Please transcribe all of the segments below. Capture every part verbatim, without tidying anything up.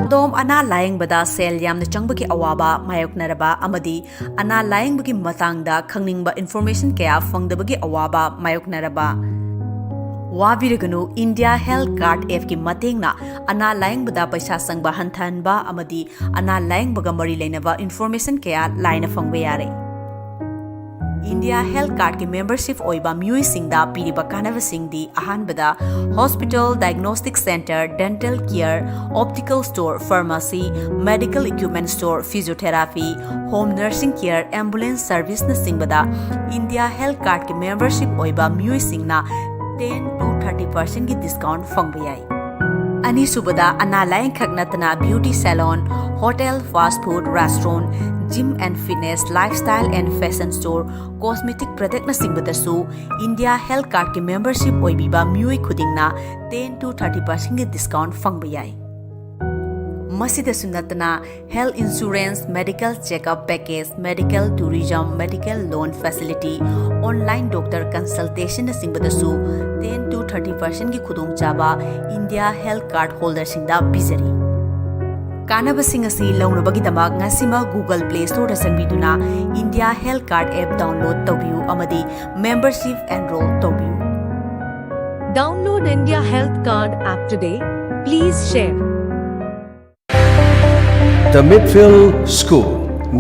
ꯑꯗꯣꯝ ꯑꯅꯥ ꯂꯥꯌꯦꯡꯕꯗ ꯁꯦꯜ ꯌꯥꯝꯅ ꯆꯪꯕꯒꯤ ꯑꯋꯥꯕ ꯃꯥꯌꯣꯛꯅꯔꯕ ꯑꯃꯗꯤ ꯑꯅꯥ ꯂꯥꯌꯦꯡꯕꯒꯤ ꯃꯇꯥꯡꯗ ꯈꯪꯅꯤꯡꯕ information ꯀꯌꯥ ꯐꯪꯗꯕꯒꯤ ꯑꯋꯥꯕ ꯃꯥꯌꯣꯛꯅꯔꯕ? ꯋꯥꯕꯤꯔꯒꯅꯨ, India Health Card appꯀꯤ ꯃꯇꯦꯡꯅ ꯑꯅꯥ ꯂꯥꯌꯦꯡꯕꯗ ꯄꯩꯁꯥ ꯆꯪꯕ ꯍꯟꯊꯍꯟꯕ ꯑꯃꯗꯤ ꯑꯅꯥ ꯂꯥꯌꯦꯡꯕꯒ ꯃꯔꯤ ꯂꯩꯅꯕ information ꯀꯌꯥ ꯂꯥꯏꯅ ꯐꯪꯕ ꯌꯥꯔꯦ꯫ India Health Cardꯀꯤ membership ꯑꯣꯏꯕ ꯃꯤꯑꯣꯏꯁꯤꯡꯗ ꯄꯤꯔꯤꯕ ꯀꯥꯟꯅꯕꯁꯤꯡꯗꯤ: ꯑꯍꯥꯟꯕꯗ, hospital, diagnostic center, dental care, optical store, pharmacy, medical equipment store, physiotherapy, home nursing care, ambulance serviceꯅꯆꯤꯡꯕꯗ India Health Cardꯀꯤ membership ꯑꯣꯏꯕ ꯃꯤꯑꯣꯏꯁꯤꯡꯅ ten to thirty percentꯀꯤ discount ꯐꯪꯕ ꯌꯥꯏ꯫ ꯑꯅꯤꯁꯨꯕꯗ, ꯑꯅꯥ ꯂꯥꯌꯦꯡꯈꯛ ꯅꯠꯇꯅ beauty salon, hotel, fast food, restaurant, gym and fitness, lifestyle and fashion store, cosmetic productꯅꯆꯤꯡꯕꯗꯁꯨ India Health Cardꯀꯤ membership ꯑꯣꯏꯕꯤꯕ ꯃꯤꯑꯣꯏ ꯈꯨꯗꯤꯡꯅ ten to thirty percentꯀꯤ discount ꯐꯪꯕ ꯌꯥꯏ꯫ ꯃꯁꯤꯗꯁꯨ ꯅꯠꯇꯅ health insurance, medical checkup package, medical tourism, medical loan facility, online doctor consultationꯅꯆꯤꯡꯕꯗꯁꯨ ten to thirty percentꯀꯤ ꯈꯨꯗꯣꯡꯆꯥꯕ India Health Card holderꯁꯤꯡꯗ ꯄꯤꯖꯔꯤ꯫ ꯀꯥꯟꯅꯕꯁꯤꯡ ꯑꯁꯤ ꯂꯧꯅꯕꯒꯤꯗꯃꯛ ꯉꯁꯤꯃꯛ Google Play Storeꯗ ꯆꯪꯕꯤꯗꯨꯅ India Health Card app download ꯇꯧꯕꯤꯌꯨ ꯑꯃꯗꯤ membership enroll ꯇꯧꯕꯤꯌꯨ꯫ Download India Health Card app today. Please share. The Midfield School,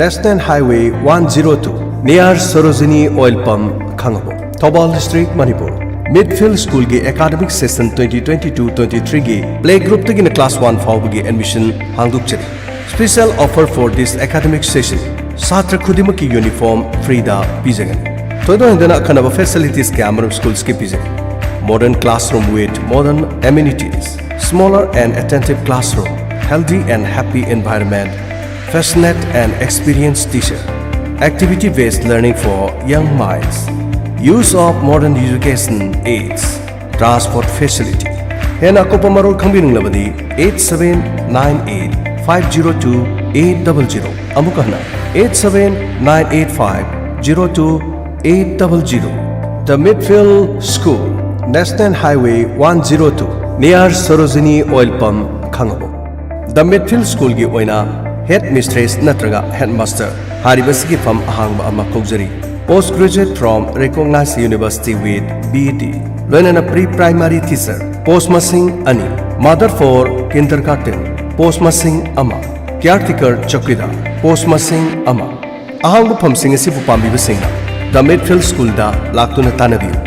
National Highway one zero two, near Sarojini Oil Pump, Khangabok, Thoubal District, Manipur. Midfield Schoolꯒꯤ academic session twenty twenty-two twenty-threeꯒꯤ play groupꯇꯒꯤꯅ class one ꯐꯥꯎꯕꯒꯤ admission ꯍꯥꯡꯗꯣꯛꯆꯔꯤ꯫ Special offer for this academic session: ꯁꯥꯇ꯭ꯔ ꯈꯨꯗꯤꯡꯃꯛꯀꯤ uniform freeꯗ ꯄꯤꯖꯒꯅꯤ꯫ ꯊꯣꯏꯗꯣꯛ ꯍꯦꯟꯗꯣꯛꯅ ꯑꯈꯟꯅꯕ facilities ꯀꯌꯥ ꯑꯃꯔꯣꯝ schoolꯁꯀꯤ ꯄꯤꯖꯩ: modern classroom with modern amenities, smaller and attentive classroom, healthy and happy environment, passionate and experienced teacher, activity-based learning for young minds, use of modern education aids, transport facility. ꯍꯦꯟꯅ ꯑꯀꯨꯞꯄ ꯃꯔꯣꯜ ꯈꯪꯕꯤꯅꯤꯡꯂꯕꯗꯤ eight seven nine eight five zero two eight double zero, ꯑꯃꯨꯛ ꯍꯟꯅ eight seven nine eight five zero two eight double zero. The Midfield School, National Highway one zero two, near Sarojini Oil Pump, Khangabok. The Midfield Schoolꯒꯤ ꯑꯣꯏꯅ Head Mistress ꯅꯠꯇ꯭ꯔꯒ Headmaster ꯍꯥꯏꯔꯤꯕꯁꯤꯒꯤ ꯐꯝ ꯑꯍꯥꯡꯕ ꯑꯃ ꯀꯧꯖꯔꯤ꯫ Post graduate from recognized university with B E D, ꯂꯣꯏꯅꯅ pre primary teacher post ꯃꯁꯤꯡ ꯑꯅꯤ, mother for kindergarten post ꯃꯁꯤꯡ ꯑꯃ, caretaker ꯆꯧꯀꯤꯗꯥꯔ post ꯃꯁꯤꯡ ꯑꯃ꯫ ꯑꯍꯥꯡꯕ ꯐꯝꯁꯤꯡ ꯑꯁꯤꯕꯨ ꯄꯥꯝꯕꯤꯕꯁꯤꯡꯅ The Midfield Schoolꯗ ꯂꯥꯛꯇꯨꯅ ꯇꯥꯟꯅꯕꯤꯌꯨ꯫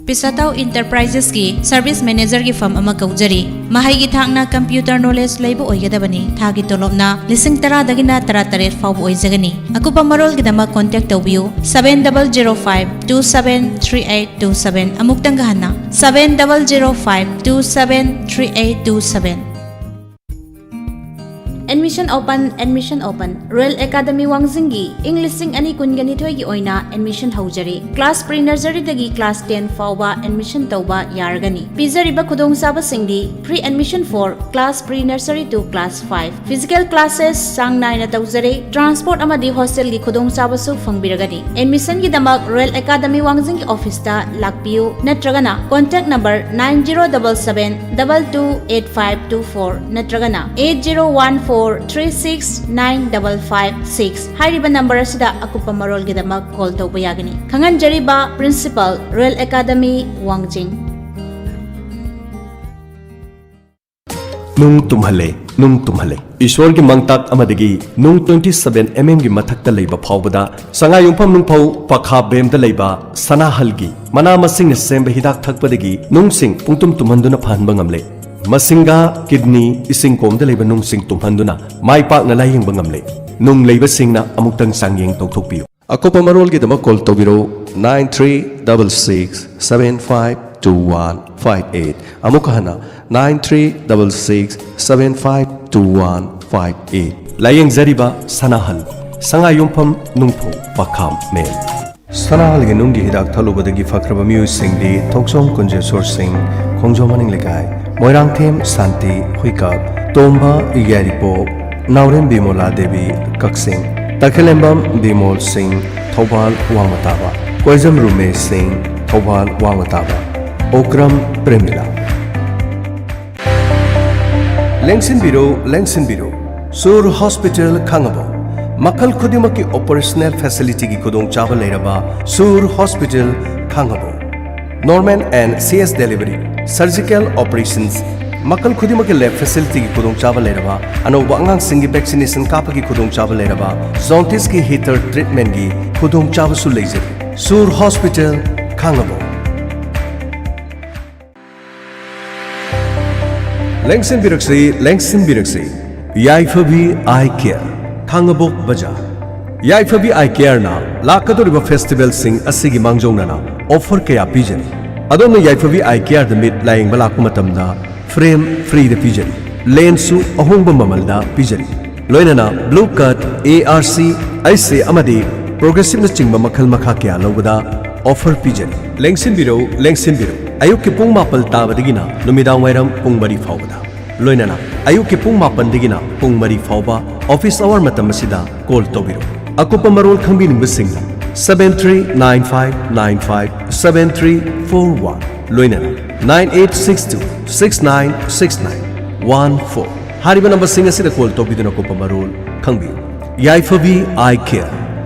ꯄꯤꯁꯥꯇꯥꯎ Enterprisesꯀꯤ Service Managerꯒꯤ ꯐꯝ ꯑꯃ ꯀꯧꯖꯔꯤ꯫ ꯃꯍꯩꯒꯤ ꯊꯥꯛꯅ computer knowledge ꯂꯩꯕ ꯑꯣꯏꯒꯗꯕꯅꯤ꯫ ꯊꯥꯒꯤ ꯇꯣꯂꯣꯞꯅ ꯂꯤꯁꯤꯡ ꯇꯔꯥꯗꯒꯤꯅ ꯇꯔꯥꯇꯔꯦꯠ ꯐꯥꯎꯕ ꯑꯣꯏꯖꯒꯅꯤ꯫ ꯑꯀꯨꯞꯄ ꯃꯔꯣꯜꯒꯤꯗꯃꯛ contact ꯇꯧꯕꯤꯌꯨ, seven double zero five two seven three eight two seven꯫ ꯑꯃꯨꯛꯇꯪꯒ ꯍꯟꯅ, seven double zero five two seven three eight two seven꯫ Admission open, admission open꯫ Royal Academy ꯋꯥꯡꯖꯤꯡꯒꯤ ꯏꯪ ꯂꯤꯁꯤꯡ ꯑꯅꯤ ꯀꯨꯟꯒ ꯅꯤꯊꯣꯏꯒꯤ ꯑꯣꯏꯅ admission ꯍꯧꯖꯔꯤ꯫ Class pre nurseryꯗꯒꯤ class ten ꯐꯥꯎꯕ admission ꯇꯧꯕ ꯌꯥꯔꯒꯅꯤ꯫ ꯄꯤꯖꯔꯤꯕ ꯈꯨꯗꯣꯡꯆꯥꯕꯁꯤꯡꯗꯤ: free admission for class pre nursery to class five, physical classes ꯆꯥꯡ ꯅꯥꯏꯅ ꯇꯧꯖꯔꯦ, transport ꯑꯃꯗꯤ hostelꯒꯤ ꯈꯨꯗꯣꯡꯆꯥꯕꯁꯨ ꯐꯪꯕꯤꯔꯒꯅꯤ꯫ Admissionꯒꯤꯗꯃꯛ Royal Academy ꯋꯥꯡꯖꯤꯡꯒꯤ officeꯇ ꯂꯥꯛꯄꯤꯌꯨ, ꯅꯠꯇ꯭ꯔꯒꯅ contact number nine zero double seven double two eight five two four ꯅꯠꯇ꯭ꯔꯒꯅ eight zero one four three six nine double five six ꯍꯥꯏꯔꯤꯕ number ꯑꯁꯤꯗ ꯑꯀꯨꯞꯄ ꯃꯔꯣꯜꯒꯤꯗꯃꯛ call ꯇꯧꯕ ꯌꯥꯒꯅꯤ꯫ ꯈꯪꯍꯟꯖꯔꯤꯕ Principal, Royal Academy ꯋꯥꯡꯖꯤꯡ꯫ ꯅꯨꯡ ꯇꯨꯝꯍꯜꯂꯦ, ꯅꯨꯡ ꯇꯨꯝꯍꯜꯂꯦ꯫ ꯏꯁꯣꯔꯒꯤ ꯃꯪꯇꯥꯛ ꯑꯃꯗꯒꯤ ꯅꯨꯡ twenty seven mmꯒꯤ ꯃꯊꯛꯇ ꯂꯩꯕ ꯐꯥꯎꯕꯗ ꯁꯉꯥꯏꯌꯨꯝꯐꯝ ꯅꯨꯡꯐꯧ ꯄꯈꯥꯕꯦꯝꯗ ꯂꯩꯕ ꯁꯅꯥꯍꯜꯒꯤ ꯃꯅꯥ ꯃꯁꯤꯡꯅ ꯁꯦꯝꯕ ꯍꯤꯗꯥꯛ ꯊꯛꯄꯗꯒꯤ ꯅꯨꯡꯁꯤꯡ ꯄꯨꯡꯇꯨꯝ ꯇꯨꯝꯍꯟꯗꯨꯅ ꯐꯍꯟꯕ ꯉꯝꯂꯦ꯫ ꯃꯁꯤꯡꯒꯥ, kidney, ꯏꯁꯤꯡ ꯀꯣꯝꯗ ꯂꯩꯕ ꯅꯨꯡꯁꯤꯡ ꯇꯨꯝꯍꯟꯗꯨꯅ ꯃꯥꯏ ꯄꯥꯛꯅ ꯂꯥꯌꯦꯡꯕ ꯉꯝꯂꯦ꯫ ꯅꯨꯡ ꯂꯩꯕꯁꯤꯡꯅ ꯑꯃꯨꯛꯇꯪ ꯆꯥꯡꯌꯦꯡ ꯇꯧꯊꯣꯛꯄꯤꯌꯨ꯫ ꯑꯀꯨꯞꯄ ꯃꯔꯣꯜꯒꯤꯗꯃꯛ call ꯇꯧꯕꯤꯔꯛꯎ, nine three double six seven five two one five eight꯫ ꯑꯃꯨꯛꯀ ꯍꯟꯅ, nine three double six seven five two one five eight꯫ ꯂꯥꯌꯦꯡꯖꯔꯤꯕ ꯁꯅꯥꯍꯜ, ꯁꯉꯥꯏꯌꯨꯝꯐꯝ ꯅꯨꯡꯐꯧ ꯄꯈꯥꯝ ꯃꯦꯟ꯫ ꯁꯅꯥꯍꯜꯒꯤ ꯅꯨꯡꯒꯤ ꯍꯤꯗꯥꯛ ꯊꯛꯂꯨꯕꯗꯒꯤ ꯐꯈ꯭ꯔꯕ ꯃꯤꯑꯣꯏꯁꯤꯡꯗꯤ ꯊꯣꯛꯆꯣꯝ ꯀꯨꯟꯖꯦꯁꯣꯔ ꯁꯤꯡ, ꯈꯣꯡꯖꯣꯝ ꯃꯅꯤꯡ ꯂꯩꯀꯥꯏ, ꯃꯣꯏꯔꯥꯡꯊꯦꯝ ꯁꯥꯟꯇꯤ ꯍꯨꯏꯀꯥꯞ, ꯇꯣꯝꯕ ꯌꯥꯏꯔꯤꯄꯣꯛ, ꯅꯥꯎꯔꯦꯝ ꯕꯤꯃꯣꯂꯥ ꯗꯦꯕꯤ ꯀꯛꯆꯤꯡ, ꯇꯈꯦꯂꯦꯝꯕꯝ ꯕꯤꯃꯣꯜ ꯁꯤꯡ, ꯊꯧꯕꯥꯜ ꯋꯥꯡꯃ ꯇꯥꯕ, ꯀꯣꯏꯖꯝ ꯔꯨꯃꯦꯁ ꯁꯤꯡ, ꯊꯧꯕꯥꯜ ꯋꯥꯡꯃ ꯇꯥꯕ, ꯑꯣꯀ꯭ꯔꯝ ꯄ꯭ꯔꯦꯃꯤꯂꯥ꯫ ꯂꯦꯡꯁꯤꯟꯕꯤꯔꯨ, ꯂꯦꯡꯁꯤꯟꯕꯤꯔꯨ꯫ ꯁꯨꯔ ꯍꯣꯁꯄꯤꯇꯥꯜ ꯈꯥꯡꯉꯕꯣꯛ꯫ ꯃꯈꯜ ꯈꯨꯗꯤꯡꯃꯛꯀꯤ ꯑꯣꯄꯔꯦꯁꯅꯦꯜ ꯐꯦꯁꯤꯂꯤꯇꯤꯒꯤ ꯈꯨꯗꯣꯡꯆꯥꯕ ꯂꯩꯔꯕ ꯁꯨꯔ hospital Khangabok. Normal and C S delivery, surgical operations, ꯃꯈꯜ ꯈꯨꯗꯤꯡꯃꯛꯀꯤ ꯂꯦꯕ ꯐꯦꯁꯤꯂꯤꯇꯤꯒꯤ ꯈꯨꯗꯣꯡꯆꯥꯕ ꯂꯩꯔꯕ, ꯑꯅꯧꯕ ꯑꯉꯥꯡꯁꯤꯡꯒꯤ ꯚꯦꯛꯁꯤꯅꯦꯁꯟ ꯀꯥꯞꯄꯒꯤ ꯈꯨꯗꯣꯡꯆꯥꯕ ꯂꯩꯔꯕ, ꯖꯣꯟꯗꯤꯁꯀꯤ ꯍꯤꯇꯔ ꯇ꯭ꯔꯤꯠꯃꯦꯟꯒꯤ ꯈꯨꯗꯣꯡꯆꯥꯕꯁꯨ ꯂꯩꯖꯔꯤ꯫ ꯁꯨꯔ ꯍꯣꯁꯄꯤꯇꯥꯜ ꯈꯥꯡꯉꯕꯣꯛ꯫ ꯂꯦꯡꯁꯤꯟꯕꯤꯔꯛꯁꯤ, ꯂꯦꯡꯁꯤꯟꯕꯤꯔꯛꯁꯤ꯫ ꯌꯥꯏꯐꯕꯤ ꯑꯥꯏ ꯀꯦꯌꯔ, ꯈꯥꯡꯉꯕꯣꯛ ꯕꯖꯥꯔ꯫ ꯌꯥꯏꯐꯕꯤ ꯑꯥꯏ ꯀꯦꯌꯔꯅ ꯂꯥꯛꯀꯗꯧꯔꯤꯕ ꯐꯦꯁꯇꯤꯚꯦꯜꯁꯤꯡ ꯑꯁꯤꯒꯤ ꯃꯥꯡꯖꯧꯅꯅ ꯑꯣꯐꯔ ꯀꯌꯥ ꯄꯤꯖꯔꯤ꯫ ꯑꯗꯣꯝꯅ ꯌꯥꯏꯐꯕꯤ ꯑꯥꯏ ꯀꯦꯌꯔꯗ ꯃꯤꯠ ꯂꯥꯌꯦꯡꯕ ꯂꯥꯛꯄ ꯃꯇꯝꯗ ꯐ꯭ꯔꯦꯝ ꯐ꯭ꯔꯤꯗ ꯄꯤꯖꯔꯤ꯫ ꯂꯦꯟꯁꯁꯨ ꯑꯍꯣꯡꯕ ꯃꯃꯜꯗ ꯄꯤꯖꯔꯤ꯫ ꯂꯣꯏꯅꯅ blue cut, A R C, ꯑꯩꯁ ꯑꯦ ꯑꯃꯗꯤ ꯄ꯭ꯔꯣꯒ꯭ꯔꯦꯁꯤꯞꯅꯆꯤꯡꯕ ꯃꯈꯜ ꯃꯈꯥ ꯀꯌꯥ ꯂꯧꯕꯗ ꯑꯣꯐꯔ ꯄꯤꯖꯔꯤ꯫ ꯂꯦꯡꯁꯤꯟꯕꯤꯔꯧ, ꯂꯦꯡꯁꯤꯟꯕꯤꯔꯧ꯫ ꯑꯌꯨꯛꯀꯤ ꯄꯨꯡ ꯃꯥꯄꯜ ꯇꯥꯕꯗꯒꯤꯅ ꯅꯨꯃꯤꯗꯥꯡ ꯋꯥꯏꯔꯝ ꯄꯨꯡ ꯃꯔꯤ ꯐꯥꯎꯕꯗ꯫ ꯂꯣꯏꯅꯅ ꯑꯌꯨꯛꯀꯤ ꯄꯨꯡ ꯃꯥꯄꯟꯗꯒꯤꯅ ꯄꯨꯡ ꯃꯔꯤ ꯐꯥꯎꯕ ꯑꯣꯐꯤꯁ ꯑꯋꯥꯔ ꯃꯇꯝ ꯑꯁꯤꯗ ꯀꯣꯜ ꯇꯧꯕꯤꯔꯛꯎ꯫ ꯑꯀꯨꯞꯄ ꯃꯔꯣꯜ ꯈꯪꯕꯤꯅꯤꯡꯕꯁꯤꯡꯅ seven three nine five nine five seven three four one, ꯂꯣꯏꯅꯅ nine eight six two six nine six nine one four ꯍꯥꯏꯔꯤꯕ ꯅꯝꯕꯔꯁꯤꯡ ꯑꯁꯤꯗ ꯀꯣꯜ ꯇꯧꯕꯤꯗꯨꯅ ꯑꯀꯨꯞꯄ ꯃꯔꯣꯜ ꯈꯪꯕꯤꯌꯨ꯫ ꯌꯥꯏꯐꯕꯤ ꯑꯥꯏ ꯀꯦꯌꯔ,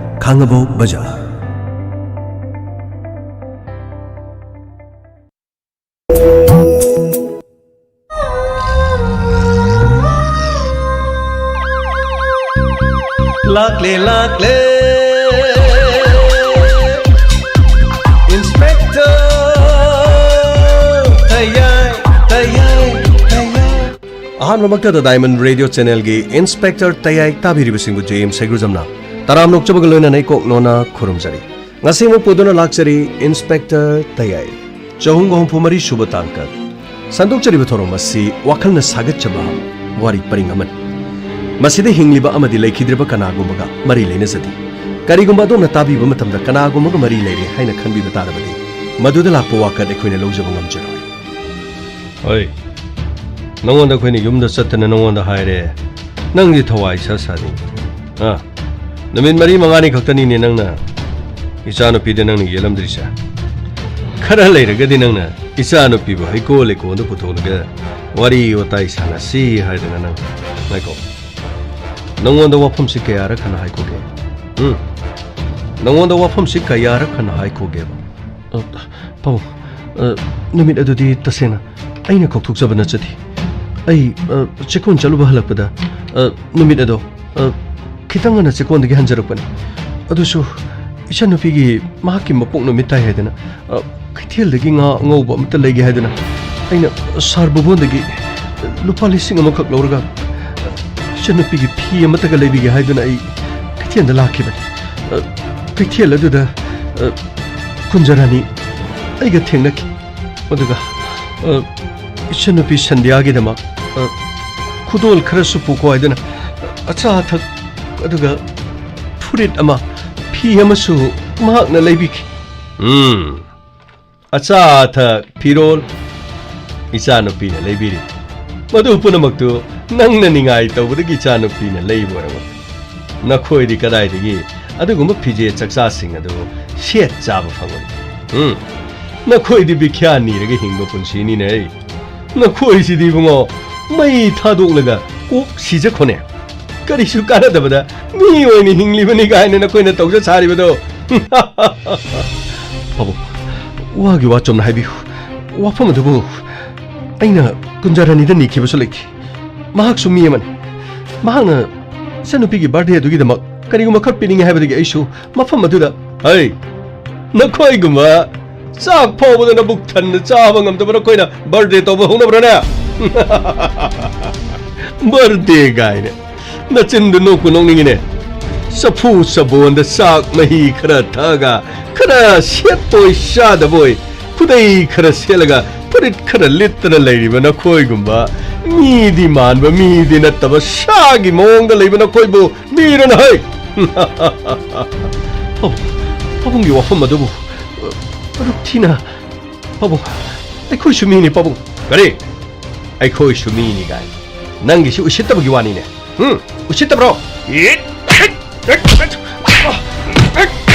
ꯈꯥꯡꯉꯕꯣꯛ ꯕꯖꯥꯔ꯫ ꯂꯥꯛꯂꯦ, ꯂꯥꯛꯂꯦ, ꯏꯟꯁꯄꯦꯛꯇꯔ ꯇꯌꯥꯏ, ꯇꯌꯥꯏ, ꯇꯌꯥꯏ꯫ ꯑꯍꯥꯟꯕꯃꯛꯇꯗ ꯗꯥꯏꯃꯟ ꯔꯦꯗꯤꯑꯣ ꯆꯦꯅꯦꯜꯒꯤ ꯏꯟꯁꯄꯦꯛꯇꯔ ꯇꯌꯥꯏ ꯇꯥꯕꯤꯔꯤꯕꯁꯤꯡꯕꯨ ꯖꯦ ꯑꯦꯝ ꯁꯩꯒ꯭ꯔꯨꯖꯝꯅ ꯇꯔꯥꯝꯅ ꯑꯣꯛꯆꯕꯒ ꯂꯣꯏꯅꯅ ꯏꯀꯣꯛ ꯅꯣꯟꯅ ꯈꯨꯔꯨꯝꯖꯔꯤ꯫ ꯉꯁꯤ ꯑꯃꯨꯛ ꯄꯨꯗꯨꯅ ꯂꯥꯛꯆꯔꯤ ꯏꯟꯁꯄꯦꯛꯇꯔ ꯇꯌꯥꯏ꯫ ꯆꯍꯨꯝꯒ ꯍꯨꯝꯐꯨ ꯃꯔꯤ ꯁꯨꯕ ꯇꯥꯡꯀꯛ꯫ ꯁꯟꯗꯣꯛꯆꯔꯤꯕ ꯊꯧꯔꯝ ꯑꯁꯤ ꯋꯥꯈꯜꯅ ꯁꯥꯒꯠꯆꯕ ꯋꯥꯔꯤ ꯄꯔꯤꯡ ꯑꯃꯅꯤ꯫ ꯃꯁꯤꯗ ꯍꯤꯡꯂꯤꯕ ꯑꯃꯗꯤ ꯂꯩꯈꯤꯗ꯭ꯔꯤꯕ ꯀꯅꯥꯒꯨꯝꯕꯒ ꯃꯔꯤ ꯂꯩꯅꯖꯗꯦ꯫ ꯀꯔꯤꯒꯨꯝꯕ ꯑꯗꯣꯝꯅ ꯇꯥꯕꯤꯕ ꯃꯇꯝꯗ ꯀꯅꯥꯒꯨꯝꯕꯒ ꯃꯔꯤ ꯂꯩꯔꯦ ꯍꯥꯏꯅ ꯈꯟꯕꯤꯕ ꯇꯥꯔꯕꯗꯤ, ꯃꯗꯨꯗ ꯂꯥꯛꯄ ꯋꯥꯀꯠ ꯑꯩꯈꯣꯏꯅ ꯂꯧꯖꯕ ꯉꯝꯖꯔꯣꯏ꯫ ꯍꯣꯏ, ꯅꯉꯣꯟꯗ ꯑꯩꯈꯣꯏꯅ ꯌꯨꯝꯗ ꯆꯠꯇꯅ ꯅꯉꯣꯟꯗ ꯍꯥꯏꯔꯦ, ꯅꯪꯗꯤ ꯊꯋꯥꯏ ꯏꯁꯥ ꯁꯥꯅꯤꯡꯗꯦ꯫ ꯑꯥ, ꯅꯨꯃꯤꯠ ꯃꯔꯤ ꯃꯉꯥꯅꯤ ꯈꯛꯇꯅꯤꯅꯦ ꯅꯪꯅ ꯏꯆꯥꯅꯨꯄꯤꯗ ꯅꯪꯅ ꯌꯦꯜꯂꯝꯗ꯭ꯔꯤꯁꯦ꯫ ꯈꯔ ꯂꯩꯔꯒꯗꯤ ꯅꯪꯅ ꯏꯆꯥꯅꯨꯄꯤꯕꯨ ꯍꯩꯀꯣꯜ ꯂꯩꯀꯣꯜꯗ ꯄꯨꯊꯣꯛꯂꯒ ꯋꯥꯔꯤ ꯋꯥꯇꯥꯏ ꯁꯥꯟꯅꯁꯤ ꯍꯥꯏꯗꯅ ꯅꯪ, ꯉꯥꯏꯈꯣ, ꯅꯪꯉꯣꯟꯗ ꯋꯥꯐꯝꯁꯤ ꯀꯌꯥꯔꯛ ꯍꯟꯅ ꯍꯥꯏꯈꯣꯒꯦ? ꯎꯝ? ꯅꯪꯉꯣꯟꯗ ꯋꯥꯐꯝꯁꯤ ꯀꯌꯥꯔꯛ ꯍꯟꯅ ꯍꯥꯏꯈꯣꯒꯦꯕ? ꯑ, ꯄꯥꯕꯨꯡ, ꯑ, ꯅꯨꯃꯤꯠ ꯑꯗꯨꯗꯤ ꯇꯁꯦꯡꯅ ꯑꯩꯅ ꯀꯥꯎꯊꯣꯛꯆꯕ ꯅꯠꯆꯗꯦ꯫ ꯑꯩ, ꯑ, ꯆꯦꯛꯀꯣꯟ ꯆꯠꯂꯨꯕ ꯍꯜꯂꯛꯄꯗ, ꯑ, ꯅꯨꯃꯤꯠ ꯑꯗꯣ, ꯑ, ꯈꯤꯇꯪ ꯉꯟꯅ ꯆꯦꯛꯀꯣꯟꯗꯒꯤ ꯍꯟꯖꯔꯛꯄꯅꯤ꯫ ꯑꯗꯨꯁꯨ ꯏꯆꯟꯅꯨꯄꯤꯒꯤ, ꯃꯍꯥꯛꯀꯤ ꯃꯄꯣꯛ ꯅꯨꯃꯤꯠ ꯇꯥꯏ ꯍꯥꯏꯗꯅ, ꯑ, ꯀꯩꯊꯦꯜꯗꯒꯤ ꯉꯥ ꯑꯉꯧꯕ ꯑꯃꯠꯇ ꯂꯩꯒꯦ ꯍꯥꯏꯗꯨꯅ ꯑꯩꯅ ꯁꯥꯔ ꯕꯨꯕꯣꯟꯗꯒꯤ ꯂꯨꯄꯥ ꯂꯤꯁꯤꯡ ꯑꯃꯈꯛ ꯂꯧꯔꯒ ꯏꯆꯟꯅꯨꯄꯤꯒꯤ ꯐꯤ ꯑꯃꯠꯇꯒ ꯂꯩꯕꯤꯒꯦ ꯍꯥꯏꯗꯨꯅ ꯑꯩ ꯀꯩꯊꯦꯜꯗ ꯂꯥꯛꯈꯤꯕꯅꯤ꯫ ꯑ, ꯀꯩꯊꯦꯜ ꯑꯗꯨꯗ, ꯑ, ꯀꯨꯟꯖꯔꯥꯅꯤ ꯑꯩꯒ ꯊꯦꯡꯅꯈꯤ꯫ ꯑꯗꯨꯒ, ꯑ, ꯏꯆꯟꯅꯨꯄꯤ ꯁꯟꯙ꯭ꯌꯥꯒꯤꯗꯃꯛ, ꯑ, ꯈꯨꯗꯣꯜ ꯈꯔꯁꯨ ꯄꯨꯈꯣ ꯍꯥꯏꯗꯨꯅ ꯑꯆꯥ ꯑꯊꯛ, ꯑꯗꯨꯒ ꯐꯨꯔꯤꯠ ꯑꯃ, ꯐꯤ ꯑꯃꯁꯨ ꯃꯍꯥꯛꯅ ꯂꯩꯕꯤꯈꯤ꯫ ꯎꯝ꯫ ꯑꯆꯥ ꯑꯊꯛ, ꯐꯤꯔꯣꯜ ꯏꯆꯥꯅꯨꯄꯤꯅ ꯂꯩꯕꯤꯔꯤ꯫ ꯃꯗꯨ ꯄꯨꯝꯅꯃꯛꯇꯨ ꯅꯪꯅ ꯅꯤꯡꯉꯥꯏ ꯇꯧꯕꯗꯒꯤ ꯏꯆꯥꯅꯨꯄꯤꯅ ꯂꯩꯕ ꯑꯣꯏꯔꯝꯒꯅꯤ꯫ ꯅꯈꯣꯏꯗꯤ ꯀꯗꯥꯏꯗꯒꯤ ꯑꯗꯨꯒꯨꯝꯕ ꯐꯤꯖꯦꯠ ꯆꯛꯆꯥꯁꯤꯡ ꯑꯗꯨ ꯁꯦꯠ ꯆꯥꯕ ꯐꯪꯒꯅꯤ? ꯎꯝ? ꯅꯈꯣꯏꯗꯤ ꯕꯤꯈ꯭ꯌꯥ ꯅꯤꯔꯒ ꯍꯤꯡꯕ ꯄꯨꯟꯁꯤꯅꯤꯅꯦ꯫ ꯅꯈꯣꯏꯁꯤꯗꯤ ꯏꯕꯨꯡꯉꯣ, ꯃꯩ ꯊꯥꯗꯣꯛꯂꯒ ꯀꯣꯛ ꯁꯤꯖꯈꯣꯅꯦ꯫ ꯀꯔꯤꯁꯨ ꯀꯥꯟꯅꯗꯕꯗ ꯃꯤ ꯑꯣꯏꯅ ꯍꯤꯡꯂꯤꯕꯅꯤ ꯀꯥꯏꯅ ꯅꯈꯣꯏꯅ ꯇꯧꯖ ꯁꯥꯔꯤꯕꯗꯣ꯫ ꯄꯥꯕꯨꯡ, ꯋꯥꯒꯤ ꯋꯥ ꯆꯨꯝꯅ ꯍꯥꯏꯕꯤꯌꯨ꯫ ꯋꯥꯐꯝ ꯑꯗꯨꯕꯨ ꯑꯩꯅ ꯀꯨꯟꯖꯥꯔꯥꯅꯤꯗ ꯅꯤꯈꯤꯕꯁꯨ ꯂꯩꯇꯦ꯫ ꯃꯍꯥꯛꯁꯨ ꯃꯤ ꯑꯃꯅꯤ꯫ ꯃꯍꯥꯛꯅ ꯏꯆꯟꯅꯨꯄꯤꯒꯤ ꯕꯥꯔꯗꯦ ꯑꯗꯨꯒꯤꯗꯃꯛ ꯀꯔꯤꯒꯨꯝꯕ ꯈꯔ ꯄꯤꯅꯤꯡꯉꯦ ꯍꯥꯏꯕꯗꯒꯤ ꯑꯩꯁꯨ ꯃꯐꯝ ꯑꯗꯨꯗ, ꯍꯩ, ꯅꯈꯣꯏꯒꯨꯝꯕ ꯆꯥꯛ ꯐꯥꯎꯕꯗ ꯅꯕꯨꯛ ꯊꯟꯅ ꯆꯥꯕ ꯉꯝꯗꯕ ꯅꯈꯣꯏꯅ ꯕꯥꯔꯗꯦ ꯇꯧꯕ ꯍꯧꯅꯕ꯭ꯔꯅꯦ? ꯕꯥꯔꯗꯦ ꯀꯥꯏꯅ꯫ ꯅꯆꯤꯟꯗꯨ ꯅꯣꯛꯄꯨ ꯅꯣꯛꯅꯤꯡꯉꯤꯅꯦ꯫ ꯆꯐꯨ ꯆꯕꯣꯟꯗ ꯆꯥꯛ ꯃꯍꯤ ꯈꯔ ꯊꯛꯑꯒ, ꯈꯔ ꯁꯦꯠꯄꯣꯏ ꯆꯥꯗꯕꯣꯏ, ꯈꯨꯗꯩ ꯈꯔ ꯁꯦꯠꯂꯒ, ꯐꯨꯔꯤꯠ ꯈꯔ ꯂꯤꯠꯇꯅ ꯂꯩꯔꯤꯕ ꯅꯈꯣꯏꯒꯨꯝꯕ ꯃꯤꯗꯤ ꯃꯥꯟꯕ, ꯃꯤꯗꯤ ꯅꯠꯇꯕ ꯁꯥꯒꯤ ꯃꯑꯣꯡꯗ ꯂꯩꯕ ꯅꯈꯣꯏꯕꯨ ꯃꯤꯔꯅ ꯍꯩ! ꯄꯥꯕꯨꯡ, ꯄꯥꯕꯨꯡꯒꯤ ꯋꯥꯐꯝ ꯑꯗꯨꯕꯨ, ꯑ, ꯃꯔꯨꯞ ꯊꯤꯅ, ꯄꯥꯕꯨꯡ, ꯑꯩꯈꯣꯏꯁꯨ ꯃꯤꯅꯤ, ꯄꯥꯕꯨꯡ꯫ ꯀꯔꯤ? ꯑꯩꯈꯣꯏꯁꯨ ꯃꯤꯅꯤ ꯀꯥꯏ? ꯅꯪꯒꯤꯁꯤ ꯎꯁꯤꯠꯇꯕꯒꯤ ꯋꯥꯅꯤꯅꯦ꯫ ꯎꯝ? ꯎꯁꯤꯠꯇꯕ꯭ꯔꯣ? ꯏꯠ!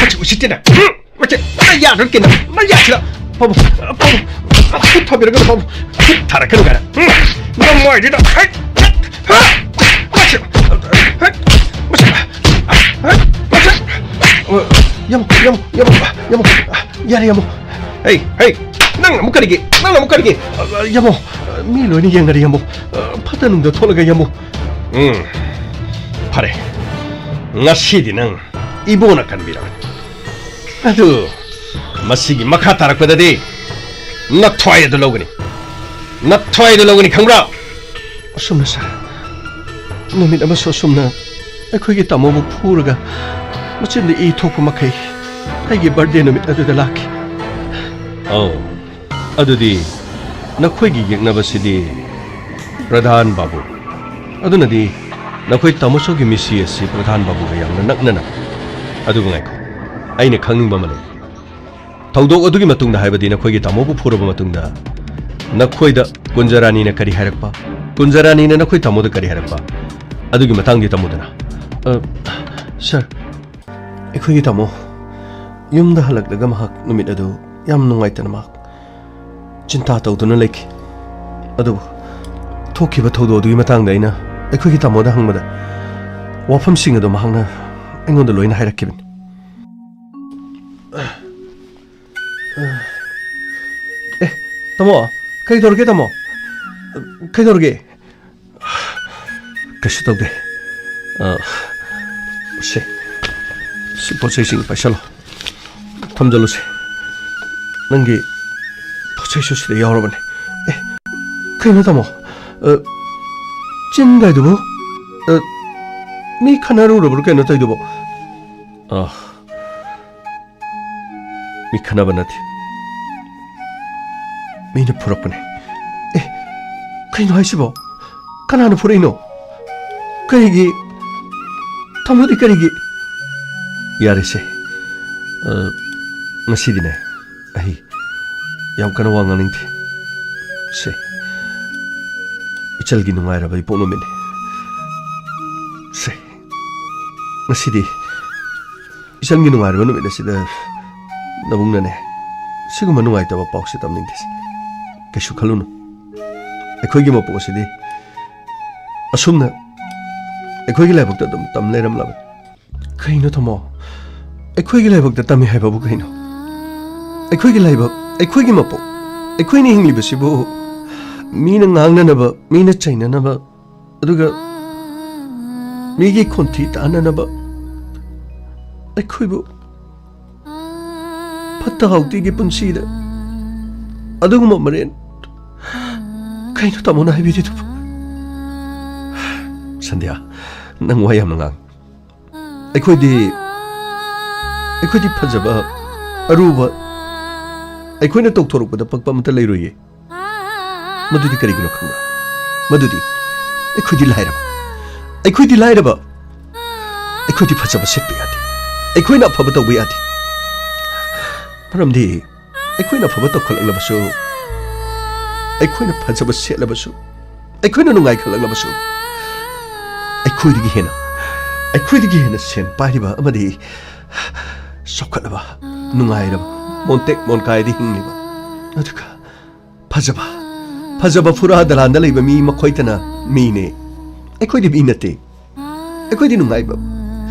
ꯃꯁꯤ ꯎꯁꯤꯠꯇꯦꯅꯦ꯫ ꯎꯝ? ꯃꯁꯤ ꯅꯌꯥꯗꯣ ꯀꯩꯅꯣ? ꯅꯌꯥꯁꯤꯗ꯫ ꯄꯥꯕꯨꯡ, ꯄꯥꯕꯨꯡ, ꯈꯨꯠ ꯊꯥꯕꯤꯔꯛꯀꯅꯨ, ꯄꯥꯕꯨꯡ꯫ ꯈꯨꯠ ꯊꯥꯔꯛꯀꯅꯨ ꯀꯥꯏꯅ꯫ ꯎꯝ, ꯅꯃꯥꯏꯗꯨꯗ꯫ ꯍꯩꯠ! ꯍꯩꯠ! ꯃꯁꯤ! ꯍꯩꯠ! ꯃꯁꯤ! ꯍꯩꯠ! ꯃꯁꯤ! ꯌꯥꯝꯕꯨꯡ, ꯌꯥꯝꯕꯨꯡ, ꯌꯥꯝꯕꯨꯡ, ꯌꯥꯝꯕꯨꯡ꯫ ꯌꯥꯔꯦ, ꯌꯥꯝꯕꯨꯡ꯫ ꯍꯩ, ꯍꯩ! ꯅꯪ ꯑꯃꯨꯛ ꯀꯔꯤꯒꯤ? ꯅꯪ ꯑꯃꯨꯛ ꯀꯔꯤꯒꯤ? ꯌꯥꯝꯕꯨꯡ, ꯃꯤ ꯂꯣꯏꯅ ꯌꯦꯡꯅꯔꯦ, ꯌꯥꯝꯕꯨꯡ꯫ ꯐꯠꯇ ꯅꯨꯡꯗ ꯊꯣꯛꯂꯒ, ꯌꯥꯝꯕꯨꯡ꯫ ꯎꯝ, ꯐꯔꯦ꯫ ꯉꯁꯤꯗꯤ ꯅꯪ ꯏꯕꯣꯅ ꯀꯟꯕꯤꯔꯕꯅꯤ꯫ ꯑꯗꯨ ꯃꯁꯤꯒꯤ ꯃꯈꯥ ꯇꯥꯔꯛꯄꯗꯗꯤ ꯅꯊ꯭ꯋꯥꯏ ꯑꯗꯨ ꯂꯧꯒꯅꯤ꯫ ꯅꯊ꯭ꯋꯥꯏ ꯑꯗꯨ ꯂꯧꯒꯅꯤ, ꯈꯪꯕ꯭ꯔꯥ? ꯑꯁꯨꯝꯅ ꯁꯥꯔ, ꯅꯨꯃꯤꯠ ꯑꯃꯁꯨ ꯑꯁꯨꯝꯅ ꯑꯩꯈꯣꯏꯒꯤ ꯇꯥꯃꯣꯕꯨ ꯐꯨꯔꯒ ꯃꯆꯤꯟꯗ ꯏ ꯊꯣꯛꯄ ꯃꯈꯩ ꯑꯩꯒꯤ ꯕꯥꯔꯗꯦ ꯅꯨꯃꯤꯠ ꯑꯗꯨꯗ ꯂꯥꯛꯈꯤ꯫ ꯑꯧ, ꯑꯗꯨꯗꯤ ꯅꯈꯣꯏꯒꯤ ꯌꯦꯛꯅꯕꯁꯤꯗꯤ ꯄ꯭ꯔꯙꯥꯟ ꯕꯥꯕꯨ꯫ ꯑꯗꯨꯅꯗꯤ ꯅꯈꯣꯏ ꯇꯥꯃꯣꯆꯧꯒꯤ ꯃꯤꯁꯤ ꯑꯁꯤ ꯄ꯭ꯔꯙꯥꯟ ꯕꯥꯕꯨꯒ ꯌꯥꯝꯅ ꯅꯛꯅꯅ꯫ ꯑꯗꯨꯒ ꯉꯥꯏꯈꯣ, ꯑꯩꯅ ꯈꯪꯅꯤꯡꯕ ꯑꯃ ꯂꯩ꯫ ꯊꯧꯗꯣꯛ ꯑꯗꯨꯒꯤ ꯃꯇꯨꯡꯗ, ꯍꯥꯏꯕꯗꯤ ꯅꯈꯣꯏꯒꯤ ꯇꯥꯃꯣꯕꯨ ꯐꯨꯔꯕ ꯃꯇꯨꯡꯗ, ꯅꯈꯣꯏꯗ ꯀꯨꯟꯖꯔꯥꯅꯤꯅ ꯀꯔꯤ ꯍꯥꯏꯔꯛꯄ? ꯀꯨꯟꯖꯔꯥꯅꯤꯅ ꯅꯈꯣꯏ ꯇꯥꯃꯣꯗ ꯀꯔꯤ ꯍꯥꯏꯔꯛꯄ? ꯑꯗꯨꯒꯤ ꯃꯇꯥꯡꯗꯤ ꯇꯝꯃꯨꯗꯅ꯫ ꯑ, ꯁꯥꯔ, ꯑꯩꯈꯣꯏꯒꯤ ꯇꯥꯃꯣ ꯌꯨꯝꯗ ꯍꯜꯂꯛꯂꯒ ꯃꯍꯥꯛ ꯅꯨꯃꯤꯠ ꯑꯗꯨ ꯌꯥꯝ ꯅꯨꯡꯉꯥꯏꯇꯅ ꯃꯍꯥꯛ ꯆꯤꯟꯇꯥ ꯇꯧꯗꯨꯅ ꯂꯩꯈꯤ꯫ ꯑꯗꯨꯕꯨ ꯊꯣꯛꯈꯤꯕ ꯊꯧꯗꯣꯛ ꯑꯗꯨꯒꯤ ꯃꯇꯥꯡꯗ ꯑꯩꯅ ꯑꯩꯈꯣꯏꯒꯤ ꯇꯥꯃꯣꯗ ꯍꯪꯕꯗ, ꯋꯥꯐꯝꯁꯤꯡ ꯑꯗꯨ ꯃꯍꯥꯛꯅ ꯑꯩꯉꯣꯟꯗ ꯂꯣꯏꯅ ꯍꯥꯏꯔꯛꯈꯤꯕꯅꯤ꯫ ꯑꯦ, ꯇꯥꯃꯣ, ꯀꯩꯗꯧꯔꯒꯦ, ꯇꯥꯃꯣ? ꯀꯩꯗꯧꯔꯒꯦ? ꯀꯩꯁꯨ ꯇꯧꯗꯦ꯫ ꯑ, ꯁꯦ, ꯁꯤ ꯄꯣꯠ ꯆꯩꯁꯤꯡ ꯄꯥꯏꯁꯜꯂꯣ꯫ ꯊꯝꯖꯜꯂꯨꯁꯦ꯫ ꯅꯪꯒꯤ ꯄꯣꯠ ꯆꯩꯁꯨ ꯁꯤꯗ ꯌꯥꯎꯔꯕꯅꯦ꯫ ꯑꯦ, ꯀꯩꯅꯣ, ꯇꯥꯃꯣ? ꯑ, ꯆꯤꯟ ꯀꯥꯏꯗꯨꯕꯨ? ꯑ, ꯃꯤ ꯈꯟꯅꯔꯨꯔꯕ꯭ꯔꯣ ꯀꯩꯅꯣ ꯇꯧꯔꯤꯗꯨꯕꯣ? ꯑ, ꯃꯤ ꯈꯠꯅꯕ ꯅꯠꯇꯦ꯫ ꯃꯤꯅ ꯐꯨꯔꯛꯄꯅꯦ꯫ ꯑꯦ, ꯀꯩꯅꯣ ꯍꯥꯏꯁꯤꯕꯣ? ꯀꯅꯥꯅ ꯐꯨꯔꯛꯏꯅꯣ? ꯀꯔꯤꯒꯤ? ꯇꯥꯃꯣꯗꯤ ꯀꯔꯤꯒꯤ? ꯌꯥꯔꯦꯁꯦ꯫ ꯑ, ꯉꯁꯤꯗꯤꯅꯦ, ꯑꯩ ꯌꯥꯝ ꯀꯟꯅ ꯋꯥ ꯉꯥꯡꯅꯤꯡꯗꯦ꯫ ꯁꯦ, ꯏꯆꯜꯒꯤ ꯅꯨꯡꯉꯥꯏꯔꯕ ꯏꯄꯣꯛ ꯅꯨꯃꯤꯠꯅꯤ꯫ ꯁꯦ, ꯉꯁꯤꯗꯤ ꯏꯆꯜꯒꯤ ꯅꯨꯡꯉꯥꯏꯔꯕ ꯅꯨꯃꯤꯠ ꯑꯁꯤꯗ ꯅꯕꯨꯡꯅꯅꯦ, ꯁꯤꯒꯨꯝꯕ ꯅꯨꯡꯉꯥꯏꯇꯕ ꯄꯥꯎꯁꯦ ꯇꯝꯅꯤꯡꯗꯦ꯫ ꯀꯩꯁꯨ ꯈꯜꯂꯨꯅꯨ, ꯑꯩꯈꯣꯏꯒꯤ ꯃꯄꯣꯛ ꯑꯁꯤꯗꯤ ꯑꯁꯨꯝꯅ ꯑꯩꯈꯣꯏꯒꯤ ꯂꯥꯏꯕꯛꯇ ꯑꯗꯨꯝ ꯇꯝ ꯂꯩꯔꯝꯂꯕꯅꯤ꯫ ꯀꯩꯅꯣ ꯇꯥꯃꯣ? ꯑꯩꯈꯣꯏꯒꯤ ꯂꯥꯏꯕꯛꯇ ꯇꯝꯃꯤ ꯍꯥꯏꯕꯕꯨ ꯀꯩꯅꯣ? ꯑꯩꯈꯣꯏꯒꯤ ꯂꯥꯏꯕꯛ, ꯑꯩꯈꯣꯏꯒꯤ ꯃꯄꯣꯛ, ꯑꯩꯈꯣꯏꯅ ꯍꯤꯡꯂꯤꯕꯁꯤꯕꯨ ꯃꯤꯅ ꯉꯥꯡꯅꯅꯕ, ꯃꯤꯅ ꯆꯩꯅꯅꯕ, ꯑꯗꯨꯒ ꯃꯤꯒꯤ ꯈꯣꯟꯊꯤ ꯇꯥꯅꯅꯕ ꯑꯩꯈꯣꯏꯕꯨ ꯐꯠꯇ ꯍꯥꯎꯗꯤꯒꯤ ꯄꯨꯟꯁꯤꯗ ꯑꯗꯨꯒꯨꯝꯕ ꯃꯔꯦꯟ ꯀꯩꯅꯣ ꯇꯥꯃꯣꯅ ꯍꯥꯏꯕꯤꯔꯤꯗꯨꯕꯨ? ꯁꯟꯙ꯭ꯌꯥ, ꯅꯪ ꯋꯥ ꯌꯥꯝꯅ ꯉꯥꯡ꯫ ꯑꯩꯈꯣꯏꯗꯤ, ꯑꯩꯈꯣꯏꯗꯤ ꯐꯖꯕ, ꯑꯔꯨꯕ, ꯑꯩꯈꯣꯏꯅ ꯇꯧꯊꯣꯔꯛꯄꯗ ꯄꯛꯄ ꯑꯃꯠꯇ ꯂꯩꯔꯣꯏꯌꯦ꯫ ꯃꯗꯨꯗꯤ ꯀꯔꯤꯒꯤꯅꯣ ꯈꯪꯕ꯭ꯔꯥ? ꯃꯗꯨꯗꯤ ꯑꯩꯈꯣꯏꯗꯤ ꯂꯥꯏꯔꯕ, ꯑꯩꯈꯣꯏꯗꯤ ꯂꯥꯏꯔꯕ, ꯑꯩꯈꯣꯏꯗꯤ ꯐꯖꯕ ꯁꯦꯠꯄ ꯌꯥꯗꯦ, ꯑꯩꯈꯣꯏꯅ ꯑꯐꯕ ꯇꯧꯕ ꯌꯥꯗꯦ꯫ ꯃꯔꯝꯗꯤ ꯑꯩꯈꯣꯏꯅ ꯑꯐꯕ ꯇꯧꯈꯠꯂꯛꯂꯕꯁꯨ, ꯑꯩꯈꯣꯏꯅ ꯐꯖꯕ ꯁꯦꯠꯂꯕꯁꯨ, ꯑꯩꯈꯣꯏꯅ ꯅꯨꯡꯉꯥꯏꯈꯠꯂꯛꯂꯕꯁꯨ, ꯑꯩꯈꯣꯏꯗꯒꯤ ꯍꯦꯟꯅ, ꯑꯩꯈꯣꯏꯗꯒꯤ ꯍꯦꯟꯅ ꯁꯦꯟ ꯄꯥꯏꯔꯤꯕ ꯑꯃꯗꯤ ꯆꯥꯎꯈꯠꯂꯕ, ꯅꯨꯡꯉꯥꯏꯔꯕ, ꯃꯣꯟꯇꯦꯛ ꯃꯣꯟꯀꯥꯏꯗ ꯍꯤꯡꯂꯤꯕ, ꯑꯗꯨꯒ ꯐꯖꯕ, ꯐꯖꯕ ꯐꯨꯔꯥ ꯗꯂꯥꯟꯗ ꯂꯩꯕ ꯃꯤ ꯃꯈꯣꯏꯇꯅ ꯃꯤꯅꯦ꯫ ꯑꯩꯈꯣꯏꯗꯤ ꯃꯤ ꯅꯠꯇꯦ꯫ ꯑꯩꯈꯣꯏꯗꯤ ꯅꯨꯡꯉꯥꯏꯕ,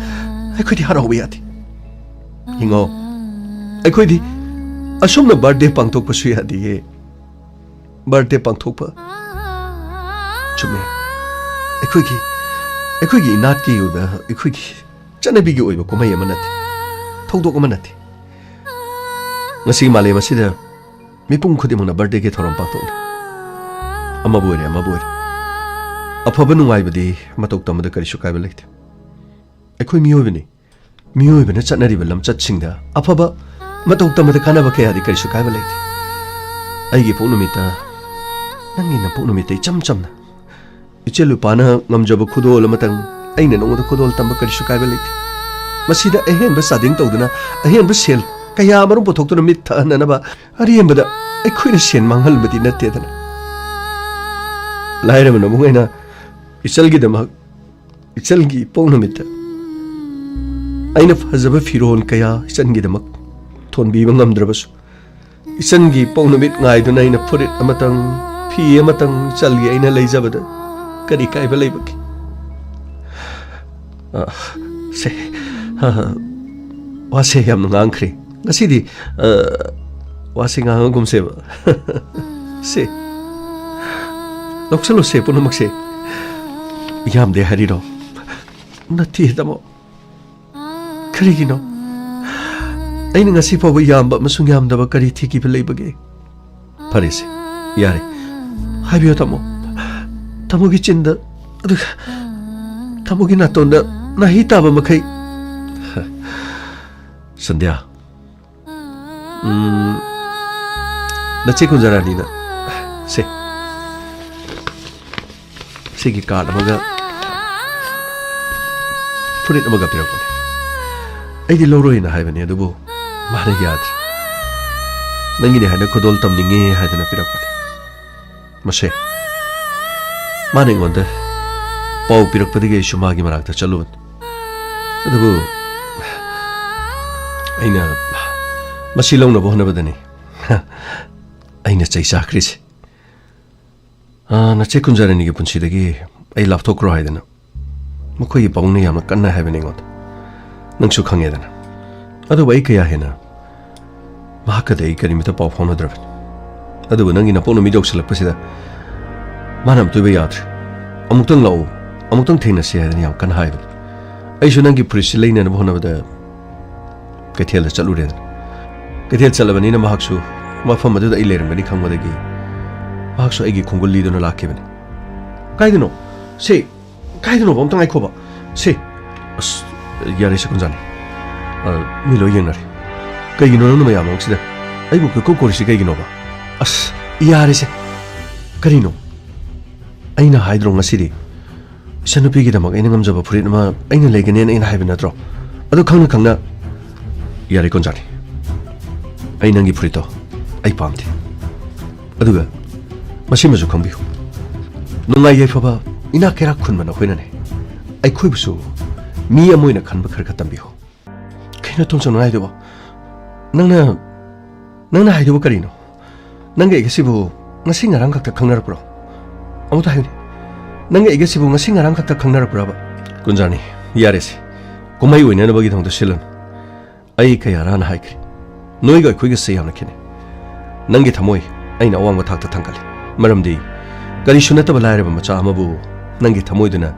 ꯑꯩꯈꯣꯏꯗꯤ ꯍꯔꯥꯎꯕ ꯌꯥꯗꯦ꯫ ꯌꯦꯡꯉꯣ, ꯑꯩꯈꯣꯏꯗꯤ ꯑꯁꯨꯝꯅ ꯕꯥꯔꯗꯦ ꯄꯥꯡꯊꯣꯛꯄꯁꯨ ꯌꯥꯗꯦꯌꯦ꯫ ꯕꯥꯔꯗꯦ ꯄꯥꯡꯊꯣꯛꯄ, ꯆꯨꯝꯃꯦ, ꯑꯩꯈꯣꯏꯒꯤ, ꯑꯩꯈꯣꯏꯒꯤ ꯏꯅꯥꯠꯀꯤ ꯑꯣꯏꯕ, ꯑꯩꯈꯣꯏꯒꯤ ꯆꯠꯅꯕꯤꯒꯤ ꯑꯣꯏꯕ ꯀꯨꯝꯍꯩ ꯑꯃ ꯅꯠꯇꯦ, ꯊꯧꯗꯣꯛ ꯑꯃ ꯅꯠꯇꯦ꯫ ꯉꯁꯤ ꯃꯥꯂꯦꯝ ꯑꯁꯤꯗ ꯃꯤꯄꯨꯝ ꯈꯨꯗꯤꯡꯃꯛꯅ ꯕꯥꯔꯗꯦꯒꯤ ꯊꯧꯔꯝ ꯄꯥꯡꯊꯣꯛꯂꯤ꯫ ꯑꯃꯕꯨ ꯑꯣꯏꯔꯦ, ꯑꯃꯕꯨ ꯑꯣꯏꯔꯦ, ꯑꯐꯕ ꯅꯨꯡꯉꯥꯏꯕꯗꯤ ꯃꯇꯧ ꯇꯝꯕꯗ ꯀꯔꯤꯁꯨ ꯀꯥꯏꯕ ꯂꯩꯇꯦ꯫ ꯑꯩꯈꯣꯏ ꯃꯤꯑꯣꯏꯕꯅꯤ꯫ ꯃꯤꯑꯣꯏꯕꯅ ꯆꯠꯅꯔꯤꯕ ꯂꯝꯆꯠꯁꯤꯡꯗ ꯑꯐꯕ ꯃꯇꯧ ꯇꯝꯕꯗ ꯀꯥꯟꯅꯕ ꯀꯌꯥꯗꯤ ꯀꯔꯤꯁꯨ ꯀꯥꯏꯕ ꯂꯩꯇꯦ꯫ ꯑꯩꯒꯤ ꯄꯣꯛ ꯅꯨꯃꯤꯠꯇ, ꯅꯪꯒꯤ ꯅꯄꯣꯛ ꯅꯨꯃꯤꯠꯇ ꯏꯆꯝ ꯆꯝꯅ ꯏꯆꯦꯜ ꯂꯨꯄꯥꯅ ꯉꯝꯖꯕ ꯈꯨꯗꯣꯜ ꯑꯃꯇꯪ ꯑꯩꯅ ꯅꯉꯣꯟꯗ ꯈꯨꯗꯣꯜ ꯇꯝꯕ ꯀꯔꯤꯁꯨ ꯀꯥꯏꯕ ꯂꯩꯇꯦ꯫ ꯃꯁꯤꯗ ꯑꯍꯦꯟꯕ ꯆꯥꯗꯤꯡ ꯇꯧꯗꯨꯅ ꯑꯍꯦꯟꯕ ꯁꯦꯜ ꯀꯌꯥ ꯑꯃꯔꯣꯝ ꯄꯨꯊꯣꯛꯇꯨꯅ ꯃꯤꯠ ꯊꯛꯍꯟꯅꯅꯕ ꯑꯔꯦꯝꯕꯗ ꯑꯩꯈꯣꯏꯅ ꯁꯦꯟ ꯃꯥꯡꯍꯟꯕꯗꯤ ꯅꯠꯇꯦꯗꯅ꯫ ꯂꯥꯏꯔꯕ ꯅꯕꯨꯡ ꯑꯩꯅ ꯏꯆꯜꯒꯤꯗꯃꯛ, ꯏꯆꯜꯒꯤ ꯏꯄꯣꯛ ꯅꯨꯃꯤꯠꯇ ꯑꯩꯅ ꯐꯖꯕ ꯐꯤꯔꯣꯜ ꯀꯌꯥ ꯏꯆꯟꯒꯤꯗꯃꯛ ꯊꯣꯟꯕꯤꯕ ꯉꯝꯗ꯭ꯔꯕꯁꯨ, ꯏꯆꯟꯒꯤ ꯄꯣꯛ ꯅꯨꯃꯤꯠ ꯉꯥꯏꯗꯨꯅ ꯑꯩꯅ ꯐꯨꯔꯤꯠ ꯑꯃꯇꯪ, ꯐꯤ ꯑꯃꯇꯪ ꯏꯆꯜꯒꯤ ꯑꯩꯅ ꯂꯩꯖꯕꯗ ꯀꯔꯤ ꯀꯥꯏꯕ ꯂꯩꯕꯒꯦ? ꯑ, ꯁꯦ, ꯑ, ꯋꯥꯁꯦ ꯌꯥꯝꯅ ꯉꯥꯡꯈ꯭ꯔꯦ꯫ ꯉꯁꯤꯗꯤ, ꯑ, ꯋꯥꯁꯦ ꯉꯥꯡꯉꯒꯨꯝꯁꯦꯕ꯫ ꯁꯦ, ꯂꯧꯁꯜꯂꯨꯁꯦ ꯄꯨꯝꯅꯃꯛꯁꯦ꯫ ꯌꯥꯝꯗꯦ ꯍꯥꯏꯔꯤꯔꯣ? ꯅꯠꯇꯦ, ꯇꯥꯃꯣ꯫ ꯀꯔꯤꯒꯤꯅꯣ? ꯑꯩꯅ ꯉꯁꯤ ꯐꯥꯎꯕ ꯌꯥꯝꯕ ꯑꯃꯁꯨꯡ ꯌꯥꯝꯗꯕ ꯀꯔꯤ ꯊꯤꯈꯤꯕ ꯂꯩꯕꯒꯦ? ꯐꯔꯦꯁꯦ, ꯌꯥꯔꯦ꯫ ꯍꯥꯏꯕꯤꯌꯨ, ꯇꯥꯃꯣ꯫ ꯇꯥꯃꯣꯒꯤ ꯆꯤꯟꯗ, ꯑꯗꯨꯒ ꯇꯥꯃꯣꯒꯤ ꯅꯥꯇꯣꯟꯗ ꯅꯥꯍꯤ ꯇꯥꯕ ꯃꯈꯩ꯫ ꯁꯟꯙ꯭ꯌꯥ, ꯎꯝ, ꯅꯆꯦ ꯀꯨꯟꯖꯔꯥꯅꯤꯅ, ꯁꯦ, ꯁꯤꯒꯤ ꯀꯥꯔꯗ ꯑꯃꯒ ꯐꯨꯔꯤꯠ ꯑꯃꯒ ꯄꯤꯔꯛꯄꯅꯦ꯫ ꯑꯩꯗꯤ ꯂꯧꯔꯣꯏꯅ ꯍꯥꯏꯕꯅꯦ, ꯑꯗꯨꯕꯨ ꯃꯥꯅ ꯌꯥꯗ꯭ꯔꯦ꯫ "ꯅꯪꯒꯤꯅꯦ ꯍꯥꯏꯅ ꯈꯨꯗꯣꯜ ꯇꯝꯅꯤꯡꯉꯦ" ꯍꯥꯏꯗꯅ ꯄꯤꯔꯛꯄꯅꯦ꯫ ꯃꯁꯦ, ꯃꯥꯅ ꯑꯩꯉꯣꯟꯗ ꯄꯥꯎ ꯄꯤꯔꯛꯄꯗꯒꯤ ꯑꯩꯁꯨ ꯃꯥꯒꯤ ꯃꯅꯥꯛꯇ ꯆꯠꯂꯨꯕꯅꯤ꯫ ꯑꯗꯨꯕꯨ ꯑꯩꯅ ꯃꯁꯤ ꯂꯧꯅꯕ ꯍꯣꯠꯅꯕꯗꯅꯤ ꯑꯩꯅ ꯆꯩ ꯆꯥꯈ꯭ꯔꯤꯁꯦ꯫ ꯑꯥ, ꯅꯆꯦ ꯀꯨꯟꯖꯥꯔꯥꯅꯤꯒꯤ ꯄꯨꯟꯁꯤꯗꯒꯤ ꯑꯩ ꯂꯥꯞꯊꯣꯛꯈ꯭ꯔꯣ ꯍꯥꯏꯗꯅ ꯃꯈꯣꯏꯒꯤ ꯄꯥꯕꯨꯡꯅ ꯌꯥꯝꯅ ꯀꯟꯅ ꯍꯥꯏꯕꯅꯤ ꯑꯩꯉꯣꯟꯗ꯫ ꯅꯪꯁꯨ ꯈꯪꯉꯦꯗꯅ꯫ ꯑꯗꯨꯕꯨ ꯑꯩ ꯀꯌꯥ ꯍꯦꯟꯅ ꯃꯍꯥꯛꯀꯗꯤ ꯑꯩ ꯀꯔꯤꯃꯇ ꯄꯥꯎ ꯐꯥꯎꯅꯗ꯭ꯔꯕꯅꯤ꯫ ꯑꯗꯨꯕꯨ ꯅꯪꯒꯤ ꯅꯄꯣꯛ ꯅꯨꯃꯤꯠ ꯌꯧꯁꯤꯜꯂꯛꯄꯁꯤꯗ ꯃꯥꯅ ꯑꯃꯨꯛꯇ ꯑꯣꯏꯕ ꯌꯥꯗ꯭ꯔꯦ꯫ "ꯑꯃꯨꯛꯇꯪ ꯂꯥꯛꯎ, ꯑꯃꯨꯛꯇꯪ ꯊꯦꯡꯅꯁꯤ" ꯍꯥꯏꯗꯅ ꯌꯥꯝ ꯀꯟꯅ ꯍꯥꯏꯕꯅꯤ꯫ ꯑꯩꯁꯨ ꯅꯪꯒꯤ ꯐꯨꯔꯤꯠꯁꯤ ꯂꯩꯅꯅꯕ ꯍꯣꯠꯅꯕꯗ ꯀꯩꯊꯦꯜꯗ ꯆꯠꯂꯨꯔꯦꯗꯅ꯫ ꯀꯩꯊꯦꯜ ꯆꯠꯂꯕꯅꯤꯅ ꯃꯍꯥꯛꯁꯨ ꯃꯐꯝ ꯑꯗꯨꯗ ꯑꯩ ꯂꯩꯔꯝꯒꯅꯤ ꯈꯪꯕꯗꯒꯤ ꯃꯍꯥꯛꯁꯨ ꯑꯩꯒꯤ ꯈꯣꯡꯒꯨꯜ ꯂꯤꯗꯨꯅ ꯂꯥꯛꯈꯤꯕꯅꯤ꯫ "ꯀꯥꯏꯗꯅꯣ? ꯁꯦ, ꯀꯥꯏꯗꯅꯣꯕ? ꯑꯝꯇ ꯉꯥꯏꯈꯣꯕ꯫ ꯁꯦ, ꯑꯁ, ꯌꯥꯔꯦ ꯁꯦ ꯀꯨꯟꯖꯥꯅꯤ꯫ ꯑ, ꯃꯤ ꯂꯣꯏ ꯌꯦꯡꯅꯔꯦ꯫ ꯀꯩꯒꯤꯅꯣ ꯅꯪꯅ ꯃꯌꯥꯝ ꯃꯔꯛꯁꯤꯗ ꯑꯩꯕꯨ ꯀꯣꯏꯀꯧ ꯀꯧꯔꯤꯁꯤ ꯀꯩꯒꯤꯅꯣꯕ? ꯑꯁ, ꯌꯥꯔꯦꯁꯦ꯫ ꯀꯔꯤꯅꯣ? ꯑꯩꯅ ꯍꯥꯏꯗ꯭ꯔꯣ ꯉꯁꯤꯗꯤ? ꯏꯆꯟꯅꯨꯄꯤꯒꯤꯗꯃꯛ ꯑꯩꯅ ꯉꯝꯖꯕ ꯐꯨꯔꯤꯠ ꯑꯃ ꯑꯩꯅ ꯂꯩꯒꯅꯦꯅ ꯑꯩꯅ ꯍꯥꯏꯕ ꯅꯠꯇ꯭ꯔꯣ? ꯑꯗꯨ ꯈꯪꯅ ꯈꯪꯅ" "ꯌꯥꯔꯦ ꯀꯨꯟꯖꯥꯅꯤ, ꯑꯩ ꯅꯪꯒꯤ ꯐꯨꯔꯤꯠꯇꯣ ꯑꯩ ꯄꯥꯝꯗꯦ꯫ ꯑꯗꯨꯒ ꯃꯁꯤꯃꯁꯨ ꯈꯪꯕꯤꯌꯨ, ꯅꯨꯡꯉꯥꯏ ꯌꯥꯏꯐꯕ ꯏꯅꯥꯛ ꯀꯩꯔꯥꯛ ꯈꯨꯟꯕ ꯅꯈꯣꯏꯅꯅꯦ ꯑꯩꯈꯣꯏꯕꯨꯁꯨ ꯃꯤ ꯑꯃ ꯑꯣꯏꯅ ꯈꯟꯕ ꯈꯔ ꯈꯔ ꯇꯝꯕꯤꯌꯨ꯫" "ꯀꯩꯅꯣ ꯇꯣꯝꯆꯧꯅ ꯍꯥꯏꯗꯨꯕꯣ? ꯅꯪꯅ ꯅꯪꯅ ꯍꯥꯏꯗꯨꯕꯨ ꯀꯔꯤꯅꯣ? ꯅꯪꯒ ꯑꯩꯒꯁꯤꯕꯨ ꯉꯁꯤ ꯉꯔꯥꯡ ꯈꯛꯇ ꯈꯪꯅꯔꯛꯄ꯭ꯔꯣ? ꯑꯃꯨꯛꯇ ꯍꯥꯏꯌꯨꯅꯦ꯫ ꯅꯪꯒ ꯑꯩꯒꯁꯤꯕꯨ ꯉꯁꯤ ꯉꯔꯥꯡ ꯈꯛꯇ ꯈꯪꯅꯔꯛꯄ꯭ꯔꯕ? ꯀꯨꯟꯖꯥꯅꯤ, ꯌꯥꯔꯦꯁꯦ꯫ ꯀꯨꯝꯍꯩ ꯑꯣꯏꯅꯅꯕꯒꯤꯗꯃꯛꯇ ꯁꯤꯜꯂꯅꯨ꯫ ꯑꯩ ꯀꯌꯥꯔꯥꯅ ꯍꯥꯏꯈ꯭ꯔꯦ, ꯅꯣꯏꯒ ꯑꯩꯈꯣꯏꯒꯁꯦ ꯌꯥꯝꯅ ꯈꯦꯠꯅꯩ꯫ ꯅꯪꯒꯤ ꯊꯃꯣꯏ ꯑꯩꯅ ꯑꯋꯥꯡꯕ ꯊꯥꯛꯇ ꯊꯥꯡꯒꯠꯂꯤ, ꯃꯔꯝꯗꯤ ꯀꯔꯤꯁꯨ ꯅꯠꯇꯕ ꯂꯥꯏꯔꯕ ꯃꯆꯥ ꯑꯃꯕꯨ ꯅꯪꯒꯤ ꯊꯃꯣꯏꯗꯨꯅ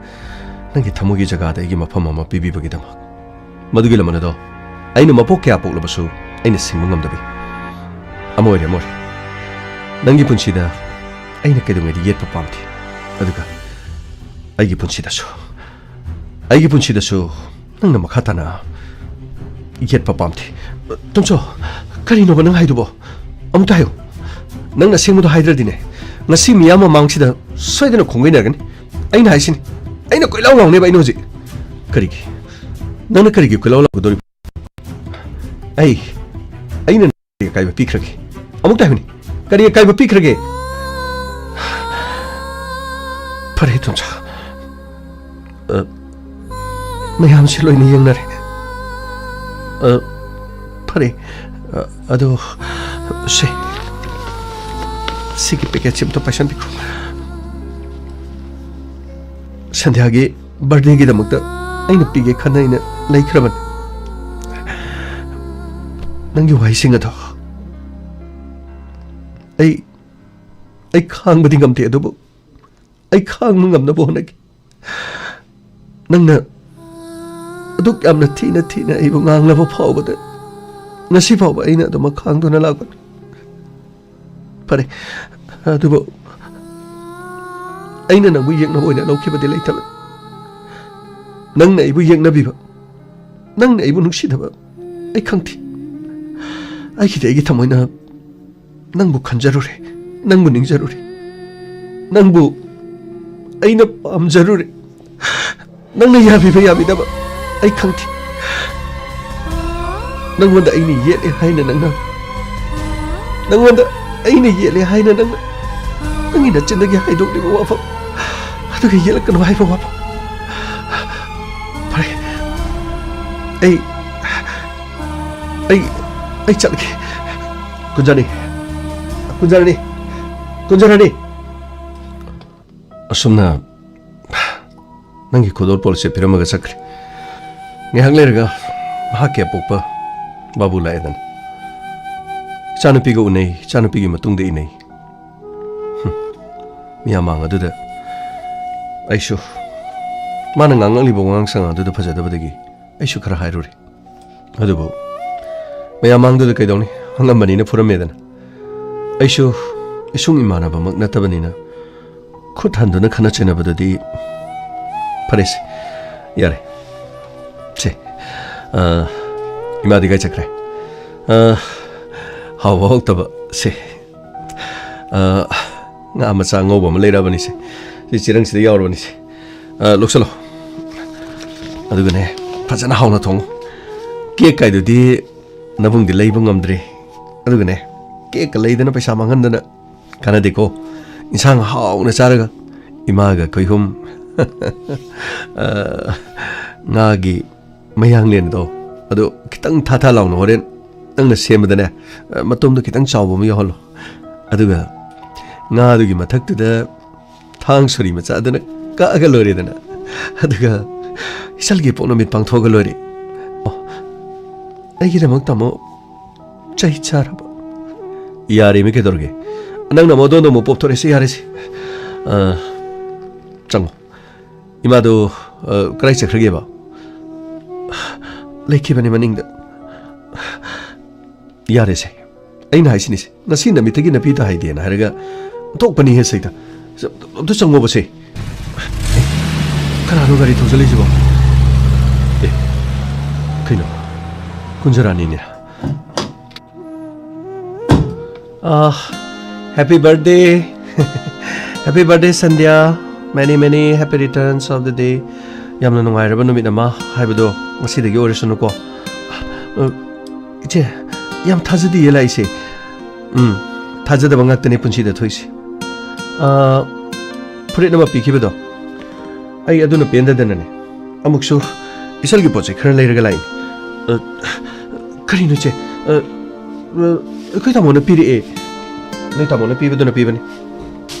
ꯅꯪꯒꯤ ꯊꯃꯣꯏꯒꯤ ꯖꯒꯥꯗ ꯑꯩꯒꯤ ꯃꯐꯝ ꯑꯃ ꯄꯤꯕꯤꯕꯒꯤꯗꯃꯛ꯫ ꯃꯗꯨꯒꯤ ꯂꯃꯟ ꯑꯗꯣ ꯑꯩꯅ ꯃꯄꯣꯛ ꯀꯌꯥ ꯄꯣꯛꯂꯕꯁꯨ ꯑꯩꯅ ꯁꯤꯡꯕ ꯉꯝꯗꯕꯤ ꯑꯃ ꯑꯣꯏꯔꯦ, ꯑꯃ ꯑꯣꯏꯔꯦ꯫ ꯅꯪꯒꯤ ꯄꯨꯟꯁꯤꯗ ꯑꯩꯅ ꯀꯩꯗꯧꯉꯩꯗ ꯌꯦꯠꯄ ꯄꯥꯝꯗꯦ, ꯑꯗꯨꯒ ꯑꯩꯒꯤ ꯄꯨꯟꯁꯤꯗꯁꯨ, ꯑꯩꯒꯤ ꯄꯨꯟꯁꯤꯗꯁꯨ ꯅꯪꯅ ꯃꯈꯥ ꯇꯥꯅ ꯌꯦꯠꯄ ꯄꯥꯝꯗꯦ꯫ ꯇꯣꯝꯆꯧ, ꯀꯔꯤꯅꯣꯕ ꯅꯪ ꯍꯥꯏꯗꯨꯕꯣ? ꯑꯃꯨꯛꯇ ꯍꯥꯏꯌꯨ꯫ ꯅꯪꯅ ꯑꯁꯦꯡꯕꯗꯣ ꯍꯥꯏꯗ꯭ꯔꯗꯤꯅꯦ, ꯉꯁꯤ ꯃꯤꯌꯥꯝ ꯃꯃꯥꯡꯁꯤꯗ ꯁꯣꯏꯗꯅ ꯈꯣꯡꯒꯩꯅꯔꯒꯅꯤ꯫ ꯑꯩꯅ ꯍꯥꯏꯁꯤꯅꯤ, ꯑꯩꯅ ꯀꯣꯏꯂꯥꯎ ꯂꯥꯎꯅꯦꯕ ꯑꯩꯅ ꯍꯧꯖꯤꯛ꯫ ꯀꯔꯤꯒꯤ? ꯅꯪꯅ ꯀꯔꯤꯒꯤ ꯀꯣꯏꯂꯥꯎ ꯂꯥꯎꯒꯗꯧꯔꯤꯕ? ꯑꯩ, ꯑꯩꯅ ꯀꯔꯤ ꯑꯀꯥꯏꯕ ꯄꯤꯈ꯭ꯔꯒꯦ? ꯑꯃꯨꯛꯇ ꯍꯥꯏꯕꯅꯤ, ꯀꯔꯤ ꯑꯀꯥꯏꯕ ꯄꯤꯈ꯭ꯔꯒꯦ? ꯐꯔꯦ, ꯇꯣꯝꯆꯥ꯫ ꯑ, ꯃꯌꯥꯝꯁꯦ ꯂꯣꯏꯅ ꯌꯦꯡꯅꯔꯦ꯫ ꯑ, ꯐꯔꯦ꯫ ꯑ, ꯑꯗꯣ, ꯁꯦ, ꯁꯤꯒꯤ ꯄꯦꯀꯦꯠꯁꯦ ꯑꯝꯇ ꯄꯥꯏꯁꯟꯕꯤꯈꯣ꯫ ꯁꯟꯙ꯭ꯌꯥꯒꯤ ꯕꯥꯔꯗꯦꯒꯤꯗꯃꯛꯇ ꯑꯩꯅ ꯄꯤꯒꯦ ꯈꯟꯅ ꯑꯩꯅ ꯂꯩꯈ꯭ꯔꯕꯅꯤ꯫ ꯅꯪꯒꯤ ꯋꯥꯍꯩꯁꯤꯡ ꯑꯗꯣ ꯑꯩ, ꯑꯩ ꯈꯥꯡꯕꯗꯤ ꯉꯝꯗꯦ, ꯑꯗꯨꯕꯨ ꯑꯩ ꯈꯥꯡꯕ ꯉꯝꯅꯕ ꯍꯣꯠꯅꯒꯦ꯫ ꯅꯪꯅ ꯑꯗꯨꯛ ꯌꯥꯝꯅ ꯊꯤꯅ ꯊꯤꯅ ꯑꯩꯕꯨ ꯉꯥꯡꯂꯕ ꯐꯥꯎꯕꯗ, ꯉꯁꯤ ꯐꯥꯎꯕ ꯑꯩꯅ ꯑꯗꯨꯃꯛ ꯈꯥꯡꯗꯨꯅ ꯂꯥꯛꯄꯅꯤ꯫ ꯐꯔꯦ, ꯑꯗꯨꯕꯨ ꯑꯩꯅ ꯅꯪꯕꯨ ꯌꯦꯛꯅꯕ ꯑꯣꯏꯅ ꯂꯧꯈꯤꯕꯗꯤ ꯂꯩꯇꯕ꯫ ꯅꯪꯅ ꯑꯩꯕꯨ ꯌꯦꯛꯅꯕꯤꯕ, ꯅꯪꯅ ꯑꯩꯕꯨ ꯅꯨꯡꯁꯤꯗꯕ ꯑꯩ ꯈꯪꯗꯦ꯫ ꯑꯩꯒꯤꯗꯤ ꯑꯩꯒꯤ ꯊꯃꯣꯏꯅ ꯅꯪꯕꯨ ꯈꯟꯖꯔꯨꯔꯦ, ꯅꯪꯕꯨ ꯅꯤꯡꯖꯔꯨꯔꯦ, ꯅꯪꯕꯨ ꯑꯩꯅ ꯄꯥꯝꯖꯔꯨꯔꯦ꯫ ꯅꯪꯅ ꯌꯥꯕꯤꯕ ꯌꯥꯕꯤꯗꯕ ꯑꯩ ꯈꯪꯗꯦ꯫ ꯅꯪꯉꯣꯟꯗ ꯑꯩꯅ ꯌꯦꯠꯂꯦ ꯍꯥꯏꯅ ꯅꯪꯅ, ꯅꯪꯉꯣꯟꯗ ꯑꯩꯅ ꯌꯦꯠꯂꯦ ꯍꯥꯏꯅ ꯅꯪꯅ ꯅꯪꯒꯤ ꯅꯆꯤꯟꯗꯒꯤ ꯍꯥꯏꯗꯣꯛꯂꯤꯕ ꯋꯥꯐꯝ ꯑꯗꯨꯒ ꯌꯦꯠꯂꯛꯀꯅꯨ ꯍꯥꯏꯕ ꯋꯥꯐꯝ꯫ ꯐꯔꯦ, ꯑꯩ, ꯑꯩ, ꯑꯩ ꯆꯠꯂꯒꯦ꯫ ꯀꯨꯟꯖꯥꯅꯤ꯫ ꯀꯨꯟꯖꯥꯔꯥꯅꯤ꯫ ꯀꯨꯟꯖꯥꯔꯥꯅꯤ꯫ ꯑꯁꯨꯝꯅ ꯅꯪꯒꯤ ꯈꯨꯗꯣꯜ ꯄꯣꯠꯁꯦ ꯄꯤꯔꯝꯃꯒ ꯆꯠꯈ꯭ꯔꯦ꯫ ꯉꯥꯏꯍꯥꯛ ꯂꯩꯔꯒ ꯃꯍꯥꯛꯀꯤ ꯑꯄꯣꯛꯄ ꯕꯥꯕꯨ ꯂꯥꯛꯑꯦꯗꯅ꯫ ꯏꯆꯥꯅꯨꯄꯤꯒ ꯎꯅꯩ, ꯏꯆꯥꯅꯨꯄꯤꯒꯤ ꯃꯇꯨꯡꯗ ꯏꯅꯩ꯫ ꯍꯨꯝ꯫ ꯃꯤꯌꯥꯝꯃꯥꯡ ꯑꯗꯨꯗ ꯑꯩꯁꯨ ꯃꯥꯅ ꯉꯥꯡꯂꯛꯂꯤꯕ ꯋꯥꯉꯥꯡ ꯁꯉꯥꯡ ꯑꯗꯨꯗ ꯐꯖꯗꯕꯗꯒꯤ ꯑꯩꯁꯨ ꯈꯔ ꯍꯥꯏꯔꯨꯔꯦ꯫ ꯑꯗꯨꯕꯨ ꯃꯌꯥꯝ ꯃꯥꯡꯗꯨꯗ ꯀꯩꯗꯧꯅꯤ? ꯑꯉꯝꯕꯅꯤꯅ ꯐꯨꯔꯝꯃꯦꯗꯅ꯫ ꯑꯩꯁꯨ ꯏꯁꯨꯡ ꯏꯃꯥꯟꯅꯕꯃꯛ ꯅꯠꯇꯕꯅꯤꯅ ꯈꯨꯠ ꯍꯟꯗꯨꯅ ꯈꯠꯅ ꯆꯩꯅꯕꯗꯨꯗꯤ ꯐꯔꯦꯁꯦ, ꯌꯥꯔꯦ꯫ ꯁꯦ, ꯑ, ꯏꯃꯥꯗꯤ ꯀꯥꯏ ꯆꯠꯈ꯭ꯔꯦ? ꯑ, ꯍꯥꯎꯕ ꯍꯥꯎꯇꯕ, ꯁꯦ꯫ ꯑ, ꯉꯥ ꯃꯆꯥ ꯑꯉꯧꯕ ꯑꯃ ꯂꯩꯔꯛꯑꯕꯅꯤꯁꯦ꯫ ꯁꯤ ꯆꯦꯔꯪꯁꯤꯗ ꯌꯥꯎꯔꯕꯅꯤꯁꯦ꯫ ꯑ, ꯂꯧꯁꯜꯂꯣ꯫ ꯑꯗꯨꯒꯅꯦ, ꯐꯖꯅ ꯍꯥꯎꯅ ꯊꯣꯡꯉꯨ꯫ ꯀꯦꯛ ꯀꯥꯏꯗꯨꯗꯤ ꯅꯕꯨꯡꯗꯤ ꯂꯩꯕ ꯉꯝꯗ꯭ꯔꯤ꯫ ꯑꯗꯨꯒꯅꯦ, ꯀꯦꯛꯀ ꯂꯩꯗꯅ ꯄꯩꯁꯥ ꯃꯥꯡꯍꯟꯗꯅ ꯀꯥꯟꯅꯗꯦꯀꯣ꯫ ꯏꯟꯁꯥꯡ ꯍꯥꯎꯅ ꯆꯥꯔꯒ ꯏꯃꯥꯒ ꯑꯩꯈꯣꯏ ꯑꯍꯨꯝ, ꯑ, ꯉꯥꯒꯤ ꯃꯌꯥꯡꯂꯦꯟꯗꯣ, ꯑꯗꯣ ꯈꯤꯇꯪ ꯊꯥ ꯊꯥ ꯂꯥꯎꯅ ꯍꯣꯔꯦꯟ ꯅꯪꯅ ꯁꯦꯝꯕꯗꯅꯦ, ꯑ, ꯃꯇꯨꯝꯗꯣ ꯈꯤꯇꯪ ꯆꯥꯎꯕ ꯑꯃ ꯌꯥꯎꯍꯜꯂꯣ꯫ ꯑꯗꯨꯒ ꯉꯥꯗꯨꯒꯤ ꯃꯊꯛꯇꯨꯗ ꯊꯥꯡ ꯁꯣꯔꯤ ꯃꯆꯥꯗꯨꯅ ꯀꯛꯑꯒ ꯂꯣꯏꯔꯦꯗꯅ꯫ ꯑꯗꯨꯒ ꯏꯆꯜꯒꯤ ꯄꯣꯛ ꯅꯨꯃꯤꯠ ꯄꯥꯡꯊꯣꯛꯑꯒ ꯂꯣꯏꯔꯦ꯫ ꯑꯣ, ꯑꯩꯒꯤꯗꯃꯛ ꯇꯥꯃꯣ ꯆꯩ ꯆꯥꯔꯕ? ꯌꯥꯔꯦꯃꯤ, ꯀꯩꯗꯧꯔꯒꯦ? ꯅꯪꯅ ꯃꯗꯣꯟꯗꯣ ꯑꯃꯨꯛ ꯄꯣꯞꯊꯣꯔꯛꯏꯁꯦ, ꯌꯥꯔꯦꯁꯦ꯫ ꯑ, ꯆꯪꯉꯣ꯫ ꯏꯃꯥꯗꯣ, ꯑ, ꯀꯗꯥꯏ ꯆꯠꯈ꯭ꯔꯒꯦꯕ? ꯂꯩꯈꯤꯕꯅꯤ ꯃꯅꯤꯡꯗ꯫ ꯌꯥꯔꯦꯁꯦ, ꯑꯩꯅ ꯍꯥꯏꯁꯤꯅꯤꯁꯦ, ꯉꯁꯤ ꯅꯨꯃꯤꯠꯇꯒꯤ ꯅꯨꯄꯤꯗ ꯍꯥꯏꯗꯦꯅ ꯍꯥꯏꯔꯒ ꯑꯣꯟꯊꯣꯛꯄꯅꯤꯍꯦ ꯁꯩꯗ꯫ ꯑꯝꯇ ꯆꯪꯉꯣꯕꯁꯦ꯫ ꯀꯅꯥꯅꯣ ꯒꯥꯔꯤ ꯊꯧꯖꯜꯂꯤꯁꯤꯕꯣ? ꯑꯦ, ꯀꯩꯅꯣ, ꯀꯨꯟꯖꯔꯥꯅꯤꯅꯦ꯫ ꯑꯥ, happy birthday. Happy birthday, ꯁꯟꯙ꯭ꯌꯥ. Many, many happy returns of the day. ꯌꯥꯝꯅ ꯅꯨꯡꯉꯥꯏꯔꯕ ꯅꯨꯃꯤꯠ ꯑꯃ ꯍꯥꯏꯕꯗꯣ ꯉꯁꯤꯗꯒꯤ ꯑꯣꯏꯔꯁꯅꯨꯀꯣ꯫ ꯑ, ꯏꯆꯦ, ꯌꯥꯝ ꯊꯥꯖꯗꯤꯌꯦ ꯂꯥꯛꯏꯁꯦ꯫ ꯎꯝ, ꯊꯥꯖꯗꯕ ꯉꯥꯛꯇꯅꯦ ꯄꯨꯟꯁꯤꯗ ꯊꯣꯛꯏꯁꯦ꯫ ꯑ, ꯐꯨꯔꯤꯠ ꯑꯃ ꯄꯤꯈꯤꯕꯗꯣ, ꯑꯩ ꯑꯗꯨꯅ ꯄꯦꯟꯗꯗꯅꯅꯦ ꯑꯃꯨꯛꯁꯨ ꯏꯆꯜꯒꯤ ꯄꯣꯠ ꯆꯩ ꯈꯔ ꯂꯩꯔꯒ ꯂꯥꯛꯏꯅꯦ꯫ ꯑ, ꯀꯔꯤꯅꯣ ꯏꯆꯦ? ꯑ, ꯑ, ꯑꯩꯈꯣꯏ ꯇꯥꯃꯣꯅ ꯄꯤꯔꯛꯑꯦ꯫ ꯅꯣꯏ ꯇꯥꯃꯣꯅ ꯄꯤꯕꯗꯨꯅ ꯄꯤꯕꯅꯤ꯫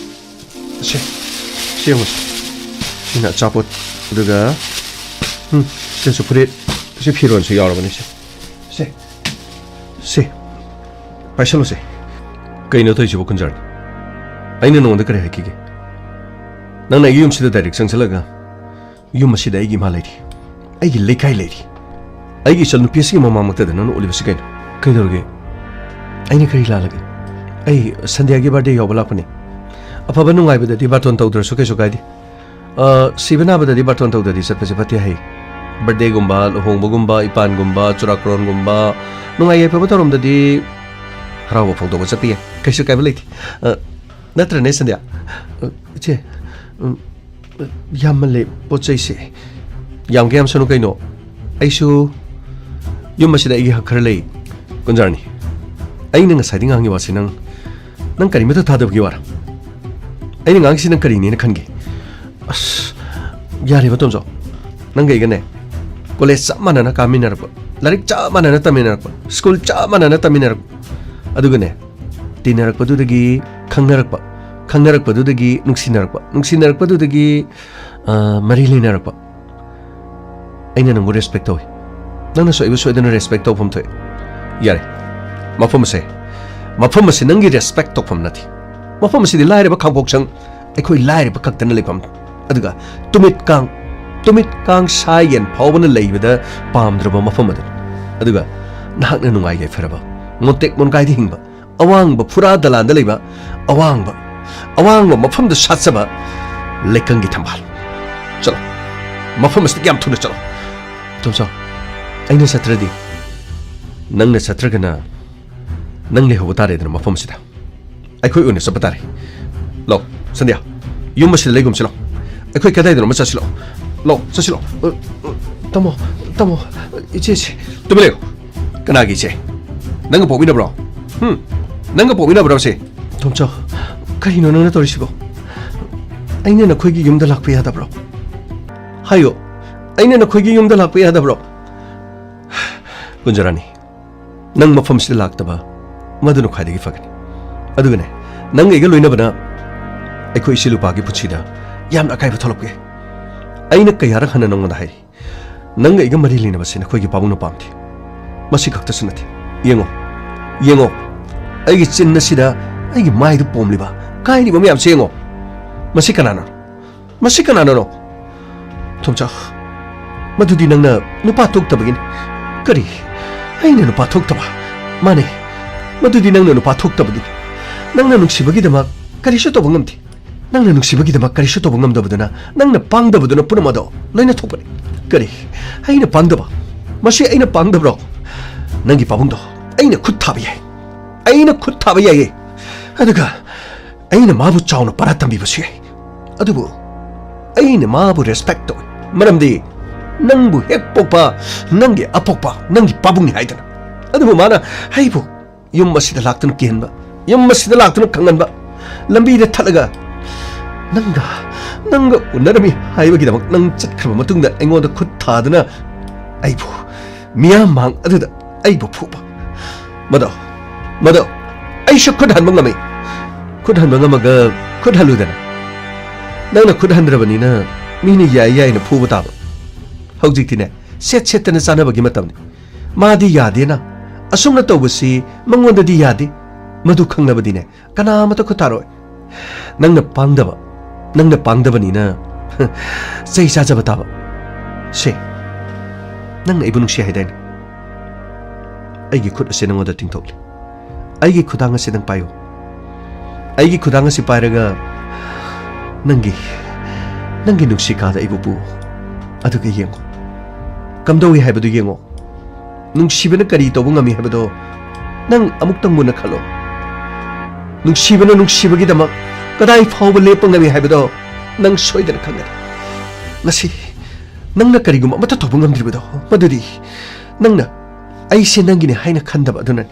ꯁꯦ, ꯁꯤ ꯌꯦꯡꯉꯨꯁꯦ꯫ ꯁꯤꯅ ꯑꯆꯥꯄꯣꯠ, ꯑꯗꯨꯒ, ꯎꯝ, ꯁꯤꯁꯨ ꯐꯨꯔꯤꯠ, ꯁꯤ ꯐꯤꯔꯣꯟꯁꯨ ꯌꯥꯎꯔꯕꯅꯤ꯫ ꯁꯦ, ꯁꯦ, ꯁꯦ, ꯄꯥꯏꯁꯜꯂꯨꯁꯦ꯫ ꯀꯩꯅꯣ ꯇꯧꯔꯤꯁꯤꯕꯣ, ꯀꯨꯟꯖꯔꯅꯤ? ꯑꯩꯅ ꯅꯉꯣꯟꯗ ꯀꯔꯤ ꯍꯥꯏꯈꯤꯒꯦ? ꯅꯪꯅ ꯑꯩꯒꯤ ꯌꯨꯝꯁꯤꯗ direct ꯆꯪꯁꯤꯜꯂꯒ, "ꯌꯨꯝ ꯑꯁꯤꯗ ꯑꯩꯒꯤ ꯏꯃꯥ ꯂꯩꯔꯤ, ꯑꯩꯒꯤ ꯂꯩꯀꯥꯏ ꯂꯩꯔꯤ, ꯑꯩꯒꯤ ꯏꯆꯟꯅꯨꯄꯤ ꯑꯁꯤꯒꯤ ꯃꯃꯥꯡꯃꯛꯇꯗ ꯅꯪꯅ ꯎꯠꯂꯤꯕꯁꯤ ꯀꯩꯅꯣ?" ꯀꯩꯗꯧꯔꯒꯦ? ꯑꯩꯅ ꯀꯔꯤ ꯂꯥꯜꯂꯒꯦ? ꯑꯩ ꯁꯟꯗ꯭ꯌꯥꯒꯤ birthday ꯌꯥꯎꯕ ꯂꯥꯛꯄꯅꯤ꯫ ꯑꯐꯕ ꯅꯨꯡꯉꯥꯏꯕꯗꯗꯤ ꯕꯥꯔꯇꯣꯟ ꯇꯧꯗ꯭ꯔꯁꯨ ꯀꯩꯁꯨ ꯀꯥꯏꯗꯦ꯫ ꯑ, ꯁꯤꯕ ꯅꯥꯕꯗꯗꯤ ꯕꯥꯔꯇꯣꯟ ꯇꯧꯗ꯭ꯔꯗꯤ ꯆꯠꯄꯁꯦ ꯐꯠꯇꯦ ꯍꯥꯏ꯫ Birthdayꯒꯨꯝꯕ, ꯂꯨꯍꯣꯡꯕꯒꯨꯝꯕ, ꯏꯄꯥꯟꯒꯨꯝꯕ, ꯆꯨꯔꯥꯀꯣꯔꯣꯟꯒꯨꯝꯕ, ꯅꯨꯡꯉꯥꯏ ꯌꯥꯏꯐꯕ ꯊꯧꯔꯝꯗꯗꯤ ꯍꯔꯥꯎꯕ ꯐꯣꯡꯗꯣꯛꯄ ꯆꯠꯄ ꯌꯥꯏ꯫ ꯀꯩꯁꯨ ꯀꯥꯏꯕ ꯂꯩꯇꯦ꯫ ꯑ, ꯅꯠꯇ꯭ꯔꯅꯦ, ꯁꯟꯗ꯭ꯌꯥ? ꯑ, ꯏꯆꯦ, ꯎꯝ, ꯌꯥꯝꯃꯜꯂꯦ ꯄꯣꯠ ꯆꯩꯁꯦ꯫ ꯌꯥꯝꯒꯦ ꯌꯥꯝꯁꯅꯨ ꯀꯩꯅꯣ꯫ ꯑꯩꯁꯨ ꯌꯨꯝ ꯑꯁꯤꯗ ꯑꯩꯒꯤ ꯍꯛ ꯈꯔ ꯂꯩ, ꯀꯨꯟꯖꯥꯔꯅꯤ꯫ ꯑꯩꯅ ꯉꯁꯥꯏꯗꯩ ꯉꯥꯡꯉꯤ ꯋꯥꯁꯦ ꯅꯪ, ꯅꯪ ꯀꯔꯤꯃꯠꯇ ꯊꯥꯗꯕꯒꯤ ꯋꯥꯔꯥ? ꯑꯩꯅ ꯉꯥꯡꯉꯤꯁꯤ ꯅꯪ ꯀꯔꯤꯅꯦꯅ ꯈꯟꯒꯦ? ꯑꯁ, ꯌꯥꯔꯦꯕ ꯇꯣꯝꯆꯧ꯫ ꯅꯪꯒ ꯑꯩꯒꯅꯦ, college ꯆꯞ ꯃꯥꯟꯅꯅ ꯀꯥꯃꯤꯟꯅꯔꯛꯄ, ꯂꯥꯏꯔꯤꯛ ꯆꯞ ꯃꯥꯟꯅꯅ ꯇꯝꯃꯤꯟꯅꯔꯛꯄ, school ꯆꯞ ꯃꯥꯟꯅꯅ ꯇꯝꯃꯤꯟꯅꯔꯛꯄ, ꯑꯗꯨꯒꯅꯦ, ꯇꯤꯟꯅꯔꯛꯄꯗꯨꯗꯒꯤ ꯈꯪꯅꯔꯛꯄ, ꯈꯪꯅꯔꯛꯄꯗꯨꯗꯒꯤ ꯅꯨꯡꯁꯤꯅꯔꯛꯄ, ꯅꯨꯡꯁꯤꯅꯔꯛꯄꯗꯨꯗꯒꯤ, ꯑ, ꯃꯔꯤ ꯂꯩꯅꯔꯛꯄ꯫ ꯑꯩꯅ ꯅꯪꯕꯨ respect ꯇꯧꯏ, ꯅꯪꯅꯁꯨ ꯑꯩꯕꯨ ꯁꯣꯏꯗꯅ respect ꯇꯧꯐꯝ ꯊꯣꯛꯏ꯫ ꯌꯥꯔꯦ, ꯃꯐꯝ ꯑꯁꯦ, ꯃꯐꯝ ꯑꯁꯤ ꯅꯪꯒꯤ respect ꯇꯧꯐꯝ ꯅꯠꯇꯦ꯫ ꯃꯐꯝ ꯑꯁꯤꯗꯤ ꯂꯥꯏꯔꯕ ꯈꯥꯡꯄꯣꯛꯁꯪ, ꯑꯩꯈꯣꯏ ꯂꯥꯏꯔꯕ ꯈꯛꯇꯅ ꯂꯩꯐꯝ, ꯑꯗꯨꯒ ꯇꯨꯃꯤꯠ ꯀꯥꯡ, ꯇꯨꯃꯤꯠ ꯀꯥꯡ ꯁꯥ ꯌꯦꯟ ꯐꯥꯎꯕꯅ ꯂꯩꯕꯗ ꯄꯥꯝꯗ꯭ꯔꯕ ꯃꯐꯝ ꯑꯗꯨꯅꯤ꯫ ꯑꯗꯨꯒ ꯅꯍꯥꯛꯅ ꯅꯨꯡꯉꯥꯏ ꯌꯥꯏꯐꯔꯕ, ꯃꯣꯟꯇꯦꯛ ꯃꯣꯟꯀꯥꯏꯗ ꯍꯤꯡꯕ, ꯑꯋꯥꯡꯕ ꯐꯨꯔꯥ ꯗꯂꯥꯟꯗ ꯂꯩꯕ, ꯑꯋꯥꯡꯕ, ꯑꯋꯥꯡꯕ ꯃꯐꯝꯗ ꯁꯥꯠꯆꯕ ꯂꯩꯀꯪꯒꯤ ꯊꯝꯕꯥꯜ꯫ ꯆꯠꯂꯣ, ꯃꯐꯝ ꯑꯁꯤꯗꯒꯤ ꯌꯥꯝ ꯊꯨꯅ ꯆꯠꯂꯣ꯫ ꯇꯣꯝꯆꯧ, ꯑꯩꯅ ꯆꯠꯇ꯭ꯔꯗꯤ? ꯅꯪꯅ ꯆꯠꯇ꯭ꯔꯒꯅ ꯅꯪ ꯂꯩꯍꯧꯕ ꯇꯥꯔꯦꯗꯅ ꯃꯐꯝ ꯑꯁꯤꯗ꯫ ꯑꯩꯈꯣꯏ ꯑꯣꯏꯅ ꯆꯠꯄ ꯇꯥꯔꯦ꯫ ꯂꯥꯛꯑꯣ, ꯁꯟꯗ꯭ꯌꯥ, ꯌꯨꯝ ꯑꯁꯤꯗ ꯂꯩꯒꯨꯝꯁꯤ ꯂꯥꯛꯑꯣ꯫ ꯑꯩꯈꯣꯏ ꯀꯗꯥꯏꯗꯅꯣ ꯑꯃ ꯆꯠꯁꯤ ꯂꯥꯛꯑꯣ꯫ ꯂꯥꯛꯑꯣ, ꯆꯠꯁꯤ ꯂꯥꯛꯑꯣ꯫ ꯑ, ꯑ, ꯇꯥꯃꯣ, ꯇꯥꯃꯣ, ꯏꯆꯦꯁꯦ꯫ ꯇꯨꯃꯤꯟ ꯂꯩꯌꯨ꯫ ꯀꯅꯥꯒꯤ ꯏꯆꯦ? ꯅꯪꯒ ꯄꯣꯛꯃꯤꯟꯅꯕ꯭ꯔꯣ? ꯍꯨꯝ? ꯅꯪꯒ ꯄꯣꯛꯃꯤꯟꯅꯕ꯭ꯔꯣ ꯁꯤ? ꯇꯣꯝꯆꯧ, ꯀꯔꯤꯅꯣ ꯅꯪꯅ ꯇꯧꯔꯤꯁꯤꯕꯣ? ꯑꯩꯅ ꯅꯈꯣꯏꯒꯤ ꯌꯨꯝꯗ ꯂꯥꯛꯄ ꯌꯥꯗꯕ꯭ꯔꯣ? ꯍꯥꯏꯌꯣ, ꯑꯩꯅ ꯅꯈꯣꯏꯒꯤ ꯌꯨꯝꯗ ꯂꯥꯛꯄ ꯌꯥꯗꯕ꯭ꯔꯣ? ꯀꯨꯟꯖꯔꯥꯅꯤ, ꯅꯪ ꯃꯐꯝꯁꯤꯗ ꯂꯥꯛꯇꯕ ꯃꯗꯨꯅ ꯈ꯭ꯋꯥꯏꯗꯒꯤ ꯐꯒꯅꯤ꯫ ꯑꯗꯨꯒꯅꯦ, ꯅꯪꯒ ꯑꯩꯒ ꯂꯣꯏꯅꯕꯅ ꯑꯩꯈꯣꯏ ꯏꯆꯦ ꯂꯨꯄꯥꯒꯤ ꯄꯨꯟꯁꯤꯗ ꯌꯥꯝꯅ ꯑꯀꯥꯏꯕ ꯊꯣꯛꯂꯛꯄ ꯌꯥꯏ꯫ ꯑꯩꯅ ꯀꯌꯥꯔꯛ ꯍꯟꯅ ꯅꯪꯉꯣꯟꯗ ꯍꯥꯏꯔꯤ, ꯅꯪꯒ ꯑꯩꯒ ꯃꯔꯤ ꯂꯩꯅꯕꯁꯤ ꯅꯈꯣꯏꯒꯤ ꯄꯥꯕꯨꯡꯅ ꯄꯥꯝꯗꯦ꯫ ꯃꯁꯤ ꯈꯛꯇꯁꯨ ꯅꯠꯇꯦ꯫ ꯌꯦꯡꯉꯣ, ꯌꯦꯡꯉꯣ, ꯑꯩꯒꯤ ꯆꯤꯟ ꯑꯁꯤꯗ ꯑꯩꯒꯤ ꯃꯥꯏꯗ ꯄꯣꯝꯂꯤꯕ, ꯀꯥꯏꯔꯤꯕ ꯃꯌꯥꯝꯁꯦ ꯌꯦꯡꯉꯣ꯫ ꯃꯁꯤ ꯀꯅꯥꯅꯣ? ꯃꯁꯤ ꯀꯅꯥꯅꯅꯣ? ꯊꯣꯝꯆꯥ, ꯃꯗꯨꯗꯤ ꯅꯪꯅ ꯅꯨꯄꯥ ꯊꯣꯛꯇꯕꯒꯤꯅꯤ꯫ ꯀꯔꯤ? ꯑꯩꯅ ꯅꯨꯄꯥ ꯊꯣꯛꯇꯕ? ꯃꯥꯅꯦ, ꯃꯗꯨꯗꯤ ꯅꯪꯅ ꯅꯨꯄꯥ ꯊꯣꯛꯇꯕꯒꯤꯅꯤ꯫ ꯅꯪꯅ ꯅꯨꯡꯁꯤꯕꯒꯤꯗꯃꯛ ꯀꯔꯤꯁꯨ ꯇꯧꯕ ꯉꯝꯗꯦ꯫ ꯅꯪꯅ ꯅꯨꯡꯁꯤꯕꯒꯤꯗꯃꯛ ꯀꯔꯤꯁꯨ ꯇꯧꯕ ꯉꯝꯗꯕꯗꯨꯅ, ꯅꯪꯅ ꯄꯥꯡꯗꯕꯗꯨꯅ ꯄꯨꯝꯅꯃꯛ ꯑꯗꯣ ꯂꯣꯏꯅ ꯊꯣꯛꯄꯅꯤ꯫ ꯀꯔꯤ? ꯑꯩꯅ ꯄꯥꯡꯗꯕ? ꯃꯁꯤ ꯑꯩꯅ ꯄꯥꯡꯗꯕ꯭ꯔꯣ? ꯅꯪꯒꯤ ꯄꯥꯕꯨꯡꯗꯣ ꯑꯩꯅ ꯈꯨꯠ ꯊꯥꯕ ꯌꯥꯏ꯫ ꯑꯩꯅ ꯈꯨꯠ ꯊꯥꯕ ꯌꯥꯏꯌꯦ꯫ ꯑꯗꯨꯒ ꯑꯩꯅ ꯃꯥꯕꯨ ꯆꯥꯎꯅ ꯄꯔꯥ ꯇꯝꯕꯤꯕꯁꯨ ꯌꯥꯏ꯫ ꯑꯗꯨꯕꯨ ꯑꯩꯅ ꯃꯥꯕꯨ ꯔꯦꯁꯄꯦꯛ ꯇꯧꯏ, ꯃꯔꯝꯗꯤ ꯅꯪꯕꯨ ꯍꯦꯛ ꯄꯣꯛꯄ ꯅꯪꯒꯤ ꯑꯄꯣꯛꯄ, ꯅꯪꯒꯤ ꯄꯥꯕꯨꯡꯅꯤ ꯍꯥꯏꯗꯅ꯫ ꯑꯗꯨꯕꯨ ꯃꯥꯅ ꯑꯩꯕꯨ ꯌꯨꯝ ꯑꯁꯤꯗ ꯂꯥꯛꯇꯨꯅ ꯀꯤꯍꯟꯕ, ꯌꯨꯝ ꯑꯁꯤꯗ ꯂꯥꯛꯇꯨꯅ ꯈꯪꯍꯟꯕ, ꯂꯝꯕꯤꯗ ꯊꯠꯂꯒ ꯅꯪꯒ, ꯅꯪꯒ ꯎꯅꯔꯝꯃꯤ ꯍꯥꯏꯕꯒꯤꯗꯃꯛ ꯅꯪ ꯆꯠꯈ꯭ꯔꯕ ꯃꯇꯨꯡꯗ ꯑꯩꯉꯣꯟꯗ ꯈꯨꯠ ꯊꯥꯗꯨꯅ ꯑꯩꯕꯨ ꯃꯤꯌꯥꯝ ꯃꯥꯡ ꯑꯗꯨꯗ ꯑꯩꯕꯨ ꯐꯨꯕ꯫ ꯃꯗꯣ, ꯃꯗꯣ, ꯑꯩꯁꯨ ꯈꯨꯠ ꯍꯟꯕ ꯉꯝꯃꯤ꯫ ꯈꯨꯠ ꯍꯟꯕ ꯉꯝꯃꯒ ꯈꯨꯠ ꯍꯜꯂꯨꯗꯅ꯫ ꯅꯪꯅ ꯈꯨꯠ ꯍꯟꯗ꯭ꯔꯕꯅꯤꯅ ꯃꯤꯅ ꯌꯥꯏ ꯌꯥꯏꯅ ꯐꯨꯕ ꯇꯥꯕ꯫ ꯍꯧꯖꯤꯛꯇꯤꯅꯦ, ꯁꯦꯠ ꯁꯦꯠꯇꯅ ꯆꯥꯅꯕꯒꯤ ꯃꯇꯝꯅꯤ꯫ ꯃꯥꯗꯤ ꯌꯥꯗꯦꯅ꯫ ꯑꯁꯨꯝꯅ ꯇꯧꯕꯁꯤ ꯃꯉꯣꯟꯗꯗꯤ ꯌꯥꯗꯦ꯫ ꯃꯗꯨ ꯈꯪꯂꯕꯗꯤꯅꯦ, ꯀꯅꯥꯃꯠꯇ ꯈꯨꯠ ꯊꯥꯔꯣꯏ꯫ ꯅꯪꯅ ꯄꯥꯡꯗꯕ, ꯅꯪꯅ ꯄꯥꯡꯗꯕꯅꯤꯅ ꯆꯩ ꯆꯥꯖꯕ ꯇꯥꯕ꯫ ꯁꯦ, ꯅꯪꯅ ꯑꯩꯕꯨ ꯅꯨꯡꯁꯤ ꯍꯥꯏꯗꯥꯏꯅꯦ? ꯑꯩꯒꯤ ꯈꯨꯠ ꯑꯁꯤ ꯅꯪꯉꯣꯟꯗ ꯇꯤꯡꯊꯣꯛꯂꯤ꯫ ꯑꯩꯒꯤ ꯈꯨꯗꯥꯡ ꯑꯁꯤ ꯅꯪ ꯄꯥꯏꯌꯨ꯫ ꯑꯩꯒꯤ ꯈꯨꯗꯥꯡ ꯑꯁꯤ ꯄꯥꯏꯔꯒ ꯅꯪꯒꯤ, ꯅꯪꯒꯤ ꯅꯨꯡꯁꯤ ꯀꯥꯗ ꯑꯩꯕꯨ ꯄꯨ꯫ ꯑꯗꯨꯒ ꯌꯦꯡꯉꯨ꯫ ꯀꯝꯗꯧꯏ ꯍꯥꯏꯕꯗꯨ ꯌꯦꯡꯉꯨ꯫ ꯅꯨꯡꯁꯤꯕꯅ ꯀꯔꯤ ꯇꯧꯕ ꯉꯝꯃꯤ ꯍꯥꯏꯕꯗꯣ ꯅꯪ ꯑꯃꯨꯛꯇꯪ ꯃꯨꯟꯅ ꯈꯜꯂꯣ꯫ ꯅꯨꯡꯁꯤꯕꯅ ꯅꯨꯡꯁꯤꯕꯒꯤꯗꯃꯛ ꯀꯗꯥꯏ ꯐꯥꯎꯕ ꯂꯦꯞꯄ ꯉꯝꯃꯤ ꯍꯥꯏꯕꯗꯣ ꯅꯪ ꯁꯣꯏꯗꯅ ꯈꯪꯒꯅꯤ꯫ ꯉꯁꯤ ꯅꯪꯅ ꯀꯔꯤꯒꯨꯝꯕ ꯑꯃꯠꯇ ꯇꯧꯕ ꯉꯝꯗ꯭ꯔꯤꯕꯗꯣ, ꯃꯗꯨꯗꯤ ꯅꯪꯅ ꯑꯩꯁꯦ ꯅꯪꯒꯤꯅꯤ ꯍꯥꯏꯅ ꯈꯟꯗꯕ ꯑꯗꯨꯅꯅꯤ꯫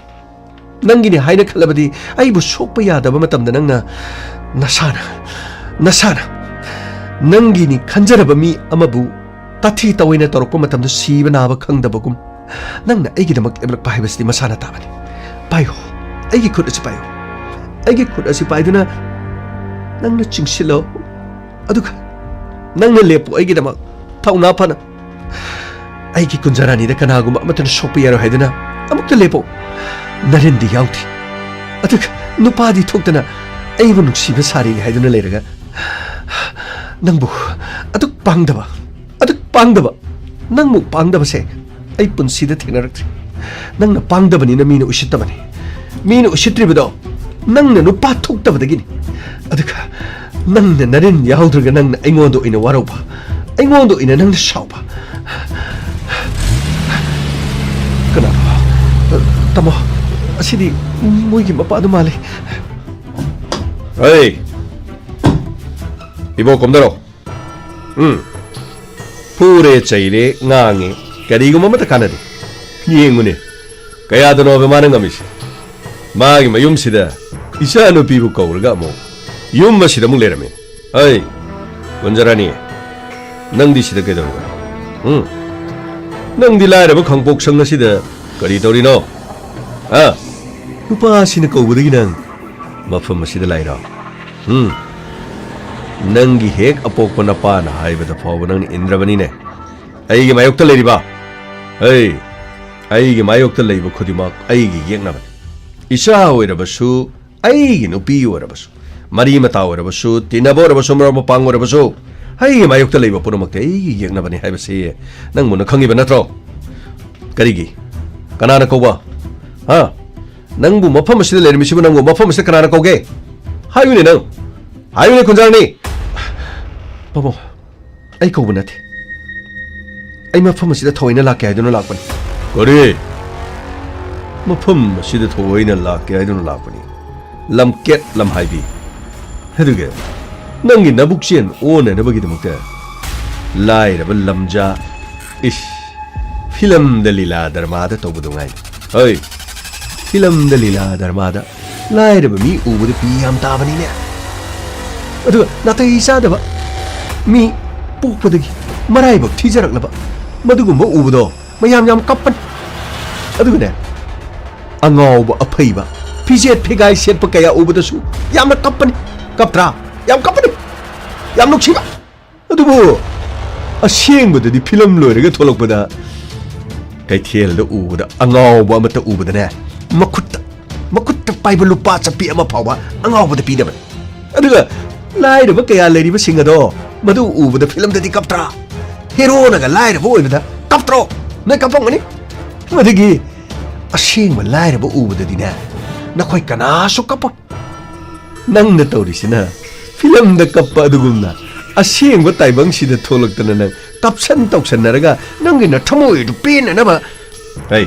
ꯅꯪꯒꯤꯅꯤ ꯍꯥꯏꯅ ꯈꯜꯂꯕꯗꯤ ꯑꯩꯕꯨ ꯁꯣꯛꯄ ꯌꯥꯗꯕ ꯃꯇꯝꯗ ꯅꯪꯅ ꯅꯁꯥꯅ, ꯅꯁꯥꯅ ꯅꯪꯒꯤꯅꯤ ꯈꯟꯖꯔꯕ ꯃꯤ ꯑꯃꯕꯨ ꯇꯥꯊꯤ ꯇꯥꯑꯣꯏꯅ ꯇꯧꯔꯛꯄ ꯃꯇꯝꯗ ꯁꯤꯕ ꯅꯥꯕ ꯈꯪꯗꯕꯒꯨꯝ ꯅꯪꯅ ꯑꯩꯒꯤꯗꯃꯛ ꯂꯦꯞꯂꯛꯄ ꯍꯥꯏꯕꯁꯤꯗꯤ ꯃꯁꯥꯅ ꯇꯥꯕꯅꯤ꯫ ꯄꯥꯏꯌꯣ, ꯑꯩꯒꯤ ꯈꯨꯠ ꯑꯁꯤ ꯄꯥꯏꯌꯨ꯫ ꯑꯩꯒꯤ ꯈꯨꯠ ꯑꯁꯤ ꯄꯥꯏꯗꯨꯅ ꯅꯪꯅ ꯆꯤꯡꯁꯤꯜꯂꯣ꯫ ꯑꯗꯨꯒ ꯅꯪꯅ ꯂꯦꯞꯄꯨ ꯑꯩꯒꯤꯗꯃꯛ꯫ ꯊꯧꯅꯥ ꯐꯅ ꯑꯩꯒꯤ ꯀꯨꯟꯖꯔꯥꯅꯤꯗ ꯀꯅꯥꯒꯨꯝꯕ ꯑꯃꯠꯇꯅ ꯁꯣꯛꯄ ꯌꯥꯔꯣꯏ ꯍꯥꯏꯗꯨꯅ ꯑꯃꯨꯛꯇ ꯂꯦꯞꯄꯨ꯫ ꯅꯔꯦꯟꯗꯤ ꯌꯥꯎꯗꯦ꯫ ꯑꯗꯨꯒ ꯅꯨꯄꯥꯗꯤ ꯊꯣꯛꯇꯅ ꯑꯩꯕꯨ ꯅꯨꯡꯁꯤꯕ ꯁꯥꯔꯤ ꯍꯥꯏꯗꯨꯅ ꯂꯩꯔꯒ ꯅꯪꯕꯨ ꯑꯗꯨꯛ ꯄꯥꯡꯗꯕ, ꯑꯗꯨꯛ ꯄꯥꯡꯗꯕ, ꯅꯪꯃꯨꯛ ꯄꯥꯡꯗꯕꯁꯦ ꯑꯩ ꯄꯨꯟꯁꯤꯗ ꯊꯦꯡꯅꯔꯛꯇ꯭ꯔꯤ꯫ ꯅꯪꯅ ꯄꯥꯡꯗꯕꯅꯤꯅ ꯃꯤꯅ ꯎꯁꯤꯠꯇꯕꯅꯤ꯫ ꯃꯤꯅ ꯎꯁꯤꯠꯇ꯭ꯔꯤꯕꯗꯣ ꯅꯪꯅ ꯅꯨꯄꯥ ꯊꯣꯛꯇꯕꯗꯒꯤꯅꯤ꯫ ꯑꯗꯨꯒ ꯅꯪꯅ ꯅꯔꯤꯟ ꯌꯥꯎꯗ꯭ꯔꯒ ꯅꯪꯅ ꯑꯩꯉꯣꯟꯗ ꯑꯣꯏꯅ ꯋꯥꯔꯧꯕ, ꯑꯩꯉꯣꯟꯗ ꯑꯣꯏꯅ ꯅꯪꯅ ꯁꯥꯎꯕ꯫ ꯀꯅꯥꯅꯣ? ꯇꯥꯃꯣ, ꯑꯁꯤꯗꯤ ꯃꯣꯏꯒꯤ ꯃꯄꯥꯗꯨ ꯃꯥꯜꯂꯤ꯫ ꯍꯩ! ꯏꯕꯣ, ꯀꯣꯝꯗꯔꯣ꯫ ꯎꯝ꯫ ꯐꯨꯔꯦ, ꯆꯩꯔꯦ, ꯉꯥꯡꯉꯦ꯫ ꯀꯔꯤꯒꯨꯝꯕ ꯑꯃꯠꯇ ꯀꯥꯟꯅꯗꯦ꯫ ꯌꯦꯡꯉꯨꯅꯦ꯫ ꯀꯌꯥꯗꯅꯣꯕ ꯃꯥꯅ ꯉꯝꯃꯤꯁꯦ? ꯃꯥꯒꯤ ꯃꯌꯨꯝꯁꯤꯗ ꯏꯆꯥꯅꯨꯄꯤꯕꯨ ꯀꯧꯔꯒ ꯑꯃꯨꯛ ꯌꯨꯝ ꯑꯁꯤꯗ ꯑꯃꯨꯛ ꯂꯩꯔꯝꯃꯤ꯫ ꯑꯩ, ꯀꯨꯟꯖꯔꯥꯅꯤ, ꯅꯪꯗꯤ ꯁꯤꯗ ꯀꯩꯗꯧꯔꯤꯕ? ꯎꯝ? ꯅꯪꯗꯤ ꯂꯥꯏꯔꯕ ꯈꯥꯡꯄꯣꯛꯁꯪ ꯑꯁꯤꯗ ꯀꯔꯤ ꯇꯧꯔꯤꯅꯣ? ꯍꯥ? ꯅꯨꯄꯥꯁꯤꯅ ꯀꯧꯕꯗꯒꯤ ꯅꯪ ꯃꯐꯝ ꯑꯁꯤꯗ ꯂꯥꯛꯏꯔꯣ? ꯎꯝ? ꯅꯪꯒꯤ ꯍꯦꯛ ꯑꯄꯣꯛꯄ ꯅꯄꯥꯅ ꯍꯥꯏꯕꯗ ꯐꯥꯎꯕ ꯅꯪꯅ ꯏꯟꯗ꯭ꯔꯕꯅꯤꯅꯦ꯫ ꯑꯩꯒꯤ ꯃꯥꯌꯣꯛꯇ ꯂꯩꯔꯤꯕ, ꯑꯩ, ꯑꯩꯒꯤ ꯃꯥꯌꯣꯛꯇ ꯂꯩꯕ ꯈꯨꯗꯤꯡꯃꯛ ꯑꯩꯒꯤ ꯌꯦꯛꯅꯕꯅꯤ꯫ ꯏꯆꯥ ꯑꯣꯏꯔꯕꯁꯨ, ꯑꯩꯒꯤ ꯅꯨꯄꯤ ꯑꯣꯏꯔꯕꯁꯨ, ꯃꯔꯤ ꯃꯇꯥ ꯑꯣꯏꯔꯕꯁꯨ, ꯇꯤꯟꯅꯕ ꯑꯣꯏꯔꯕꯁꯨ, ꯃꯔꯨꯞ ꯃꯄꯥꯡ ꯑꯣꯏꯔꯕꯁꯨ, ꯑꯩꯒꯤ ꯃꯥꯌꯣꯛꯇ ꯂꯩꯕ ꯄꯨꯝꯅꯃꯛꯇꯤ ꯑꯩꯒꯤ ꯌꯦꯛꯅꯕꯅꯤ ꯍꯥꯏꯕꯁꯤ ꯅꯪ ꯃꯨꯟꯅ ꯈꯪꯉꯤꯕ ꯅꯠꯇ꯭ꯔꯣ? ꯀꯔꯤꯒꯤ? ꯀꯅꯥꯅ ꯀꯧꯕ? ꯍꯥ? ꯅꯪꯕꯨ ꯃꯐꯝ ꯑꯁꯤꯗ ꯂꯩꯔꯝꯃꯤꯁꯤꯕꯨ ꯅꯪꯕꯨ ꯃꯐꯝ ꯑꯁꯤꯗ ꯀꯅꯥꯅ ꯀꯧꯒꯦ? ꯍꯥꯏꯌꯨꯅꯦ ꯅꯪ! ꯍꯥꯏꯌꯨꯅꯦ, ꯀꯨꯟꯖꯥꯔꯅꯤ! ꯄꯥꯕꯨꯡ, ꯑꯩ ꯀꯧꯕ ꯅꯠꯇꯦ꯫ ꯑꯩ ꯃꯐꯝ ꯑꯁꯤꯗ ꯊꯑꯣꯏꯅ ꯂꯥꯛꯀꯦ ꯍꯥꯏꯗꯨꯅ ꯂꯥꯛꯄꯅꯤ꯫ ꯀꯔꯤ? ꯃꯐꯝ ꯑꯁꯤꯗ ꯊꯑꯣꯏꯅ ꯂꯥꯛꯀꯦ ꯍꯥꯏꯗꯨꯅ ꯂꯥꯛꯄꯅꯤ? ꯂꯝꯀꯦꯠ ꯂꯝꯍꯥꯏꯕꯤ꯫ ꯑꯗꯨꯒ ꯅꯪꯒꯤ ꯅꯕꯨꯛ ꯆꯦꯟ ꯑꯣꯟꯅꯅꯕꯒꯤꯗꯃꯛꯇ ꯂꯥꯏꯔꯕ ꯂꯝꯖꯥ, ꯏꯁ, ꯐꯤꯂꯝꯗ ꯂꯤꯂꯥ ꯗ꯭ꯔꯃꯥꯗ ꯇꯧꯕꯗꯨ ꯉꯥꯏ꯫ ꯍꯣꯏ, ꯐꯤꯂꯝꯗ ꯂꯤꯂꯥ ꯗ꯭ꯔꯃꯥꯗ ꯂꯥꯏꯔꯕ ꯃꯤ ꯎꯕꯗ ꯄꯤ ꯌꯥꯝ ꯇꯥꯕꯅꯤꯅꯦ꯫ ꯑꯗꯨꯒ ꯅꯥꯇꯩ ꯆꯥꯗꯕ ꯃꯤ ꯄꯣꯛꯄꯗꯒꯤ ꯃꯔꯥꯏꯕꯛ ꯊꯤꯖꯔꯛꯂꯕ ꯃꯗꯨꯒꯨꯝꯕ ꯎꯕꯗꯣ ꯃꯌꯥꯝ ꯌꯥꯝ ꯀꯞꯄꯅꯤ꯫ ꯑꯗꯨꯒꯅꯦ, ꯑꯉꯥꯎꯕ, ꯑꯐꯩꯕ, ꯐꯤꯖꯦꯠ ꯐꯤꯒꯥꯏ ꯁꯦꯠꯄ ꯀꯌꯥ ꯎꯕꯗꯁꯨ ꯌꯥꯝꯅ ꯀꯞꯄꯅꯤ꯫ ꯀꯞꯇ꯭ꯔꯥ? ꯌꯥꯝ ꯀꯞꯄꯅꯤ꯫ ꯌꯥꯝ ꯅꯨꯡꯁꯤꯕ꯫ ꯑꯗꯨꯕꯨ ꯑꯁꯦꯡꯕꯗꯗꯤ ꯐꯤꯂꯝ ꯂꯣꯏꯔꯒ ꯊꯣꯛꯂꯛꯄꯗ ꯀꯩꯊꯦꯜꯗ ꯎꯕꯗ ꯑꯉꯥꯎꯕ ꯑꯃꯠꯇ ꯎꯕꯗꯅꯦ, ꯃꯈꯨꯠꯇ, ꯃꯈꯨꯠꯇ ꯄꯥꯏꯕ ꯂꯨꯄꯥ ꯆꯠꯄꯤ ꯑꯃ ꯐꯥꯎꯕ ꯑꯉꯥꯎꯕꯗ ꯄꯤꯗꯕꯅꯤ꯫ ꯑꯗꯨꯒ ꯂꯥꯏꯔꯕ ꯀꯌꯥ ꯂꯩꯔꯤꯕꯁꯤꯡ ꯑꯗꯣ ꯃꯗꯨ ꯎꯕꯗ ꯐꯤꯂꯝꯗꯗꯤ ꯀꯞꯇ꯭ꯔꯥ? ꯍꯦꯔꯣꯅꯒ ꯂꯥꯏꯔꯕ ꯑꯣꯏꯕꯗ ꯀꯞꯇ꯭ꯔꯣ? ꯅꯣꯏ ꯀꯞꯄꯝꯒꯅꯤ꯫ ꯃꯗꯨꯒꯤ ꯑꯁꯦꯡꯕ ꯂꯥꯏꯔꯕ ꯎꯕꯗꯗꯤꯅꯦ, ꯅꯈꯣꯏ ꯀꯅꯥꯁꯨ ꯀꯞꯄꯣꯏ꯫ ꯅꯪꯅ ꯇꯧꯔꯤꯁꯤꯅ ꯐꯤꯂꯝꯗ ꯀꯞꯄ ꯑꯗꯨꯒꯨꯝꯅ ꯑꯁꯦꯡꯕ ꯇꯥꯏꯕꯪꯁꯤꯗ ꯊꯣꯛꯂꯛꯇꯅ ꯅꯪ ꯀꯞꯁꯟ ꯇꯧꯁꯟꯅꯔꯒ ꯅꯪꯒꯤ ꯅꯊꯃꯣꯏꯗꯨ ꯄꯦꯟꯅꯅꯕ꯫ ꯍꯩ,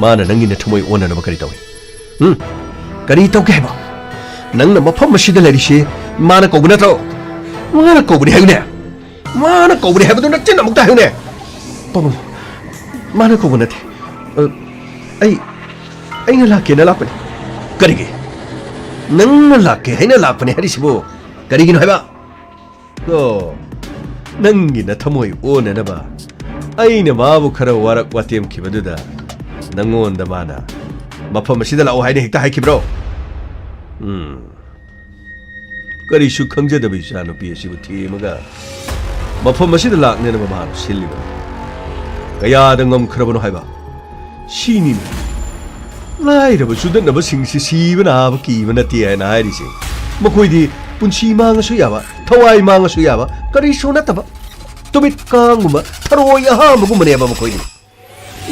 ꯃꯥꯅ ꯅꯪꯒꯤ ꯅꯊꯃꯣꯏ ꯑꯣꯟꯅꯅꯕ ꯀꯔꯤ ꯇꯧꯏ? ꯎꯝ? ꯀꯔꯤ ꯇꯧꯒꯦ ꯍꯥꯏꯕ? ꯅꯪꯅ ꯃꯐꯝ ꯑꯁꯤꯗ ꯂꯩꯔꯤꯁꯤ ꯃꯥꯅ ꯀꯧꯕ ꯅꯠꯇ꯭ꯔꯣ? ꯃꯥꯅ ꯀꯧꯕꯅꯤ ꯍꯥꯏꯌꯨꯅꯦ꯫ ꯃꯥꯅ ꯀꯧꯕꯅꯤ ꯍꯥꯏꯕꯗꯨ ꯅꯆꯤꯟ ꯑꯃꯨꯛꯇ ꯍꯥꯏꯌꯨꯅꯦ꯫ ꯄꯥꯕꯨꯡ, ꯃꯥꯅ ꯀꯧꯕ ꯅꯠꯇꯦ꯫ ꯑ, ꯑꯩ, ꯑꯩꯅ ꯂꯥꯛꯀꯦꯅ ꯂꯥꯛꯄꯅꯤ꯫ ꯀꯔꯤꯒꯤ? ꯅꯪꯅ ꯂꯥꯛꯀꯦ ꯍꯥꯏꯅ ꯂꯥꯛꯄꯅꯤ ꯍꯥꯏꯔꯤꯁꯤꯕꯨ ꯀꯔꯤꯒꯤꯅꯣ ꯍꯥꯏꯕ? ꯑꯣ, ꯅꯪꯒꯤ ꯅꯊꯃꯣꯏ ꯑꯣꯟꯅꯅꯕ ꯑꯩꯅ ꯃꯥꯕꯨ ꯈꯔ ꯋꯥꯔꯛ ꯋꯥꯇꯦꯝꯈꯤꯕꯗꯨꯗ ꯅꯪꯉꯣꯟꯗ ꯃꯥꯅ "ꯃꯐꯝ ꯑꯁꯤꯗ ꯂꯥꯛꯑꯣ" ꯍꯥꯏꯅ ꯍꯦꯛꯇ ꯍꯥꯏꯈꯤꯕ꯭ꯔꯣ? ꯎꯝ꯫ ꯀꯔꯤꯁꯨ ꯈꯪꯖꯗꯕ ꯏꯆꯥꯅꯨꯄꯤ ꯑꯁꯤꯕꯨ ꯊꯦꯝꯃꯒ ꯃꯐꯝ ꯑꯁꯤꯗ ꯂꯥꯛꯅꯅꯕ ꯃꯍꯥꯛ ꯁꯤꯜꯂꯤꯕꯅꯤ꯫ ꯀꯌꯥꯗ ꯉꯝꯈ꯭ꯔꯕꯅꯣ ꯍꯥꯏꯕ? ꯁꯤꯅꯤꯅꯦ꯫ ꯂꯥꯏꯔꯕ ꯆꯨꯗꯠꯅꯕꯁꯤꯡꯁꯤ ꯁꯤꯕ ꯅꯥꯕ ꯀꯤꯕ ꯅꯠꯇꯦ ꯍꯥꯏꯅ ꯍꯥꯏꯔꯤꯁꯦ꯫ ꯃꯈꯣꯏꯗꯤ ꯄꯨꯟꯁꯤ ꯃꯥꯡꯉꯁꯨ ꯌꯥꯕ, ꯊꯋꯥꯏ ꯃꯥꯡꯉꯁꯨ ꯌꯥꯕ, ꯀꯔꯤꯁꯨ ꯅꯠꯇꯕ ꯇꯨꯃꯤꯠ ꯀꯥꯡꯒꯨꯝꯕ, ꯊꯔꯣꯏ ꯑꯍꯥꯝꯕꯒꯨꯝꯕꯅꯦꯕ ꯃꯈꯣꯏꯗꯤ꯫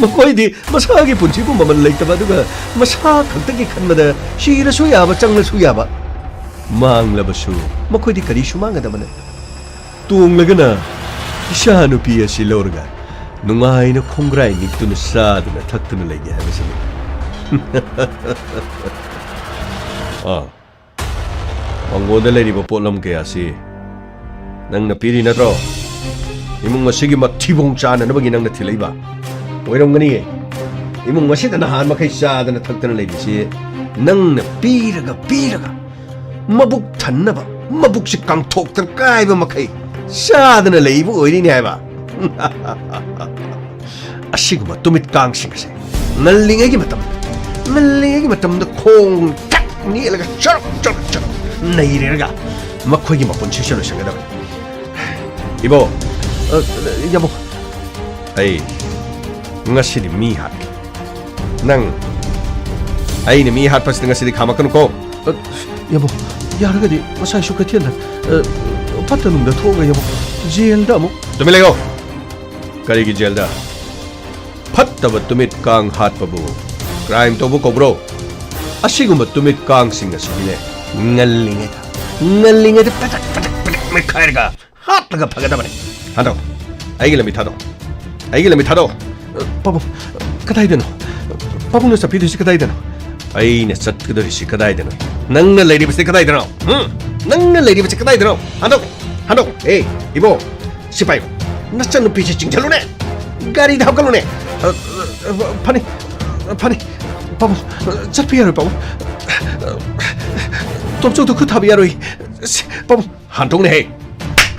ꯃꯈꯣꯏꯗꯤ ꯃꯁꯥꯒꯤ ꯄꯨꯟꯁꯤꯕꯨ ꯃꯃꯜ ꯂꯩꯇꯕ, ꯑꯗꯨꯒ ꯃꯁꯥ ꯈꯛꯇꯒꯤ ꯈꯟꯕꯗ ꯁꯤꯔꯁꯨ ꯌꯥꯕ, ꯆꯪꯂꯁꯨ ꯌꯥꯕ꯫ ꯃꯥꯡꯂꯕꯁꯨ ꯃꯈꯣꯏꯗꯤ ꯀꯔꯤꯁꯨ ꯃꯥꯡꯒꯗꯕ ꯅꯠꯇꯦ꯫ ꯇꯣꯡꯂꯒꯅ ꯏꯆꯥ ꯅꯨꯄꯤ ꯑꯁꯤ ꯂꯧꯔꯒ ꯅꯨꯡꯉꯥꯏꯅ ꯈꯣꯡꯒ꯭ꯔꯥꯏ ꯅꯤꯛꯇꯨꯅ ꯆꯥꯗꯨꯅ ꯊꯛꯇꯨꯅ ꯂꯩꯒꯦ ꯍꯥꯏꯕꯁꯤꯅꯤ꯫ ꯑꯥ, ꯃꯉꯣꯟꯗ ꯂꯩꯔꯤꯕ ꯄꯣꯠꯂꯝ ꯀꯌꯥꯁꯤ ꯅꯪꯅ ꯄꯤꯔꯤ ꯅꯠꯇ꯭ꯔꯣ? ꯏꯃꯨꯡ ꯑꯁꯤꯒꯤ ꯃꯊꯤꯕꯣꯡ ꯆꯥꯅꯅꯕꯒꯤ ꯅꯪꯅ ꯊꯤꯜꯂꯛꯏꯕ ꯑꯣꯏꯔꯝꯒꯅꯤꯌꯦ꯫ ꯏꯃꯨꯡ ꯑꯁꯤꯗ ꯅꯍꯥꯟ ꯃꯈꯩ ꯆꯥꯗꯅ ꯊꯛꯇꯅ ꯂꯩꯔꯤꯁꯤ ꯅꯪꯅ ꯄꯤꯔꯒ ꯄꯤꯔꯒ ꯃꯕꯨꯛ ꯊꯟꯅꯕ, ꯃꯕꯨꯛꯁꯤ ꯀꯥꯡꯊꯣꯛꯇꯅ ꯀꯥꯏꯕ ꯃꯈꯩ ꯆꯥꯗꯅ ꯂꯩꯕ ꯑꯣꯏꯔꯤꯅꯦ ꯍꯥꯏꯕ꯫ ꯑꯁꯤꯒꯨꯝꯕ ꯇꯨꯃꯤꯠ ꯀꯥꯡꯁꯤꯡ ꯑꯁꯦ ꯉꯜꯂꯤꯉꯩꯒꯤ ꯃꯇꯝꯗ ꯉꯜꯂꯤꯉꯩꯒꯤ ꯃꯇꯝꯗ ꯈꯣꯡ ꯊꯛ ꯅꯦꯠꯂꯒ ꯆꯔꯛ ꯆꯔꯛ ꯆꯔꯛ ꯅꯩꯔꯦꯔꯒ ꯃꯈꯣꯏꯒꯤ ꯃꯄꯨꯟꯁꯤꯁꯨ ꯂꯣꯏꯁꯤꯟꯒꯗꯕꯅꯤ꯫ ꯏꯕꯣ, ꯑ, ꯌꯥꯕꯣ, ꯑꯩ ꯉꯁꯤꯗꯤ ꯃꯤ ꯍꯥꯠꯀꯦ꯫ ꯅꯪ ꯑꯩꯅ ꯃꯤ ꯍꯥꯠꯄꯁꯤꯗ ꯉꯁꯤꯗꯤ ꯈꯥꯝꯃꯛꯀꯅꯨꯀꯣ꯫ ꯑ, ꯌꯥꯕꯣ, ꯌꯥꯔꯒꯗꯤ ꯉꯁꯥꯏꯁꯨ ꯀꯩꯊꯦꯜꯗ, ꯑ, ꯐꯠꯇ ꯅꯨꯡꯗ ꯊꯣꯛꯑꯒ ꯌꯥꯕꯣ, ꯖꯦꯜꯗ ꯑꯃꯨꯛ꯫ ꯇꯨꯃꯤꯟ ꯂꯩꯌꯣ꯫ ꯀꯔꯤꯒꯤ ꯖꯦꯜꯗ? ꯐꯠꯇꯕ ꯇꯨꯃꯤꯠ ꯀꯥꯡ ꯍꯥꯠꯄꯕꯨ ꯀ꯭ꯔꯥꯏꯝ ꯇꯧꯕ ꯀꯧꯕ꯭ꯔꯣ? ꯑꯁꯤꯒꯨꯝꯕ ꯇꯨꯃꯤꯠ ꯀꯥꯡꯁꯤꯡ ꯑꯁꯤꯗꯤꯅꯦ, ꯉꯜꯂꯤꯉꯩꯗ, ꯉꯜꯂꯤꯉꯩꯗ ꯄꯦꯗꯛ, ꯄꯦꯗꯛ, ꯄꯦꯗꯛ ꯃꯦꯠꯈꯥꯏꯔꯒ ꯍꯥꯠꯂꯒ ꯐꯒꯗꯕꯅꯦ꯫ ꯍꯟꯗꯣꯛ, ꯑꯩꯒꯤ ꯂꯝꯕꯤ ꯊꯥꯗꯣꯛ꯫ ꯑꯩꯒꯤ ꯂꯝꯕꯤ ꯊꯥꯗꯣꯛ꯫ ꯑ, ꯄꯥꯕꯨꯡ, ꯀꯗꯥꯏꯗꯅꯣ? ꯄꯥꯕꯨꯡꯅ ꯆꯠꯄꯤꯗꯣꯏꯁꯤ ꯀꯗꯥꯏꯗꯅꯣ? ꯑꯩꯅ ꯆꯠꯀꯗꯣꯏꯁꯤ ꯀꯗꯥꯏꯗꯅꯣ? ꯅꯪꯅ ꯂꯩꯔꯤꯕꯁꯤ ꯀꯗꯥꯏꯗꯅꯣ? ꯍꯨꯝ? ꯅꯪꯅ ꯂꯩꯔꯤꯕꯁꯤ ꯀꯗꯥꯏꯗꯅꯣ? ꯍꯟꯗꯣꯛ, ꯍꯟꯗꯣꯛ꯫ ꯑꯦ, ꯏꯕꯣ, ꯁꯤꯄꯥꯏ, ꯅꯆꯟꯅꯨꯄꯤꯁꯦ ꯆꯤꯡꯁꯤꯜꯂꯨꯅꯦ꯫ ꯒꯥꯔꯤꯗ ꯍꯥꯞꯀꯠꯂꯨꯅꯦ꯫ ꯑ, ꯑ, ꯐꯅꯤ, ꯐꯅꯤ꯫ ꯄꯥꯕꯨꯡ, ꯆꯠꯄ ꯌꯥꯔꯣꯏ, ꯄꯥꯕꯨꯡ꯫ ꯇꯣꯝꯆꯧꯗ ꯈꯨꯠ ꯊꯥꯕ ꯌꯥꯔꯣꯏ꯫ ꯁꯤ, ꯄꯥꯕꯨꯡ꯫ ꯍꯟꯗꯣꯛꯅꯦꯍꯦ꯫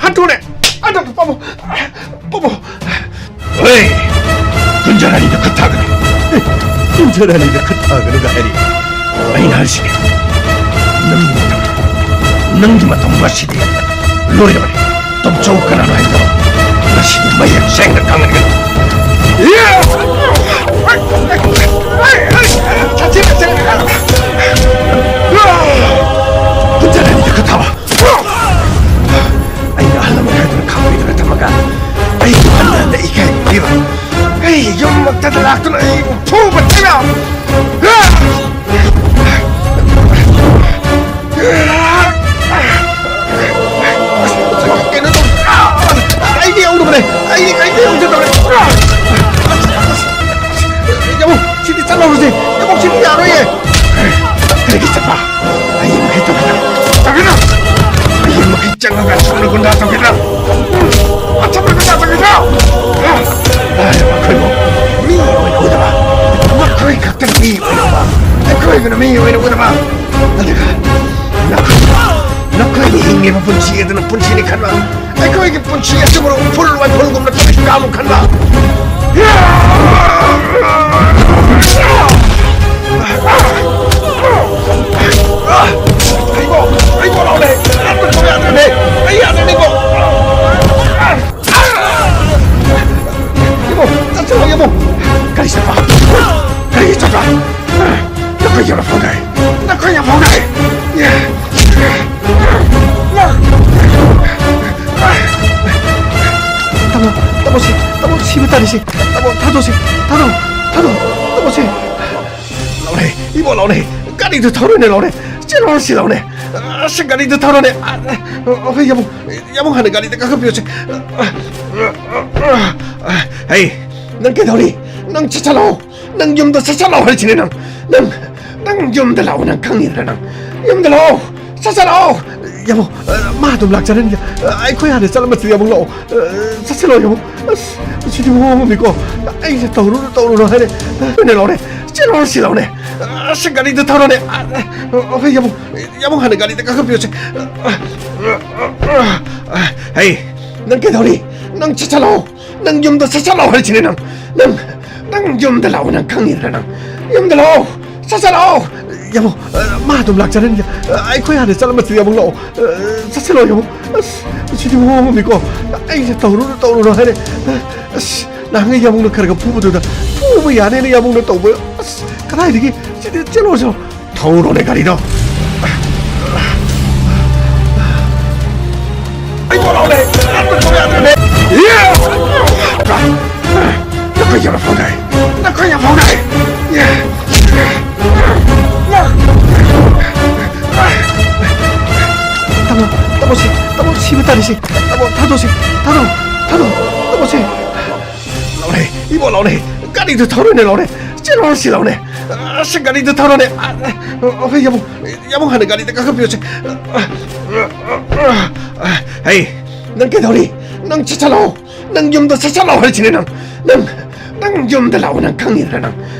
ꯍꯟꯗꯣꯛꯅꯦ꯫ ꯍꯟꯗꯣꯛ, ꯄꯥꯕꯨꯡ꯫ ꯄꯥꯕꯨꯡ꯫ ꯍꯣꯏ! ꯀꯨꯟꯖꯔꯥꯅꯤꯗ ꯈꯨꯠ ꯊꯥꯒꯅꯨ꯫ ꯀꯨꯟꯖꯔꯥꯅꯤꯗ ꯈꯨꯠ ꯊꯥꯒꯅꯨꯒ ꯍꯥꯏꯔꯤ꯫ ꯑꯩꯅ ꯍꯥꯏꯔꯤꯁꯤꯅꯦ, ꯅꯪꯒꯤ ꯃꯇꯝ, ꯅꯪꯒꯤ ꯃꯇꯝ ꯉꯁꯤꯗꯤ ꯂꯣꯏꯔꯕꯅꯤ꯫ ꯇꯣꯝꯆꯧ ꯀꯅꯥꯅꯣ ꯍꯥꯏꯕꯗꯣ ꯉꯁꯤꯗꯤ ꯃꯌꯦꯛ ꯁꯦꯡꯅ ꯈꯪꯍꯟꯒꯅꯤ꯫ ꯀꯨꯟꯖꯔꯥꯅꯤꯗ ꯈꯨꯠ ꯊꯥꯕ꯫ ꯑꯩꯅ ꯑꯍꯜ ꯂꯃꯟ ꯍꯥꯏꯗꯨꯅ ꯈꯪꯕꯤꯗꯅ ꯊꯝꯃꯒ ꯑꯩ ꯍꯟꯅ ꯍꯟꯅ ꯏꯀꯥꯏ ꯄꯤꯕ꯫ ꯑꯩ ꯌꯨꯝꯃꯛꯇꯗ ꯂꯥꯛꯇꯨꯅ ꯑꯩꯕꯨ ꯐꯨꯕ ꯊꯤꯅ꯫ ꯀꯩꯅꯣ ꯇꯧ-, ꯑꯩꯗꯤ ꯌꯧꯗꯕꯅꯦ꯫ ꯑꯩꯗꯤ ꯀꯩꯗꯤ ꯌꯧꯗꯕꯅꯦ꯫ ꯌꯥꯕꯣ, ꯁꯤꯗꯤ ꯆꯠꯂꯧꯔꯁꯦ꯫ ꯌꯥꯕꯣ, ꯁꯤꯗꯤ ꯌꯥꯔꯣꯏꯌꯦ꯫ ꯀꯔꯤꯒꯤ ꯆꯠꯄ? ꯑꯩ ꯃꯈꯩ ꯇꯧꯒꯦꯔꯥ? ꯇꯧꯒꯦꯔꯥ? ꯑꯩ ꯃꯈꯩ ꯆꯪꯉꯒ ꯑꯁꯨꯝꯅ ꯒꯨꯟꯗꯥ ꯇꯧꯒꯦꯔꯥ? ꯑꯁꯨꯝꯅ ꯒꯨꯟꯗꯥ ꯇꯧꯒꯦꯔꯥ? ꯑꯦ, ꯃꯈꯣꯏꯕꯨ ꯃꯤ ꯑꯣꯏꯅ ꯎꯗꯕ, ꯃꯈꯣꯏ ꯈꯛꯇ ꯃꯤ ꯑꯣꯏꯅ ꯎꯕ, ꯑꯩꯈꯣꯏꯕꯨꯅ ꯃꯤ ꯑꯣꯏꯅ ꯎꯗꯕ, ꯑꯗꯨꯒ ꯅꯈꯣꯏ, ꯅꯈꯣꯏꯒꯤ ꯍꯤꯡꯂꯤꯕ ꯄꯨꯟꯁꯤ ꯑꯗꯨꯅ ꯄꯨꯟꯁꯤꯅꯤ ꯈꯟꯕ, ꯑꯩꯈꯣꯏꯒꯤ ꯄꯨꯟꯁꯤ ꯑꯁꯤꯕꯨ ꯎꯐꯨꯜ ꯋꯥꯏꯐꯨꯜꯒꯨꯝꯅ ꯇꯨꯔꯤꯁ ꯀꯥꯕ ꯈꯟꯕ꯫ ꯑꯩꯕꯣ, ꯑꯩꯕꯣ ꯂꯥꯎꯅꯦ! ꯑꯩ ꯌꯥꯗ꯭ꯔꯦꯅꯦ! ꯑꯩ ꯌꯥꯗ꯭ꯔꯦꯅꯦꯀꯣ! ꯏꯕꯣ, ꯆꯠꯁꯤꯔꯣ, ꯏꯕꯣ? ꯀꯔꯤ ꯆꯠꯄ? ꯀꯔꯤ ꯆꯠꯄ? ꯅꯈꯣꯏ ꯌꯧꯔꯛꯐꯝꯗꯥꯏ! ꯅꯈꯣꯏ ꯌꯧꯔꯛꯐꯝꯗꯥꯏ! ꯇꯥꯃꯣ, ꯇꯥꯃꯣ, ꯁꯤ, ꯇꯥꯃꯣ, ꯁꯤꯕ ꯇꯥꯔꯦ, ꯁꯤ꯫ ꯇꯥꯃꯣ, ꯊꯥꯗꯣꯛꯁꯤ, ꯊꯥꯗꯣꯛ, ꯊꯥꯗꯣꯛ, ꯇꯥꯃꯣ, ꯁꯤ꯫ ꯂꯥꯎꯅꯦ, ꯏꯕꯣ, ꯂꯥꯎꯅꯦ꯫ ꯒꯥꯔꯤꯗꯨ ꯊꯧꯔꯣꯅꯦ, ꯂꯥꯎꯅꯦ꯫ ꯆꯦꯜꯂꯣ, ꯁꯤ ꯂꯥꯎꯅꯦ꯫ ꯑꯁ, ꯒꯥꯔꯤꯗꯨ ꯊꯧꯔꯣꯅꯦ꯫ ꯑ, ꯑ, ꯍꯣꯏ, ꯌꯥꯝꯕꯨꯡ, ꯌꯥꯝꯕꯨꯡ ꯍꯥꯟꯅ ꯒꯥꯔꯤꯗ ꯀꯥꯈꯠꯄꯤꯌꯨꯁꯦ꯫ ꯍꯩ, ꯅꯪ ꯀꯩꯗꯧꯔꯤ? ꯅꯪ ꯆꯠꯁꯜꯂꯣ꯫ ꯅꯪ ꯌꯨꯝꯗ ꯆꯠꯁꯜꯂꯣ ꯍꯥꯏꯁꯤꯅꯦ ꯅꯪ꯫ ꯅꯪ, ꯅꯪ ꯌꯨꯝꯗ ꯂꯥꯛꯑꯣ, ꯅꯪ ꯈꯪꯉꯤꯗꯅ ꯅꯪ꯫ ꯌꯨꯝꯗ ꯂꯥꯛꯑꯣ꯫ ꯆꯠꯁꯜꯂꯣ! ꯌꯥꯝꯕꯨꯡ, ꯑ, ꯃꯥ ꯑꯗꯨꯝ ꯂꯥꯛꯆꯔꯅꯤ꯫ ꯑ, ꯑꯩꯈꯣꯏ ꯍꯥꯟꯅ ꯆꯠꯂꯝꯕꯁꯤꯗ ꯌꯥꯝꯕꯨꯡ ꯂꯥꯛꯑꯣ꯫ ꯑ, ꯆꯠꯁꯤꯜꯂꯣ ꯌꯥꯝꯕꯨꯡ꯫ ꯑꯁ, ꯁꯤꯗꯤ ꯃꯑꯣꯡ ꯑꯃꯅꯤꯀꯣ꯫ ꯑꯩꯁꯦ ꯇꯧꯔꯨꯅꯨ, ꯇꯧꯔꯨꯅꯨ ꯍꯥꯏꯔꯦ꯫ ꯑ, ꯂꯥꯎꯅꯦ, ꯂꯥꯎꯅꯦ꯫ ꯆꯦꯜꯂꯣ, ꯁꯤ ꯂꯥꯎꯅꯦ꯫ ꯑ, ꯑꯁ, ꯒꯥꯔꯤꯗꯨ ꯊꯧꯔꯣꯅꯦ꯫ ꯑ, ꯑ, ꯍꯣꯏ, ꯌꯥꯝꯕꯨꯡ, ꯌꯥꯝꯕꯨꯡ ꯍꯥꯟꯅ ꯒꯥꯔꯤꯗ ꯀꯥꯈꯠꯄꯤꯌꯨꯁꯦ꯫ ꯑ, ꯑ, ꯑ, ꯑ, ꯍꯩ, ꯅꯪ ꯀꯩꯗꯧꯔꯤ? ꯅꯪ ꯆꯠꯁꯤꯜꯂꯣ꯫ ꯅꯪ ꯌꯨꯝꯗ ꯆꯠꯁꯤꯜꯂꯣ ꯍꯥꯏꯁꯤꯅꯦ ꯅꯪ꯫ ꯅꯪ, ꯅꯪ ꯌꯨꯝꯗ ꯂꯥꯛꯑꯣ, ꯅꯪ ꯈꯪꯉꯤꯗꯅ ꯅꯪ꯫ ꯌꯨꯝꯗ ꯂꯥꯛꯑꯣ꯫ ꯆꯠꯁꯤꯜꯂꯣ! ꯌꯥꯝꯕꯨꯡ, ꯑ, ꯃꯥ ꯑꯗꯨꯝ ꯂꯥꯛꯆꯔꯅꯤ꯫ ꯑ, ꯑꯩꯈꯣꯏ ꯍꯥꯟꯅ ꯆꯠꯂꯝꯕꯁꯤꯗ ꯌꯥꯝꯕꯨꯡ ꯂꯥꯛꯑꯣ꯫ ꯑ, ꯆꯠꯁꯤꯜꯂꯣ, ꯌꯥꯝꯕꯨꯡ꯫ ꯑꯁ, ꯁꯤꯗꯤ ꯃꯑꯣꯡ ꯑꯃꯅꯤꯀꯣ꯫ ꯑꯩꯁꯦ ꯇꯧꯔꯨꯅꯨ, ꯇꯧꯔꯨꯅꯨ ꯍꯥꯏꯔꯦ꯫ ꯑꯁ, ꯅꯍꯥꯟꯉꯩ ꯌꯥꯝꯕꯨꯡꯅ ꯈꯔ ꯈꯔ ꯐꯨꯕꯗꯨꯗ ꯐꯨꯕ ꯌꯥꯅꯦꯅ ꯌꯥꯝꯕꯨꯡꯅ ꯇꯧꯕ꯫ ꯑꯁ, ꯀꯗꯥꯏꯗꯒꯤ? ꯁꯤꯗꯤ ꯆꯦꯜꯂꯣ, ꯆꯦꯜꯂꯣ꯫ ꯊꯧꯔꯣꯅꯦ ꯒꯥꯔꯤꯗꯣ꯫ ꯑꯩ ꯊꯧꯔꯛꯑꯣꯅꯦ꯫ ꯌꯥꯗ꯭ꯔꯦꯅꯦ꯫ ꯅꯈꯣꯏ ꯌꯥꯝ ꯐꯥꯎꯅꯩ꯫ ꯅꯈꯣꯏ ꯌꯥꯝ ꯐꯥꯎꯅꯩ꯫ ꯇꯥꯃꯣ, ꯇꯥꯃꯣ ꯁꯤ, ꯇꯥꯃꯣ ꯁꯤꯕ ꯇꯥꯔꯦ ꯁꯤ꯫ ꯇꯥꯃꯣ ꯊꯥꯗꯣꯛꯁꯤ, ꯊꯥꯗꯣꯛ, ꯊꯥꯗꯣꯛ, ꯇꯥꯃꯣ ꯁꯤ꯫ ꯂꯥꯎꯅꯦ, ꯏꯕꯣ ꯂꯥꯎꯅꯦ, ꯒꯥꯔꯤꯗꯨ ꯊꯧꯔꯣꯏꯅꯦ ꯂꯥꯎꯅꯦ, ꯆꯦꯜꯂꯣ ꯁꯤ ꯂꯥꯎꯅꯦ, ꯑꯁ ꯒꯥꯔꯤꯗꯨ ꯊꯧꯔꯣꯅꯦ, ꯑ, ꯑ, ꯍꯣꯏ ꯌꯥꯝꯕꯨꯡ, ꯌꯥꯝꯕꯨꯡ ꯍꯥꯟꯅ ꯒꯥꯔꯤꯗ ꯀꯥꯈꯠꯄꯤꯌꯨꯁꯦ, ꯍꯩ, ꯅꯪ ꯀꯩꯗꯧꯔꯤ? ꯅꯪ ꯆꯠꯁꯜꯂꯣ, ꯅꯪ ꯌꯨꯝꯗ ꯆꯠꯁꯜꯂꯣ ꯍꯥꯏꯁꯤꯅꯦ ꯅꯪ, ꯅꯪ, ꯅꯪ ꯌꯨꯝꯗ ꯂꯥꯛꯑꯣ, ꯅꯪ ꯈꯪꯉꯤꯗꯅ ꯅꯪ,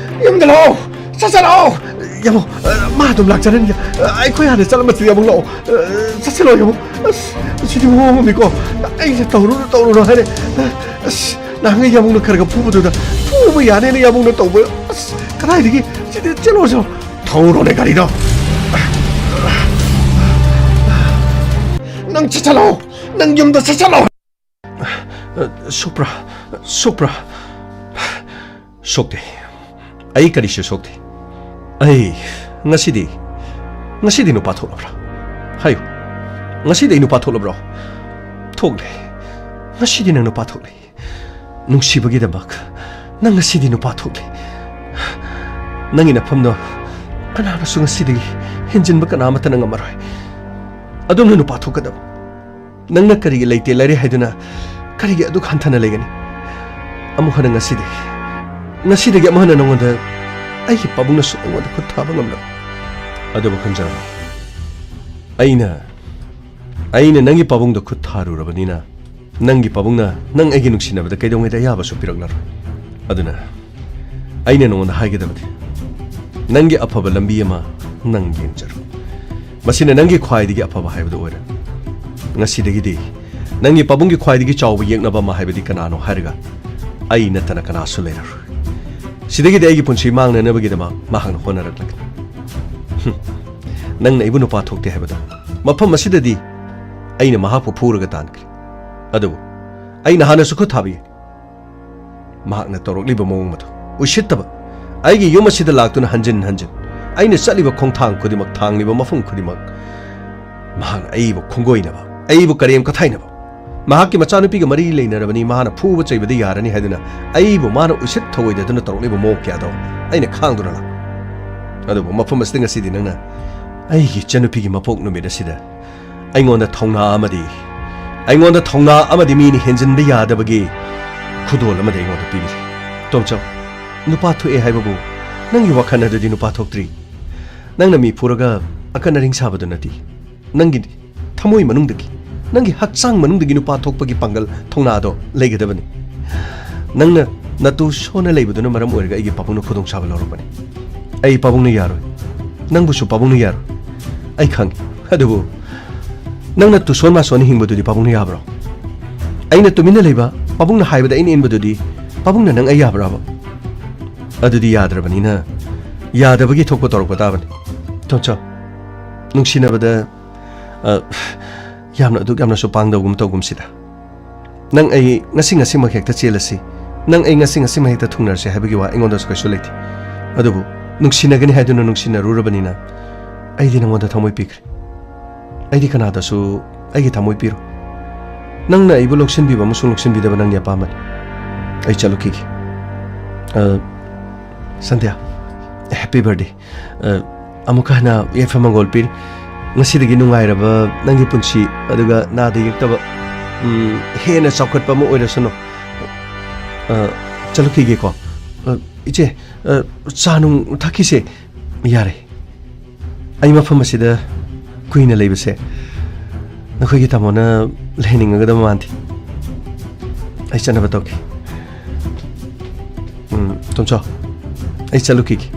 ꯌꯨꯝꯗ ꯂꯥꯛꯑꯣ, ꯆꯠꯁꯜꯂꯣ, ꯌꯥꯝꯕꯨꯡ, ꯑ, ꯃꯥ ꯑꯗꯨꯝ ꯂꯥꯛꯆꯔꯅꯤ, ꯑ, ꯑꯩꯈꯣꯏ ꯍꯥꯟꯅ ꯆꯠꯂꯝꯕꯁꯤꯗ ꯌꯥꯝꯕꯨꯡ ꯂꯥꯛꯑꯣ, ꯑ, ꯆꯠꯁꯜꯂꯣ ꯌꯥꯝꯕꯨꯡ, ꯑꯁ, ꯁꯤꯗꯤ ꯃꯑꯣꯡ ꯑꯃꯅꯤꯀꯣ, ꯑꯩꯁꯦ ꯇꯧꯔꯨꯅꯨ ꯇꯧꯔꯨꯅꯨ ꯍꯥꯏꯔꯦ, ꯑꯁ, ꯅꯍꯥꯟꯉꯩ ꯌꯥꯝꯕꯨꯡꯅ ꯈꯔ ꯈꯔ ꯐꯨꯕꯗꯨꯗ ꯐꯨꯕ ꯌꯥꯅꯦꯅ ꯌꯥꯝꯕꯨꯡꯅ ꯇꯧꯕ꯫ ꯑꯁ, ꯀꯗꯥꯏꯗꯒꯤ? ꯁꯤꯗꯤ ꯆꯦꯜꯂꯣ, ꯆꯦꯜꯂꯣ꯫ ꯊꯧꯔꯣꯅꯦ ꯒꯥꯔꯤꯗꯣ꯫ ꯅꯪ ꯆꯠꯁꯜꯂꯣ꯫ ꯅꯪ ꯌꯨꯝꯗ ꯆꯠꯁꯜꯂꯣ꯫ ꯁꯣꯛꯄ꯭ꯔꯥ? ꯁꯣꯛꯄ꯭ꯔꯥ? ꯁꯣꯛꯇꯦ꯫ ꯑꯩ ꯀꯔꯤꯁꯨ ꯁꯣꯛꯇꯦ꯫ ꯑꯩ ꯉꯁꯤꯗꯤ, ꯉꯁꯤꯗꯤ ꯅꯨꯄꯥ ꯊꯣꯛꯂꯕ꯭ꯔꯥ? ꯍꯥꯏꯌꯨ꯫ ꯉꯁꯤꯗꯤ ꯑꯩ ꯅꯨꯄꯥ ꯊꯣꯛꯂꯕ꯭ꯔꯣ? ꯊꯣꯛꯂꯦ꯫ ꯉꯁꯤꯗꯤ ꯅꯪ ꯅꯨꯄꯥ ꯊꯣꯛꯂꯦ꯫ ꯅꯨꯡꯁꯤꯕꯒꯤꯗꯃꯛ ꯅꯪ ꯉꯁꯤꯗꯤ ꯅꯨꯄꯥ ꯊꯣꯛꯂꯦ꯫ ꯅꯪꯒꯤ ꯅꯐꯝꯗꯣ ꯀꯅꯥꯅꯁꯨ ꯉꯁꯤꯗꯒꯤ ꯍꯦꯟꯖꯤꯟꯕ ꯀꯅꯥ ꯑꯃꯠꯇꯅ ꯉꯝꯃꯔꯣꯏ꯫ ꯑꯗꯣꯝꯅ ꯅꯨꯄꯥ ꯊꯣꯛꯀꯗꯕ꯫ ꯅꯪꯅ ꯀꯔꯤꯒꯤ ꯂꯩꯇꯦ ꯂꯩꯔꯦ ꯍꯥꯏꯗꯨꯅ ꯀꯔꯤꯒꯤ ꯑꯗꯨꯛ ꯍꯟꯊꯅ ꯂꯩꯒꯅꯤ? ꯑꯃꯨꯛ ꯍꯟꯅ ꯉꯁꯤꯗꯤ, ꯉꯁꯤꯗꯒꯤ ꯑꯃꯨꯛ ꯍꯟꯅ ꯅꯉꯣꯟꯗ ꯑꯩꯒꯤ ꯄꯥꯕꯨꯡꯅꯁꯨ ꯑꯩꯉꯣꯟꯗ ꯈꯨꯠ ꯊꯥꯕ ꯉꯝꯂꯔꯣꯏ꯫ ꯑꯗꯨꯕꯨ ꯈꯟꯖꯔꯣ, ꯑꯩꯅ, ꯑꯩꯅ ꯅꯪꯒꯤ ꯄꯥꯕꯨꯡꯗ ꯈꯨꯠ ꯊꯥꯔꯨꯔꯕꯅꯤꯅ, ꯅꯪꯒꯤ ꯄꯥꯕꯨꯡꯅ ꯅꯪ ꯑꯩꯒꯤ ꯅꯨꯡꯁꯤꯅꯕꯗ ꯀꯩꯗꯧꯉꯩꯗ ꯑꯌꯥꯕꯁꯨ ꯄꯤꯔꯛꯂꯔꯣꯏ꯫ ꯑꯗꯨꯅ ꯑꯩꯅ ꯅꯉꯣꯟꯗ ꯍꯥꯏꯒꯗꯕꯗꯤ, ꯅꯪꯒꯤ ꯑꯐꯕ ꯂꯝꯕꯤ ꯑꯃ ꯅꯪ ꯌꯦꯡꯖꯔꯣ꯫ ꯃꯁꯤꯅ ꯅꯪꯒꯤ ꯈ꯭ꯋꯥꯏꯗꯒꯤ ꯑꯐꯕ ꯍꯥꯏꯕꯗꯨ ꯑꯣꯏꯔꯦ꯫ ꯉꯁꯤꯗꯒꯤꯗꯤ ꯅꯪꯒꯤ ꯄꯥꯕꯨꯡꯒꯤ ꯈ꯭ꯋꯥꯏꯗꯒꯤ ꯆꯥꯎꯕ ꯌꯦꯛꯅꯕ ꯑꯃ ꯍꯥꯏꯕꯗꯤ ꯀꯅꯥꯅꯣ ꯍꯥꯏꯔꯒ, ꯑꯩ ꯅꯠꯇꯅ ꯀꯅꯥꯁꯨ ꯂꯩꯔꯔꯣꯏ꯫ ꯁꯤꯗꯒꯤꯗꯤ ꯑꯩꯒꯤ ꯄꯨꯟꯁꯤ ꯃꯥꯡꯅꯅꯕꯒꯤꯗꯃꯛ ꯃꯍꯥꯛꯅ ꯍꯣꯠꯅꯔꯛꯂꯒꯅꯤ꯫ ꯍꯨꯝ꯫ ꯅꯪꯅ ꯑꯩꯕꯨ ꯅꯨꯄꯥ ꯊꯣꯛꯇꯦ ꯍꯥꯏꯕꯗꯣ, ꯃꯐꯝ ꯑꯁꯤꯗꯗꯤ ꯑꯩꯅ ꯃꯍꯥꯛꯄꯨ ꯐꯨꯔꯒ ꯇꯥꯟꯈ꯭ꯔꯦ꯫ ꯑꯗꯨꯕꯨ ꯑꯩꯅ ꯍꯥꯟꯅꯁꯨ ꯈꯨꯠ ꯊꯥꯕ ꯌꯥꯏ꯫ ꯃꯍꯥꯛꯅ ꯇꯧꯔꯛꯂꯤꯕ ꯃꯑꯣꯡ ꯃꯇꯧ, ꯎꯁꯤꯠꯇꯕ, ꯑꯩꯒꯤ ꯌꯨꯝ ꯑꯁꯤꯗ ꯂꯥꯛꯇꯨꯅ ꯍꯟꯖꯤꯟ ꯍꯟꯖꯤꯟ ꯑꯩꯅ ꯆꯠꯂꯤꯕ ꯈꯣꯡꯊꯥꯡ ꯈꯨꯗꯤꯡꯃꯛ, ꯊꯥꯡꯂꯤꯕ ꯃꯐꯝ ꯈꯨꯗꯤꯡꯃꯛ, ꯃꯍꯥꯛꯅ ꯑꯩꯕꯨ ꯈꯣꯡꯒꯣꯏꯅꯕ, ꯑꯩꯕꯨ ꯀꯔꯦꯝ ꯀꯊꯥꯏꯅꯕ, ꯃꯍꯥꯛꯀꯤ ꯃꯆꯥꯅꯨꯄꯤꯒ ꯃꯔꯤ ꯂꯩꯅꯔꯕꯅꯤ, ꯃꯍꯥꯛꯅ ꯐꯨꯕ ꯆꯩꯕꯗ ꯌꯥꯔꯅꯤ ꯍꯥꯏꯗꯨꯅ ꯑꯩꯕꯨ ꯃꯥꯅ ꯎꯁꯤꯠ ꯊꯧꯑꯣꯏꯗꯗꯨꯅ ꯇꯧꯔꯛꯂꯤꯕ ꯃꯑꯣꯡ ꯀꯌꯥꯗꯣ ꯑꯩꯅ ꯈꯥꯡꯗꯨꯅ ꯂꯥꯛꯄ꯫ ꯑꯗꯨꯕꯨ ꯃꯐꯝ ꯑꯁꯤꯗ ꯉꯁꯤꯗꯤ ꯅꯪꯅ ꯑꯩꯒꯤ ꯏꯆꯟꯅꯨꯄꯤꯒꯤ ꯃꯄꯣꯛ ꯅꯨꯃꯤꯠ ꯑꯁꯤꯗ ꯑꯩꯉꯣꯟꯗ ꯊꯧꯅꯥ ꯑꯃꯗꯤ, ꯑꯩꯉꯣꯟꯗ ꯊꯧꯅꯥ ꯑꯃꯗꯤ ꯃꯤꯅ ꯍꯦꯟꯖꯤꯟꯕ ꯌꯥꯗꯕꯒꯤ ꯈꯨꯗꯣꯜ ꯑꯃꯗꯤ ꯑꯩꯉꯣꯟꯗ ꯄꯤꯕꯤꯔꯦ꯫ ꯇꯣꯝꯆꯧ, ꯅꯨꯄꯥ ꯊꯣꯛꯑꯦ ꯍꯥꯏꯕꯕꯨ ꯅꯪꯒꯤ ꯋꯥꯈꯜ ꯑꯗꯨꯗꯤ ꯅꯨꯄꯥ ꯊꯣꯛꯇ꯭ꯔꯤ꯫ ꯅꯪꯅ ꯃꯤ ꯐꯨꯔꯒ ꯑꯀꯟ ꯑꯔꯤꯡ ꯁꯥꯕꯗꯨ ꯅꯠꯇꯦ꯫ ꯅꯪꯒꯤ ꯊꯃꯣꯏ ꯃꯅꯨꯡꯗꯒꯤ, ꯅꯪꯒꯤ ꯍꯛꯆꯥꯡ ꯃꯅꯨꯡꯗꯒꯤ ꯅꯨꯄꯥ ꯊꯣꯛꯄꯒꯤ ꯄꯥꯡꯒꯜ ꯊꯧꯅꯥꯗꯣ ꯂꯩꯒꯗꯕꯅꯤ꯫ ꯅꯪꯅ ꯅꯇꯨ ꯁꯣꯟꯅ ꯂꯩꯕꯗꯨꯅ ꯃꯔꯝ ꯑꯣꯏꯔꯒ ꯑꯩꯒꯤ ꯄꯥꯕꯨꯡꯅ ꯈꯨꯗꯣꯡꯆꯥꯕ ꯂꯧꯔꯛꯄꯅꯤ꯫ ꯑꯩ ꯄꯥꯕꯨꯡꯅ ꯌꯥꯔꯣꯏ꯫ ꯅꯪꯕꯨꯁꯨ ꯄꯥꯕꯨꯡꯅ ꯌꯥꯔꯣꯏ꯫ ꯑꯩ ꯈꯪꯉꯤ꯫ ꯑꯗꯨꯕꯨ ꯅꯪꯅ ꯇꯨꯁꯣꯟ ꯃꯥꯁꯣꯟꯅ ꯍꯤꯡꯕꯗꯨꯗꯤ ꯄꯥꯕꯨꯡꯅ ꯌꯥꯕ꯭ꯔꯣ? ꯑꯩꯅ ꯇꯨꯃꯤꯟꯅ ꯂꯩꯕ, ꯄꯥꯕꯨꯡꯅ ꯍꯥꯏꯕꯗ ꯑꯩꯅ ꯏꯟꯕꯗꯨꯗꯤ ꯄꯥꯕꯨꯡꯅ ꯅꯪ ꯑꯩ ꯌꯥꯕ꯭ꯔꯕ? ꯑꯗꯨꯗꯤ ꯌꯥꯗ꯭ꯔꯕꯅꯤꯅ, ꯌꯥꯗꯕꯒꯤ ꯊꯣꯛꯄ ꯇꯧꯔꯛꯄ ꯇꯥꯕꯅꯤ꯫ ꯇꯣꯟꯆꯧ, ꯅꯨꯡꯁꯤꯅꯕꯗ, ꯑ, ꯌꯥꯝꯅ ꯑꯗꯨꯛ ꯌꯥꯝꯅꯁꯨ ꯄꯥꯡꯗꯕꯒꯨꯝ ꯇꯧꯒꯨꯝꯁꯤꯗ꯫ ꯅꯪ ꯑꯩ ꯉꯁꯤ ꯉꯁꯤꯃꯛ ꯍꯦꯛꯇ ꯆꯦꯜꯂꯁꯤ, ꯅꯪ ꯑꯩ ꯉꯁꯤ ꯉꯁꯤꯃꯛ ꯍꯦꯛꯇ ꯊꯨꯡꯅꯔꯁꯤ ꯍꯥꯏꯕꯒꯤ ꯋꯥ ꯑꯩꯉꯣꯟꯗꯁꯨ ꯀꯩꯁꯨ ꯂꯩꯇꯦ꯫ ꯑꯗꯨꯕꯨ ꯅꯨꯡꯁꯤꯅꯒꯅꯤ ꯍꯥꯏꯗꯨꯅ ꯅꯨꯡꯁꯤꯅꯔꯨꯔꯕꯅꯤꯅ ꯑꯩꯗꯤ ꯅꯪꯉꯣꯟꯗ ꯊꯃꯣꯏ ꯄꯤꯈ꯭ꯔꯦ꯫ ꯑꯩꯗꯤ ꯀꯅꯥꯗꯁꯨ ꯑꯩꯒꯤ ꯊꯃꯣꯏ ꯄꯤꯔꯣꯏ꯫ ꯅꯪꯅ ꯑꯩꯕꯨ ꯂꯧꯁꯤꯟꯕꯤꯕ ꯑꯃꯁꯨꯡ ꯂꯧꯁꯤꯟꯕꯤꯗꯕ ꯅꯪꯒꯤ ꯑꯄꯥꯝꯕꯅꯤ꯫ ꯑꯩ ꯆꯠꯂꯨꯈꯤꯒꯦ꯫ ꯑ, ꯁꯟꯙ꯭ꯌꯥ, happy birthday꯫ ꯑ, ꯑꯃꯨꯛꯀ ꯍꯟꯅ ꯌꯥꯏꯐ ꯃꯪꯒꯣꯜ ꯄꯤꯔꯤ꯫ ꯉꯁꯤꯗꯒꯤ ꯅꯨꯡꯉꯥꯏꯔꯕ ꯅꯪꯒꯤ ꯄꯨꯟꯁꯤ, ꯑꯗꯨꯒ ꯅꯥꯗ ꯌꯦꯛꯇꯕ, ꯎꯝ, ꯍꯦꯟꯅ ꯆꯥꯎꯈꯠꯄ ꯑꯃ ꯑꯣꯏꯔꯁꯅꯨ꯫ ꯑ, ꯆꯠꯂꯨꯈꯤꯒꯦꯀꯣ꯫ ꯑ, ꯏꯆꯦ, ꯑ, ꯆꯥ ꯅꯨꯡ ꯊꯛꯈꯤꯁꯦ꯫ ꯌꯥꯔꯦ꯫ ꯑꯩ ꯃꯐꯝ ꯑꯁꯤꯗ ꯀꯨꯏꯅ ꯂꯩꯕꯁꯦ ꯅꯈꯣꯏꯒꯤ ꯇꯥꯃꯣꯅ ꯂꯩꯍꯟꯅꯤꯡꯉꯒꯗꯕ ꯃꯥꯟꯗꯦ꯫ ꯑꯩ ꯆꯠꯅꯕ ꯇꯧꯒꯦ꯫ ꯎꯝ, ꯇꯣꯝꯆꯧ, ꯑꯩ ꯆꯠꯂꯨꯈꯤꯒꯦ꯫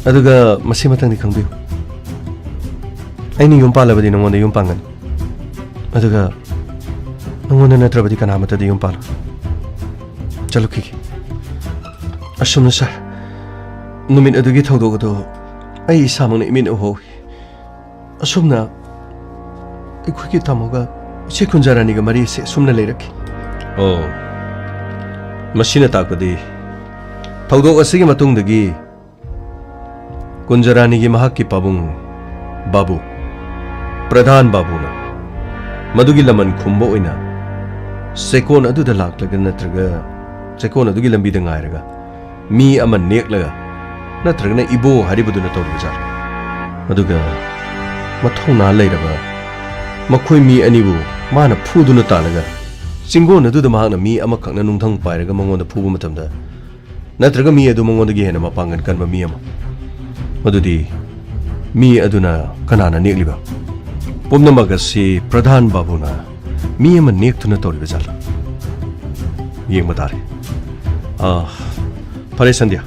ꯑꯗꯨꯒ ꯃꯁꯤꯃꯇꯪꯗꯤ ꯈꯪꯕꯤꯌꯨ, ꯑꯩꯅ ꯌꯨꯝ ꯄꯥꯜꯂꯕꯗꯤ ꯅꯉꯣꯟꯗ ꯌꯨꯝ ꯄꯥꯟꯒꯅꯤ꯫ ꯑꯗꯨꯒ ꯅꯉꯣꯟꯗ ꯅꯠꯇ꯭ꯔꯕꯗꯤ ꯀꯅꯥ ꯑꯃꯠꯇꯗ ꯌꯨꯝ ꯄꯥꯜꯂꯣꯏ꯫ ꯆꯠꯂꯨꯈꯤꯒꯦ꯫ ꯑꯁꯨꯝꯅ ꯁꯥꯔ, ꯅꯨꯃꯤꯠ ꯑꯗꯨꯒꯤ ꯊꯧꯗꯣꯛ ꯑꯗꯨ ꯑꯩ ꯏꯁꯥꯃꯛꯅ ꯏꯃꯤꯠꯅ ꯎꯍꯧꯏ꯫ ꯑꯁꯨꯝꯅ ꯑꯩꯈꯣꯏꯒꯤ ꯇꯥꯃꯣꯒ ꯏꯆꯦ ꯀꯨꯟꯖꯔꯥꯅꯤꯒ ꯃꯔꯤ ꯑꯁꯤ ꯑꯁꯨꯝꯅ ꯂꯩꯔꯛꯈꯤ꯫ ꯑꯣ, ꯃꯁꯤꯅ ꯇꯥꯛꯄꯗꯤ ꯊꯧꯗꯣꯛ ꯑꯁꯤꯒꯤ ꯃꯇꯨꯡꯗꯒꯤ ꯀꯨꯟꯖꯔꯥꯅꯤꯒꯤ ꯃꯍꯥꯛꯀꯤ ꯄꯥꯕꯨꯡ ꯕꯥꯕꯨ, ꯄ꯭ꯔꯙꯥꯟ ꯕꯥꯕꯨꯅ ꯃꯗꯨꯒꯤ ꯂꯃꯟ ꯈꯨꯝꯕ ꯑꯣꯏꯅ ꯆꯦꯛꯀꯣꯟ ꯑꯗꯨꯗ ꯂꯥꯛꯂꯒ ꯅꯠꯇ꯭ꯔꯒ ꯆꯦꯛꯀꯣꯟ ꯑꯗꯨꯒꯤ ꯂꯝꯕꯤꯗ ꯉꯥꯏꯔꯒ ꯃꯤ ꯑꯃ ꯅꯦꯛꯂꯒ ꯅꯠꯇ꯭ꯔꯒꯅ ꯏꯕꯣ ꯍꯥꯏꯔꯤꯕꯗꯨꯅ ꯇꯧꯔꯤꯕꯖꯥꯠꯂ? ꯑꯗꯨꯒ ꯃꯊꯧꯅꯥ ꯂꯩꯔꯕ ꯃꯈꯣꯏ ꯃꯤ ꯑꯅꯤꯕꯨ ꯃꯥꯅ ꯐꯨꯗꯨꯅ ꯇꯥꯜꯂꯒ ꯆꯤꯡꯒꯣꯟ ꯑꯗꯨꯗ ꯃꯍꯥꯛꯅ ꯃꯤ ꯑꯃꯈꯛꯅ ꯅꯨꯡꯊꯪ ꯄꯥꯏꯔꯒ ꯃꯉꯣꯟꯗ ꯐꯨꯕ ꯃꯇꯝꯗ ꯅꯠꯇ꯭ꯔꯒ ꯃꯤ ꯑꯗꯨ ꯃꯉꯣꯟꯗꯒꯤ ꯍꯦꯟꯅ ꯃꯄꯥꯡꯒꯜ ꯀꯟꯕ ꯃꯤ ꯑꯃ꯫ ꯃꯗꯨꯗꯤ ꯃꯤ ꯑꯗꯨꯅ ꯀꯅꯥꯅ ꯅꯦꯛꯂꯤꯕ? ꯄꯨꯝꯅꯃꯛ ꯑꯁꯤ ꯄ꯭ꯔꯙꯥꯟ ꯕꯥꯕꯨꯅ ꯃꯤ ꯑꯃ ꯅꯦꯛꯇꯨꯅ ꯇꯧꯔꯤꯕ ꯖꯥꯠꯂ? ꯌꯦꯡꯕ ꯇꯥꯔꯦ꯫ ꯑꯥ, ꯐꯔꯦ ꯁꯟꯙ꯭ꯌꯥ,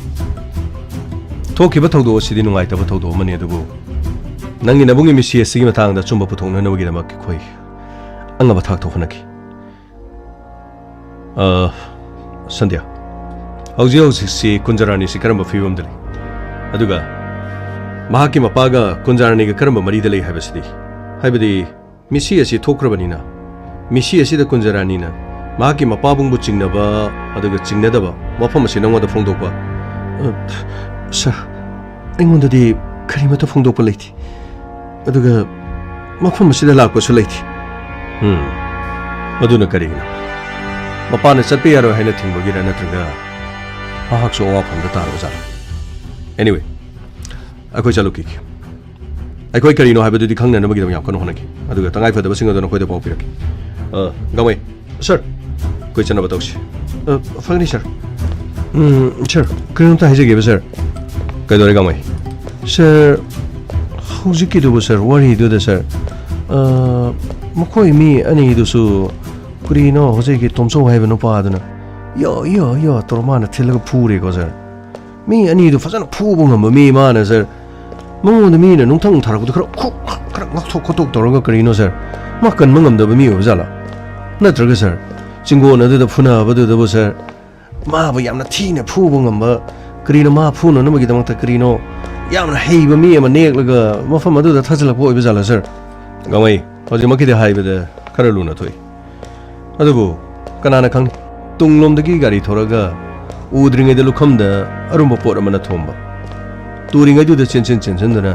ꯊꯣꯛꯈꯤꯕ ꯊꯧꯗꯣꯛ ꯑꯁꯤꯗꯤ ꯅꯨꯡꯉꯥꯏꯇꯕ ꯊꯧꯗꯣꯛ ꯑꯃꯅꯤ, ꯑꯗꯨꯕꯨ ꯅꯪꯒꯤ ꯅꯕꯨꯡꯒꯤ ꯃꯤꯁꯤ ꯑꯁꯤꯒꯤ ꯃꯇꯥꯡꯗ ꯑꯆꯨꯝꯕ ꯄꯨꯊꯣꯛꯅꯅꯕꯒꯤꯗꯃꯛ ꯑꯩꯈꯣꯏ ꯑꯉꯝꯕ ꯊꯥꯛꯇ ꯍꯣꯠꯅꯈꯤ꯫ ꯑ, ꯁꯟꯙ꯭ꯌꯥ, ꯍꯧꯖꯤꯛ ꯍꯧꯖꯤꯛꯁꯤ ꯀꯨꯟꯖꯔꯥꯅꯤꯁꯤ ꯀꯔꯝꯕ ꯐꯤꯕꯝꯗ ꯂꯩ? ꯑꯗꯨꯒ ꯃꯍꯥꯛꯀꯤ ꯃꯄꯥꯒ ꯀꯨꯟꯖꯔꯥꯅꯤꯒ ꯀꯔꯝꯕ ꯃꯔꯤꯗ ꯂꯩ ꯍꯥꯏꯕꯁꯤꯗꯤ? ꯍꯥꯏꯕꯗꯤ ꯃꯤꯁꯤ ꯑꯁꯤ ꯊꯣꯛꯈ꯭ꯔꯕꯅꯤꯅ, ꯃꯤꯁꯤ ꯑꯁꯤꯗ ꯀꯨꯟꯖꯔꯥꯅꯤꯅ ꯃꯍꯥꯛꯀꯤ ꯃꯄꯥꯕꯨꯡꯕꯨ ꯆꯤꯡꯅꯕ ꯑꯗꯨꯒ ꯆꯤꯡꯅꯗꯕ ꯋꯥꯐꯝ ꯑꯁꯤ ꯅꯉꯣꯟꯗ ꯐꯣꯡꯗꯣꯛꯄ? ꯑ, ꯁꯥꯔ, ꯑꯩꯉꯣꯟꯗꯗꯤ ꯀꯔꯤꯃꯠꯇ ꯐꯣꯡꯗꯣꯛꯄ ꯂꯩꯇꯦ꯫ ꯑꯗꯨꯒ ꯃꯐꯝ ꯑꯁꯤꯗ ꯂꯥꯛꯄꯁꯨ ꯂꯩꯇꯦ꯫ ꯎꯝ, ꯑꯗꯨꯅ ꯀꯔꯤꯒꯤꯅꯣ? ꯃꯄꯥꯅ ꯆꯠꯄ ꯌꯥꯔꯣꯏ ꯍꯥꯏꯅ ꯊꯤꯡꯕꯒꯤꯔ, ꯅꯠꯇ꯭ꯔꯒ ꯃꯍꯥꯛꯁꯨ ꯑꯋꯥꯐꯝꯗ ꯇꯥꯔꯕꯖꯥꯠꯂ? Anyway, ꯑꯩꯈꯣꯏ ꯆꯠꯂꯨꯈꯤꯒꯦ꯫ ꯑꯩꯈꯣꯏ ꯀꯔꯤꯅꯣ ꯍꯥꯏꯕꯗꯨꯗꯤ ꯈꯪꯅꯅꯕꯒꯤꯗꯃꯛ ꯌꯥꯝ ꯀꯟꯅ ꯍꯣꯠꯅꯈꯤ, ꯑꯗꯨꯒ ꯇꯉꯥꯏ ꯐꯗꯕꯁꯤꯡ ꯑꯗꯨ ꯅꯈꯣꯏꯗ ꯄꯥꯎ ꯄꯤꯔꯛꯀꯦ꯫ ꯑ, ꯒꯥꯡꯃꯩ, ꯁꯥꯔ, ꯑꯩꯈꯣꯏ ꯆꯠꯅꯕ ꯇꯧꯁꯤ꯫ ꯑ, ꯐꯒꯅꯤ, ꯁꯥꯔ꯫ ꯎꯝ, ꯁꯥꯔ, ꯀꯔꯤꯅꯣꯝꯇ ꯍꯥꯏꯖꯒꯦꯕ, ꯁꯥꯔ꯫ ꯀꯩꯗꯧꯔꯦ, ꯒꯥꯡꯃꯩ? ꯁꯥꯔ, ꯍꯧꯖꯤꯛꯀꯤꯗꯨꯕꯨ, ꯁꯥꯔ, ꯋꯥꯔꯤꯗꯨꯗ, ꯁꯥꯔ, ꯑ, ꯃꯈꯣꯏ ꯃꯤ ꯑꯅꯤꯗꯨꯁꯨ ꯀꯔꯤꯅꯣ ꯍꯧꯖꯤꯛꯀꯤ ꯇꯣꯝꯆꯧ ꯍꯥꯏꯕ ꯅꯨꯄꯥꯗꯨꯅ ꯌꯣ, ꯌꯣ, ꯌꯣ ꯇꯧꯔ ꯃꯥꯅ ꯊꯤꯜꯂꯒ ꯐꯨꯔꯦꯀꯣ, ꯁꯥꯔ꯫ ꯃꯤ ꯑꯅꯤꯗꯨ ꯐꯖꯅ ꯐꯨꯕ ꯉꯝꯕ ꯃꯤ ꯃꯥꯅ, ꯁꯥꯔ꯫ ꯃꯉꯣꯟꯗ ꯃꯤꯅ ꯅꯨꯡꯊꯪ ꯊꯥꯔꯛꯄꯗ ꯈꯔ ꯈꯨꯛ, ꯈꯔ ꯉꯥꯛꯊꯣꯛ ꯈꯣꯠꯇꯣꯛ ꯇꯧꯔꯒ ꯀꯔꯤꯅꯣ, ꯁꯥꯔ? ꯃꯥ ꯀꯟꯕ ꯉꯝꯗꯕ ꯃꯤ ꯑꯣꯏꯕ ꯖꯥꯠꯂꯥ? ꯅꯠꯇ꯭ꯔꯒ, ꯁꯥꯔ, ꯆꯤꯡꯒꯣꯟ ꯑꯗꯨꯗ ꯐꯨꯅꯕꯗꯨꯗꯕꯨ, ꯁꯥꯔ, ꯃꯥꯕꯨ ꯌꯥꯝꯅ ꯊꯤꯅ ꯐꯨꯕ ꯉꯝꯕ, ꯀꯔꯤꯅꯣ ꯃꯥ ꯐꯨꯅꯅꯕꯒꯤꯗꯃꯛꯇ ꯀꯔꯤꯅꯣ ꯌꯥꯝꯅ ꯍꯩꯕ ꯃꯤ ꯑꯃ ꯅꯦꯛꯂꯒ ꯃꯐꯝ ꯑꯗꯨꯗ ꯊꯥꯖꯤꯜꯂꯛꯄ ꯑꯣꯏꯕ ꯖꯥꯠꯂꯥ, ꯁꯥꯔ? ꯒꯥꯡꯃꯩ, ꯍꯧꯖꯤꯛꯃꯛꯀꯤꯗꯤ ꯍꯥꯏꯕꯗ ꯈꯔ ꯂꯨꯅ ꯊꯣꯛꯏ꯫ ꯑꯗꯨꯕꯨ ꯀꯅꯥꯅ ꯈꯪꯅꯤ? ꯇꯨꯡꯂꯣꯝꯗꯒꯤ ꯒꯥꯔꯤ ꯊꯧꯔꯒ ꯎꯗ꯭ꯔꯤꯉꯩꯗ ꯂꯨꯈꯝꯗ ꯑꯔꯨꯝꯕ ꯄꯣꯠ ꯑꯃꯅ ꯊꯣꯝꯕ, ꯇꯨꯔꯤꯉꯩꯗꯨꯗ ꯆꯦꯟꯁꯤꯟ ꯆꯦꯟꯁꯤꯟꯗꯨꯅ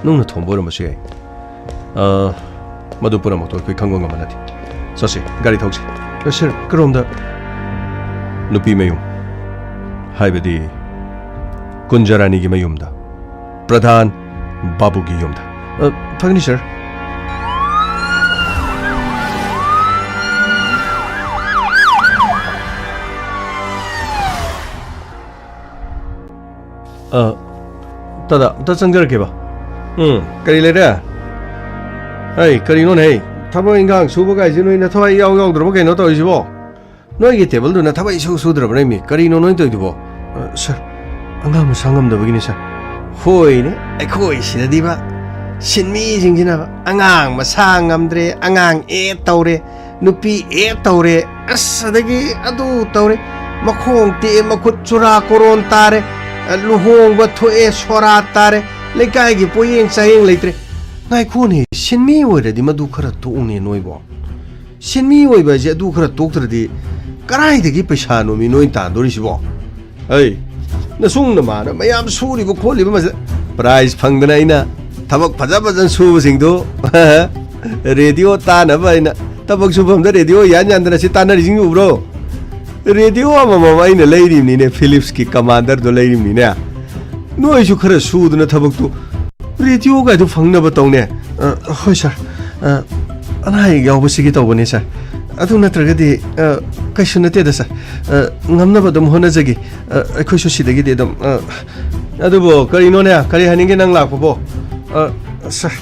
ꯅꯨꯡꯅ ꯊꯣꯝꯕ ꯑꯣꯏꯔꯝꯕꯁꯨ ꯌꯥꯏ꯫ ꯑ, ꯃꯗꯨ ꯄꯨꯝꯅꯃꯛꯇꯣ ꯑꯩꯈꯣꯏ ꯈꯪꯕ ꯉꯝꯕ ꯅꯠꯇꯦ꯫ ꯆꯠꯁꯤ, ꯒꯥꯔꯤ ꯊꯧꯁꯤ꯫ ꯑ, ꯁꯥꯔ, ꯀꯔꯣꯝꯗ? ꯅꯨꯄꯤ ꯃꯌꯨꯝ, ꯍꯥꯏꯕꯗꯤ ꯀꯨꯟꯖꯔꯥꯅꯤꯒꯤ ꯃꯌꯨꯝꯗ, ꯄ꯭ꯔꯙꯥꯟ ꯕꯥꯕꯨꯒꯤ ꯌꯨꯝꯗ꯫ ꯑ, ꯐꯒꯅꯤ, ꯁꯥꯔ꯫ ꯑ, ꯇꯥꯗ, ꯑꯝꯇ ꯆꯪꯖꯔꯛꯀꯦꯕ꯫ ꯎꯝ, ꯀꯔꯤ ꯂꯩꯔꯦ? ꯍꯩ, ꯀꯔꯤꯅꯣꯅꯦ, ꯍꯩ? ꯊꯕꯛ ꯏꯟꯈꯥꯡ ꯁꯨꯕ ꯀꯥꯏꯁꯦ ꯅꯣꯏ ꯅꯊꯋꯥꯏ ꯏꯌꯥꯎ ꯌꯥꯎꯗ꯭ꯔꯕ ꯀꯩꯅꯣ ꯇꯧꯔꯤꯁꯤꯕꯣ? ꯅꯣꯏꯒꯤ ꯇꯦꯕꯜꯗꯨꯅ ꯊꯕꯛ ꯏꯁꯨ ꯁꯨꯗ꯭ꯔꯕꯅꯦ, ꯃꯤ? ꯀꯔꯤꯅꯣ ꯅꯣꯏ ꯇꯧꯔꯤꯗꯨꯕꯣ? ꯑ, ꯁꯥꯔ, ꯑꯉꯥꯡ ꯃꯁꯥ ꯉꯝꯗꯕꯒꯤꯅꯦ, ꯁꯥꯔ꯫ ꯍꯣꯏꯅꯦ, ꯑꯩꯈꯣꯏ ꯁꯤꯗꯗꯤꯕ ꯁꯤꯟꯃꯤꯁꯤꯡꯁꯤꯅꯕ ꯑꯉꯥꯡ ꯃꯁꯥ ꯉꯝꯗ꯭ꯔꯦ, ꯑꯉꯥꯡ ꯑꯦ ꯇꯧꯔꯦ, ꯅꯨꯄꯤ ꯑꯦ ꯇꯧꯔꯦ, ꯑꯁ, ꯑꯗꯒꯤ ꯑꯗꯨ ꯇꯧꯔꯦ, ꯃꯈꯣꯡ ꯇꯦꯛꯑꯦ, ꯃꯈꯨꯠ ꯆꯨꯔꯥ ꯀꯣꯔꯣꯟ ꯇꯥꯔꯦ, ꯂꯨꯍꯣꯡꯕ ꯊꯣꯛꯑꯦ, ꯁꯣꯔꯥꯠ ꯇꯥꯔꯦ, ꯂꯩꯀꯥꯏꯒꯤ ꯄꯣꯌꯦꯡ ꯆꯥꯌꯦꯡ ꯂꯩꯇ꯭ꯔꯦ꯫ ꯉꯥꯏꯈꯣꯅꯦ, ꯁꯤꯟꯃꯤ ꯑꯣꯏꯔꯗꯤ ꯃꯗꯨ ꯈꯔ ꯇꯣꯛꯎꯅꯦ ꯅꯣꯏꯕꯣ꯫ ꯁꯤꯟꯃꯤ ꯑꯣꯏꯕ ꯍꯥꯏꯁꯦ ꯑꯗꯨ ꯈꯔ ꯇꯣꯛꯇ꯭ꯔꯗꯤ ꯀꯗꯥꯏꯗꯒꯤ ꯄꯩꯁꯥꯅꯣꯃꯤ ꯅꯣꯏ ꯇꯥꯟꯗꯣꯔꯤꯁꯤꯕꯣ? ꯑꯩ, ꯅꯁꯨꯡ ꯅꯃꯥꯟꯅ ꯃꯌꯥꯝ ꯁꯨꯔꯤꯕ ꯈꯣꯠꯂꯤꯕ ꯃꯁꯤꯗ prize ꯐꯪꯗꯅ ꯑꯩꯅ ꯊꯕꯛ ꯐꯖ ꯐꯖꯅ ꯁꯨꯕꯁꯤꯡꯗꯨ ꯔꯦꯗꯤꯑꯣ ꯇꯥꯅꯕ ꯍꯥꯏꯅ ꯊꯕꯛ ꯁꯨꯐꯝꯗ ꯔꯦꯗꯤꯑꯣ ꯌꯥꯟ ꯌꯥꯟꯗꯅ ꯁꯤ ꯇꯥꯟꯅꯔꯤꯁꯤꯡ ꯎꯕ꯭ꯔꯣ? ꯔꯦꯗꯤꯑꯣ ꯑꯃꯃꯝ ꯑꯩꯅ ꯂꯩꯔꯤꯕꯅꯤꯅꯦ, ꯐꯤꯂꯤꯞꯁꯀꯤ ꯀꯃꯥꯟꯗꯔꯗꯣ ꯂꯩꯔꯤꯕꯅꯤꯅꯦ꯫ ꯅꯣꯏꯁꯨ ꯈꯔ ꯁꯨꯗꯅ ꯊꯕꯛꯇꯨ ꯔꯦꯗꯤꯑꯣꯒꯥꯏꯗꯨ ꯐꯪꯅꯕ ꯇꯧꯅꯦ꯫ ꯑ, ꯍꯣꯏ ꯁꯥꯔ꯫ ꯑ, ꯑꯅꯥ ꯑꯌꯦꯛ ꯌꯥꯎꯕꯁꯤꯒꯤ ꯇꯧꯕꯅꯦ ꯁꯥꯔ꯫ ꯑꯗꯨ ꯅꯠꯇ꯭ꯔꯒꯗꯤ, ꯑ, ꯀꯩꯁꯨ ꯅꯠꯇꯦꯗ ꯁꯥꯔ꯫ ꯑ, ꯉꯝꯅꯕ ꯑꯗꯨꯝ ꯍꯣꯠꯅꯖꯒꯦ꯫ ꯑ, ꯑꯩꯈꯣꯏꯁꯨ ꯁꯤꯗꯒꯤꯗꯤ ꯑꯗꯨꯝ, ꯑ, ꯑꯗꯨꯕꯨ ꯀꯔꯤꯅꯣꯅꯦ? ꯀꯔꯤ ꯍꯥꯏꯅꯤꯡꯒꯦ ꯅꯪ ꯂꯥꯛꯄꯕꯣ? ꯑ, ꯁꯥꯔ,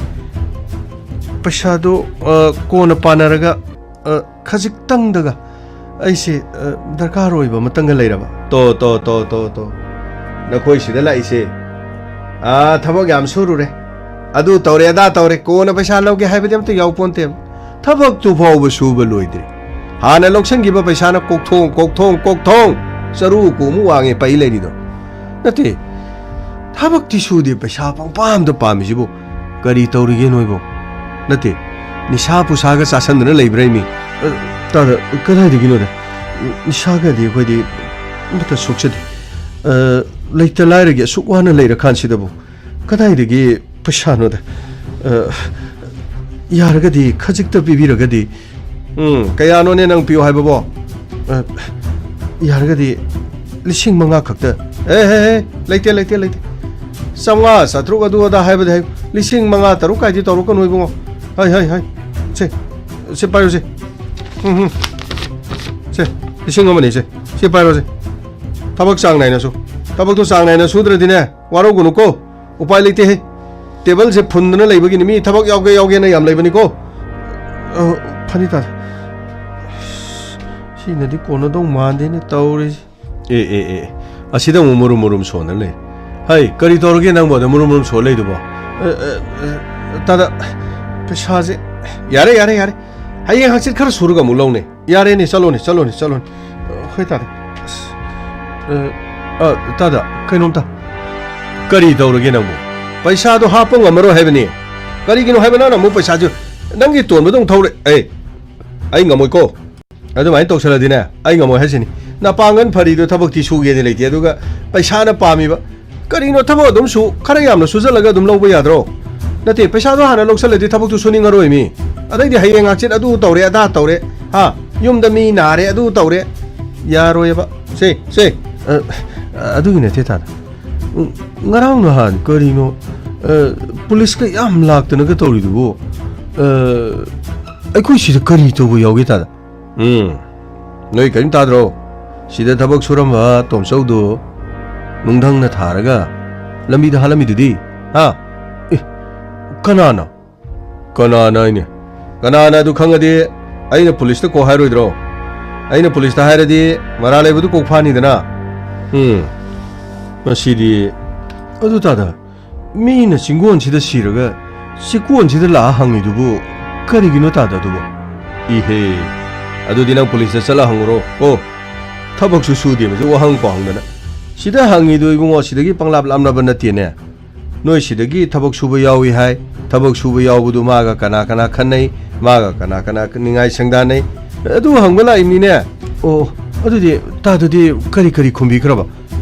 ꯄꯩꯁꯥꯗꯨ, ꯑ, ꯀꯣꯟꯅ ꯄꯥꯟꯅꯔꯒ, ꯑ, ꯈꯖꯤꯛꯇꯪꯗꯒ ꯑꯩꯁꯦ, ꯑ, ꯗꯔꯀꯥꯔ ꯑꯣꯏꯕ ꯑꯃꯇꯪꯒ ꯂꯩꯔꯕ? ꯇꯣ, ꯇꯣ, ꯇꯣ, ꯇꯣ, ꯇꯣ꯫ ꯅꯈꯣꯏ ꯁꯤꯗ ꯂꯥꯛꯏꯁꯦ, ꯑꯥ, ꯊꯕꯛ ꯌꯥꯝ ꯁꯨꯔꯨꯔꯦ, ꯑꯗꯨ ꯇꯧꯔꯦ, ꯑꯗꯥ ꯇꯧꯔꯦ, ꯀꯣꯟꯅ ꯄꯩꯁꯥ ꯂꯧꯒꯦ ꯍꯥꯏꯕꯗꯤ ꯑꯝꯇ ꯌꯥꯎꯄꯣꯟꯇꯦꯕ꯫ ꯊꯕꯛꯇꯨ ꯐꯥꯎꯕ ꯁꯨꯕ ꯂꯣꯏꯗ꯭ꯔꯤ꯫ ꯍꯥꯟꯅ ꯂꯧꯁꯤꯟꯈꯤꯕ ꯄꯩꯁꯥꯅ ꯀꯣꯛꯊꯣꯡ, ꯀꯣꯛꯊꯣꯡ, ꯀꯣꯛꯊꯣꯡ, ꯆꯔꯨ ꯀꯣꯃꯨꯛ ꯋꯥꯡꯉꯦ ꯄꯩ ꯂꯩꯔꯤꯗꯣ꯫ ꯅꯠꯇꯦ, ꯊꯕꯛꯇꯤ ꯁꯨꯗꯦ, ꯄꯩꯁꯥ ꯄꯪꯄꯥꯝꯗ ꯄꯥꯝꯃꯤꯁꯤꯕꯨ ꯀꯔꯤ ꯇꯧꯔꯤꯒꯦ ꯅꯣꯏꯕꯣ? ꯅꯠꯇꯦ, ꯅꯤꯁꯥ ꯄꯨꯁꯥꯒ ꯆꯥꯁꯟꯗꯅ ꯂꯩꯕ꯭ꯔꯥ ꯃꯤ? ꯑ, ꯇꯥꯗ, ꯀꯗꯥꯏꯗꯒꯤꯅꯣꯗ? ꯅꯤꯁꯥꯒꯗꯤ ꯑꯩꯈꯣꯏꯗꯤ ꯑꯃꯠꯇ ꯁꯣꯛꯆꯗꯦ꯫ ꯑ, ꯂꯩꯇ ꯂꯥꯏꯔꯒꯤ ꯑꯁꯨꯛ ꯋꯥꯅ ꯂꯩꯔꯀꯥꯟꯁꯤꯗꯕꯨ ꯀꯗꯥꯏꯗꯒꯤ ꯄꯩꯁꯥꯅꯣꯗ? ꯑ, ꯌꯥꯔꯒꯗꯤ ꯈꯖꯤꯛꯇ ꯄꯤꯕꯤꯔꯒꯗꯤ꯫ ꯎꯝ, ꯀꯌꯥꯅꯣꯅꯦ ꯅꯪ ꯄꯤꯌꯨ ꯍꯥꯏꯕꯕꯣ? ꯑ, ꯌꯥꯔꯒꯗꯤ ꯂꯤꯁꯤꯡ ꯃꯉꯥ ꯈꯛꯇ꯫ ꯑꯦ, ꯍꯦ, ꯍꯦ, ꯂꯩꯇꯦ, ꯂꯩꯇꯦ, ꯂꯩꯇꯦ꯫ ꯆꯥꯝꯃꯉꯥ, ꯆꯥꯇ꯭ꯔꯨꯛ ꯑꯗꯨ ꯑꯗꯥ ꯍꯥꯏꯕꯗꯤ ꯍꯥꯏ, ꯂꯤꯁꯤꯡ ꯃꯉꯥ, ꯇꯔꯨꯛ ꯀꯥꯏꯗꯤ ꯇꯧꯔꯛꯀꯅꯨ ꯏꯕꯨꯡꯉꯣ꯫ ꯍꯥꯏ, ꯍꯥꯏ, ꯍꯥꯏ꯫ ꯁꯦ, ꯁꯦ ꯄꯥꯏꯔꯣ ꯁꯦ꯫ ꯎꯝ, ꯎꯝ꯫ ꯁꯦ, ꯂꯤꯁꯤꯡ ꯑꯃꯅꯤ ꯁꯦ꯫ ꯁꯦ ꯄꯥꯏꯔꯣ ꯁꯦ꯫ ꯊꯕꯛ ꯆꯥꯡ ꯅꯥꯏꯅ ꯁꯨ꯫ ꯊꯕꯛꯇꯣ ꯆꯥꯡ ꯅꯥꯏꯅ ꯁꯨꯗ꯭ꯔꯗꯤꯅꯦ, ꯋꯥꯔꯧꯒꯅꯨꯀꯣ꯫ ꯎꯄꯥꯏ ꯂꯩꯇꯦꯍꯦ꯫ ꯇꯦꯕꯜꯁꯦ ꯐꯨꯟꯗꯅ ꯂꯩꯕꯒꯤꯅꯤ꯫ ꯃꯤ ꯊꯕꯛ ꯌꯥꯎꯒꯦ ꯌꯥꯎꯒꯦꯅ ꯌꯥꯝ ꯂꯩꯕꯅꯤꯀꯣ꯫ ꯑ, ꯐꯅꯤ ꯇꯥꯔꯦ꯫ ꯁꯤꯅꯗꯤ ꯀꯣꯟꯅꯗꯧ ꯃꯥꯟꯗꯦꯅꯦ ꯇꯧꯔꯤꯁꯦ꯫ ꯑꯦ, ꯑꯦ, ꯑꯦ, ꯑꯦ꯫ ꯑꯁꯤꯗ ꯑꯃꯨꯛ ꯃꯨꯔꯨꯝ ꯃꯨꯔꯨꯝ ꯁꯣꯟꯗꯅ ꯂꯩ꯫ ꯍꯩ, ꯀꯔꯤ ꯇꯧꯔꯒꯦ ꯅꯪꯕꯨ ꯑꯗ ꯃꯨꯔꯨꯝ ꯃꯨꯔꯨꯝ ꯁꯣꯟ ꯂꯩꯗꯨꯕꯣ? ꯑ, ꯑ, ꯑ, ꯇꯥꯗ, ꯄꯩꯁꯥꯁꯦ꯫ ꯌꯥꯔꯦ, ꯌꯥꯔꯦ, ꯌꯥꯔꯦ꯫ ꯍꯌꯦꯡ ꯍꯪꯆꯤꯠ ꯈꯔ ꯁꯨꯔꯒ ꯑꯃꯨꯛ ꯂꯧꯅꯦ꯫ ꯌꯥꯔꯦꯅꯦ, ꯆꯠꯂꯣꯅꯦ, ꯆꯠꯂꯣꯅꯦ, ꯆꯠꯂꯣꯅꯦ꯫ ꯍꯣꯏ ꯇꯥꯗ꯫ ꯑ, ꯑ, ꯇꯥꯗ, ꯀꯩꯅꯣꯝꯇ꯫ ꯀꯔꯤ ꯇꯧꯔꯒꯦ ꯅꯪꯕꯨ? ꯄꯩꯁꯥꯗꯣ ꯍꯥꯞꯄ ꯉꯝꯃꯔꯣꯏ ꯍꯥꯏꯕꯅꯤ꯫ ꯀꯔꯤꯒꯤꯅꯣ ꯍꯥꯏꯕ ꯅꯪꯅ ꯑꯃꯨꯛ ꯄꯩꯁꯥꯁꯨ, ꯅꯪꯒꯤ ꯇꯣꯟꯕꯗꯧ ꯊꯧꯔꯦ꯫ ꯑꯦ, ꯑꯩ ꯉꯝꯃꯣꯏꯀꯣ꯫ ꯑꯗꯨꯃꯥꯏꯅ ꯇꯧꯁꯜꯂꯗꯤꯅꯦ, ꯑꯩ ꯉꯝꯃꯣꯏ ꯍꯥꯏꯁꯤꯅꯤ꯫ ꯅꯄꯥꯡꯒꯜ ꯐꯔꯤꯗꯣ ꯊꯕꯛꯇꯤ ꯁꯨꯒꯦꯗꯤ ꯂꯩꯇꯦ, ꯑꯗꯨꯒ ꯄꯩꯁꯥꯅ ꯄꯥꯝꯃꯤꯕ꯫ ꯀꯔꯤꯅꯣ ꯊꯕꯛ ꯑꯗꯨꯝ ꯁꯨ, ꯈꯔ ꯌꯥꯝꯅ ꯁꯨꯖꯜꯂꯒ ꯑꯗꯨꯝ ꯂꯧꯕ ꯌꯥꯗ꯭ꯔꯣ? ꯅꯠꯇꯦ, ꯄꯩꯁꯥꯗꯣ ꯍꯥꯟꯅ ꯂꯧꯁꯜꯂꯗꯤ ꯊꯕꯛꯇꯨ ꯁꯨꯅꯤꯡꯉꯔꯣꯏ ꯃꯤ꯫ ꯑꯗꯩꯗꯤ ꯍꯌꯦꯡ ꯍꯥꯡꯆꯤꯠ ꯑꯗꯨ ꯇꯧꯔꯦ, ꯑꯗꯥ ꯇꯧꯔꯦ, ꯍꯥ? ꯌꯨꯝꯗ ꯃꯤ ꯅꯥꯔꯦ, ꯑꯗꯨ ꯇꯧꯔꯦ꯫ ꯌꯥꯔꯣꯏꯑꯕ꯫ ꯁꯦ, ꯁꯦ꯫ ꯑ, ꯑꯗꯨꯒꯤ ꯅꯠꯇꯦ, ꯇꯥꯗ꯫ ꯎꯝ, ꯉꯔꯥꯡ ꯅꯍꯥꯟ ꯀꯔꯤꯅꯣ, ꯑ, ꯄꯨꯂꯤꯁꯀ ꯌꯥꯝ ꯂꯥꯛꯇꯅꯒ ꯇꯧꯔꯤꯗꯨꯕꯨ, ꯑ, ꯑꯩꯈꯣꯏ ꯁꯤꯗ ꯀꯔꯤ ꯇꯧꯕ ꯌꯥꯎꯒꯦ, ꯇꯥꯗ? ꯎꯝ, ꯅꯣꯏ ꯀꯔꯤꯝ ꯇꯥꯗ꯭ꯔꯣ? ꯁꯤꯗ ꯊꯕꯛ ꯁꯨꯔꯝꯕ ꯇꯣꯝꯆꯧꯗꯨ ꯅꯨꯡꯙꯪꯅ ꯊꯥꯔꯒ ꯂꯝꯕꯤꯗ ꯍꯥꯠꯂꯝꯃꯤꯗꯨꯗꯤ, ꯍꯥ? ꯑꯦ, ꯀꯅꯥꯅ? ꯀꯅꯥꯅ ꯍꯥꯏꯅꯦ? ꯀꯅꯥꯅ ꯑꯗꯨ ꯈꯪꯉꯗꯤ ꯑꯩꯅ ꯄꯨꯂꯤꯁꯇ ꯀꯣꯛ ꯍꯥꯏꯔꯣꯏꯗ꯭ꯔꯣ? ꯑꯩꯅ ꯄꯨꯂꯤꯁꯇ ꯍꯥꯏꯔꯗꯤ ꯃꯔꯥ ꯂꯩꯕꯗꯨ ꯀꯣꯛ ꯐꯥꯅꯤꯗꯅ꯫ ꯎꯝ, ꯃꯁꯤꯗꯤ꯫ ꯑꯗꯨ ꯇꯥꯗ, ꯃꯤꯅ ꯆꯤꯡꯒꯣꯟꯁꯤꯗ ꯁꯤꯔꯒ ꯆꯤꯀꯣꯟꯁꯤꯗ ꯂꯥꯛꯑ ꯍꯪꯉꯤꯗꯨꯕꯨ ꯀꯔꯤꯒꯤꯅꯣ, ꯇꯥꯗ, ꯑꯗꯨꯕꯨ? ꯏꯍꯦ, ꯑꯗꯨꯗꯤ ꯅꯪ ꯄꯨꯂꯤꯁꯇ ꯆꯠꯂ ꯍꯪꯉꯨꯔꯣ꯫ ꯑꯣ, ꯊꯕꯛꯁꯨ ꯁꯨꯗꯦ, ꯃꯁꯤ ꯋꯥꯍꯪ ꯄꯥꯎꯍꯪꯗꯅ꯫ ꯁꯤꯗ ꯍꯪꯉꯤꯗꯣ ꯏꯕꯨꯡꯉꯣ, ꯁꯤꯗꯒꯤ ꯄꯪꯂꯥꯞ ꯂꯥꯞꯅꯕ ꯅꯠꯇꯦꯅꯦ꯫ ꯅꯣꯏ ꯁꯤꯗꯒꯤ ꯊꯕꯛ ꯁꯨꯕ ꯌꯥꯎꯏ ꯍꯥꯏ꯫ ꯊꯕꯛ ꯁꯨꯕ ꯌꯥꯎꯕꯗꯨ ꯃꯥꯒ ꯀꯅꯥ ꯀꯅꯥ ꯈꯟꯅꯩ, ꯃꯥꯒ ꯀꯅꯥ ꯀꯅꯥ ꯅꯤꯡꯉꯥꯏ ꯁꯪꯗꯥꯟꯅꯩ, ꯑꯗꯨ ꯍꯪꯕ ꯂꯥꯛꯏꯕꯅꯤꯅꯦ꯫ ꯑꯣ, ꯑꯗꯨꯗꯤ ꯇꯥꯗꯗꯤ ꯀꯔꯤ ꯀꯔꯤ ꯈꯨꯝꯕꯤꯈ꯭ꯔꯕ?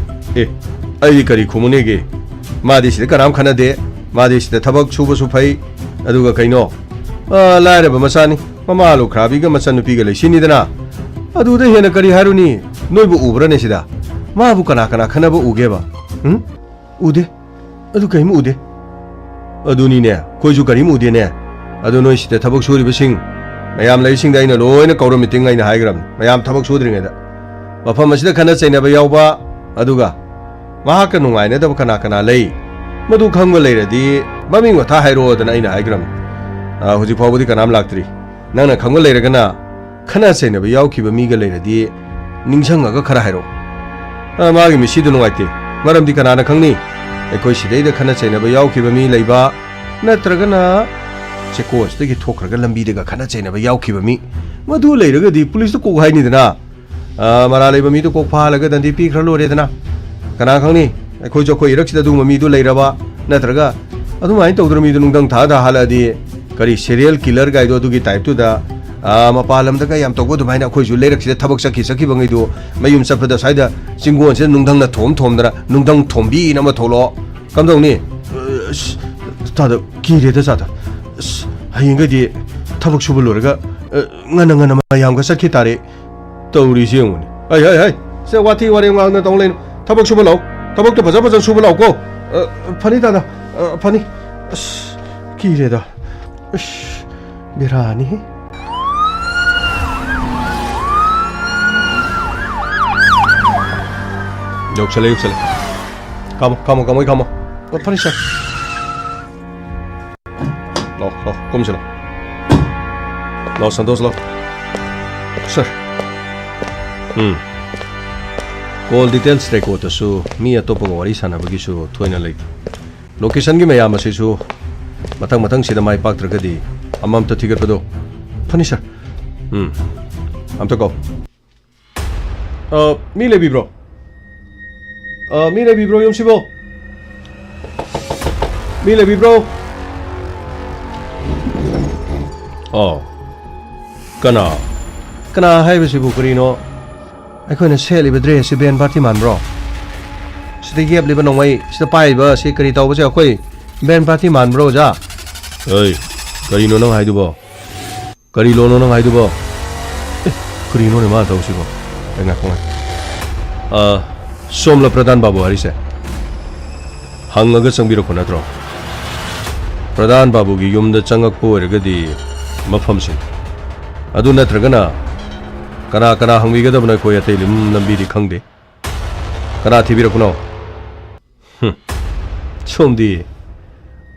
ꯑꯦ, ꯑꯩꯗꯤ ꯀꯔꯤ ꯈꯨꯝꯃꯨꯅꯦꯒꯦ? ꯃꯥꯗꯤ ꯁꯤꯗ ꯀꯅꯥꯝ ꯈꯟꯅꯗꯦ꯫ ꯃꯥꯗꯤ ꯁꯤꯗ ꯊꯕꯛ ꯁꯨꯕꯁꯨ ꯐꯩ꯫ ꯑꯗꯨꯒ ꯀꯩꯅꯣ, ꯑ, ꯂꯥꯏꯔꯕ ꯃꯆꯥꯅꯤ꯫ ꯃꯃꯥ ꯂꯨꯈ꯭ꯔꯥꯕꯤꯒ ꯃꯆꯟꯅꯨꯄꯤꯒ ꯂꯩꯁꯤꯅꯤꯗꯅ꯫ ꯑꯗꯨꯗ ꯍꯦꯟꯅ ꯀꯔꯤ ꯍꯥꯏꯔꯨꯅꯤ? ꯅꯣꯏꯕꯨ ꯎꯕ꯭ꯔꯅꯦ ꯁꯤꯗ? ꯃꯥꯕꯨ ꯀꯅꯥ ꯀꯅꯥ ꯈꯟꯅꯕ ꯎꯒꯦꯕ? ꯎꯝ? ꯎꯗꯦ꯫ ꯑꯗꯨ ꯀꯔꯤꯝ ꯎꯗꯦ꯫ ꯑꯗꯨꯅꯤꯅꯦ, ꯑꯩꯈꯣꯏꯁꯨ ꯀꯔꯤꯝ ꯎꯗꯦꯅꯦ꯫ ꯑꯗꯨ ꯅꯣꯏ ꯁꯤꯗ ꯊꯕꯛ ꯁꯨꯔꯤꯕꯁꯤꯡ, ꯃꯌꯥꯝ ꯂꯩꯁꯤꯡꯗ ꯑꯩꯅ ꯂꯣꯏꯅ ꯀꯧꯔ ꯃꯤꯇꯤꯡ ꯑꯩꯅ ꯍꯥꯏꯈ꯭ꯔꯕꯅꯤ, ꯃꯌꯥꯝ ꯊꯕꯛ ꯁꯨꯗ꯭ꯔꯤꯉꯩꯗ꯫ ꯃꯐꯝ ꯑꯁꯤꯗ ꯈꯠꯅ ꯆꯩꯅꯕ ꯌꯥꯎꯕ, ꯑꯗꯨꯒ ꯃꯍꯥꯛꯀ ꯅꯨꯡꯉꯥꯏꯅꯗꯕ ꯀꯅꯥ ꯀꯅꯥ ꯂꯩ, ꯃꯗꯨ ꯈꯪꯕ ꯂꯩꯔꯗꯤ ꯃꯃꯤꯡ ꯃꯊꯥ ꯍꯥꯏꯔꯛꯑꯣꯗꯅ ꯑꯩꯅ ꯍꯥꯏꯈ꯭ꯔꯕꯅꯤ꯫ ꯑ, ꯍꯧꯖꯤꯛ ꯐꯥꯎꯕꯗꯤ ꯀꯅꯥꯝ ꯂꯥꯛꯇ꯭ꯔꯤ꯫ ꯅꯪꯅ ꯈꯪꯕ ꯂꯩꯔꯒꯅ, ꯈꯠꯅ ꯆꯩꯅꯕ ꯌꯥꯎꯈꯤꯕ ꯃꯤꯒ ꯂꯩꯔꯗꯤ ꯅꯤꯡꯁꯤꯡꯉꯒ ꯈꯔ ꯍꯥꯏꯔꯛꯑꯣ꯫ ꯑ, ꯃꯥꯒꯤ ꯃꯤꯠꯁꯤꯗꯨ ꯅꯨꯡꯉꯥꯏꯇꯦ꯫ ꯃꯔꯝꯗꯤ ꯀꯅꯥꯅ ꯈꯪꯅꯤ? ꯑꯩꯈꯣꯏ ꯁꯤꯗꯩꯗ ꯈꯠꯅ ꯆꯩꯅꯕ ꯌꯥꯎꯈꯤꯕ ꯃꯤ ꯂꯩꯕ, ꯅꯠꯇ꯭ꯔꯒꯅ ꯆꯦꯛꯀꯣꯟꯁꯤꯗꯒꯤ ꯊꯣꯛꯈ꯭ꯔꯒ ꯂꯝꯕꯤꯗꯒ ꯈꯠꯅ ꯆꯩꯅꯕ ꯌꯥꯎꯈꯤꯕ ꯃꯤ, ꯃꯗꯨ ꯂꯩꯔꯒꯗꯤ ꯄꯨꯂꯤꯁꯇ ꯀꯣꯛ ꯍꯥꯏꯅꯤꯗꯅ꯫ ꯑ, ꯃꯔꯥꯜ ꯂꯩꯕ ꯃꯤꯗꯨ ꯀꯣꯛ ꯐꯥꯍꯜꯂꯒ ꯗꯟꯗꯤ ꯄꯤꯈ꯭ꯔ ꯂꯣꯏꯔꯦꯗꯅ꯫ ꯀꯅꯥ ꯈꯪꯅꯤ? ꯑꯩꯈꯣꯏꯁꯨ ꯑꯩꯈꯣꯏ ꯏꯔꯛꯁꯤꯗ ꯑꯗꯨꯒꯨꯝꯕ ꯃꯤꯗꯨ ꯂꯩꯔꯕ, ꯅꯠꯇ꯭ꯔꯒ ꯑꯗꯨꯃꯥꯏꯅ ꯇꯧꯗꯅ ꯃꯤꯗꯨ ꯅꯨꯡꯊꯪ ꯊꯥ ꯊꯥ ꯍꯜꯂꯛꯑꯗꯤ ꯀꯔꯤ serial killer ꯒꯥꯏꯗꯣ ꯑꯗꯨꯒꯤ type ꯇꯨꯗ, ꯑ, ꯃꯄꯥꯟ ꯂꯝꯗꯒ ꯌꯥꯝ ꯇꯧꯕ ꯑꯗꯨꯃꯥꯏꯅ ꯑꯩꯈꯣꯏꯁꯨ ꯂꯩꯔꯛꯁꯤꯗ ꯊꯕꯛ ꯆꯠꯈꯤ ꯆꯠꯈꯤꯕꯉꯩꯗꯨ ꯃꯌꯨꯝ ꯆꯠꯄꯗ ꯁ꯭ꯋꯥꯏꯗ ꯆꯤꯡꯒꯣꯟꯁꯤꯗ ꯅꯨꯡꯊꯪꯅ ꯊꯣꯝ ꯊꯣꯝꯗꯅ ꯅꯨꯡꯊꯪ ꯊꯣꯝꯕꯤꯅ ꯑꯃ ꯊꯣꯛꯂꯛꯑꯣ꯫ ꯀꯝꯗꯧꯅꯤ? ꯑꯁ, ꯇꯥꯗ ꯀꯤꯔꯦꯗ ꯆꯥꯗ꯫ ꯑꯁ, ꯍꯌꯦꯡꯒꯩꯗꯤ ꯊꯕꯛ ꯁꯨꯕ ꯂꯣꯏꯔꯒ, ꯑ, ꯉꯟꯅ ꯉꯟꯅ ꯃꯌꯥꯝꯒ ꯆꯠꯈꯤ ꯇꯥꯔꯦ꯫ ꯇꯧꯔꯤꯁꯤ ꯌꯦꯡꯉꯨꯅꯦ꯫ ꯍꯩ, ꯍꯩ, ꯍꯩ꯫ ꯁꯦ, ꯋꯥꯊꯤ ꯋꯥꯔꯦꯝ ꯉꯥꯡꯗꯅ ꯇꯧ ꯂꯩꯅꯨ꯫ ꯊꯕꯛ ꯁꯨꯕ ꯂꯥꯛꯑꯣ꯫ ꯊꯕꯛꯇꯣ ꯐꯖ ꯐꯖꯅ ꯁꯨꯕ ꯂꯥꯛꯑꯣꯀꯣ꯫ ꯑ, ꯐꯅꯤ ꯇꯥꯗ꯫ ꯑ, ꯐꯅꯤ꯫ ꯑꯁ, ꯀꯤꯔꯦꯗ꯫ ꯑꯁ, ꯕꯦꯔꯥꯅꯤꯍꯦ꯫ ꯌꯧꯁꯜꯂꯦ, ꯌꯧꯁꯜꯂꯦ꯫ ꯀꯥꯝꯃꯣ, ꯀꯥꯝꯃꯣ, ꯀꯥꯝꯃꯣ, ꯑꯩ ꯀꯥꯝꯃꯣ꯫ ꯑ, ꯐꯅꯤ, ꯁꯥꯔ꯫ ꯂꯥꯎ, ꯂꯥꯎ, ꯀꯨꯝꯁꯤ ꯂꯥꯎ꯫ ꯂꯥꯎ, ꯁꯟꯇꯣꯁ, ꯂꯥꯎ꯫ ꯁꯥꯔ꯫ ꯎꯝ꯫ Call details record ꯇꯁꯨ ꯃꯤ ꯑꯇꯣꯞꯄꯒ ꯋꯥꯔꯤ ꯁꯥꯟꯅꯕꯒꯤꯁꯨ ꯊꯣꯏꯅ ꯂꯩꯇꯦ꯫ Location ꯒꯤ ꯃꯌꯥꯝ ꯑꯁꯤꯁꯨ ꯃꯊꯪ ꯃꯊꯪ ꯁꯤꯗ ꯃꯥꯏ ꯄꯥꯛꯇ꯭ꯔꯒꯗꯤ ꯑꯃ ꯑꯝꯇ ꯊꯤꯒꯠꯄꯗꯣ꯫ ꯐꯅꯤ, ꯁꯥꯔ꯫ ꯎꯝ꯫ ꯑꯝꯇ ꯀꯧ꯫ ꯑ, ꯃꯤ ꯂꯩꯕꯤꯕ꯭ꯔꯣ? ꯑ, ꯃꯤ ꯂꯩꯕꯤꯕ꯭ꯔꯣ ꯌꯨꯝꯁꯤꯕꯣ? ꯃꯤ ꯂꯩꯕꯤꯕ꯭ꯔꯣ? ꯑꯣ꯫ ꯀꯅꯥ? ꯀꯅꯥ ꯍꯥꯏꯕꯁꯤꯕꯨ ꯀꯔꯤꯅꯣ? ꯑꯩꯈꯣꯏꯅ ꯁꯦꯠꯂꯤꯕ dress ꯁꯤ band party ꯃꯥꯟꯕ꯭ꯔꯣ? ꯁꯤꯗ ꯌꯦꯞꯂꯤꯕ ꯅꯣꯡꯃꯩ, ꯁꯤꯗ ꯄꯥꯏꯔꯤꯕ ꯑꯁꯤ ꯀꯔꯤ ꯇꯧꯕꯁꯦ ꯑꯩꯈꯣꯏ band party ꯃꯥꯟꯕ꯭ꯔꯣ, ꯑꯣꯖꯥ? ꯑꯩ, ꯀꯔꯤꯅꯣ ꯅꯪ ꯍꯥꯏꯗꯨꯕꯣ? ꯀꯔꯤ ꯂꯣꯟꯅꯣ ꯅꯪ ꯍꯥꯏꯗꯨꯕꯣ? ꯑꯦ, ꯀꯔꯤꯅꯣꯅꯦ ꯃꯥꯅ ꯇꯧꯁꯤꯕꯣ? ꯑꯦ, ꯉꯥꯏꯈꯣ, ꯉꯥꯏꯈꯣ꯫ ꯑ, ꯁꯣꯝꯂ ꯄ꯭ꯔꯙꯥꯟ ꯕꯥꯕꯨ ꯍꯥꯏꯔꯤꯁꯦ? ꯍꯪꯉꯒ ꯆꯪꯕꯤꯔꯛꯄ ꯅꯠꯇ꯭ꯔꯣ? ꯄ꯭ꯔꯙꯥꯟ ꯕꯥꯕꯨꯒꯤ ꯌꯨꯝꯗ ꯆꯪꯉꯛꯄ ꯑꯣꯏꯔꯒꯗꯤ ꯃꯐꯝꯁꯤꯅꯤ꯫ ꯑꯗꯨ ꯅꯠꯇ꯭ꯔꯒꯅ ꯀꯅꯥ ꯀꯅꯥ ꯍꯪꯕꯤꯒꯗꯕꯅꯣ ꯑꯩꯈꯣꯏ ꯑꯇꯩ ꯂꯝ-, ꯂꯝꯕꯤꯗꯤ ꯈꯪꯗꯦ꯫ ꯀꯅꯥ ꯊꯤꯕꯤꯔꯛꯄꯅꯣ? ꯍꯨꯝ꯫ ꯁꯣꯝꯗꯤ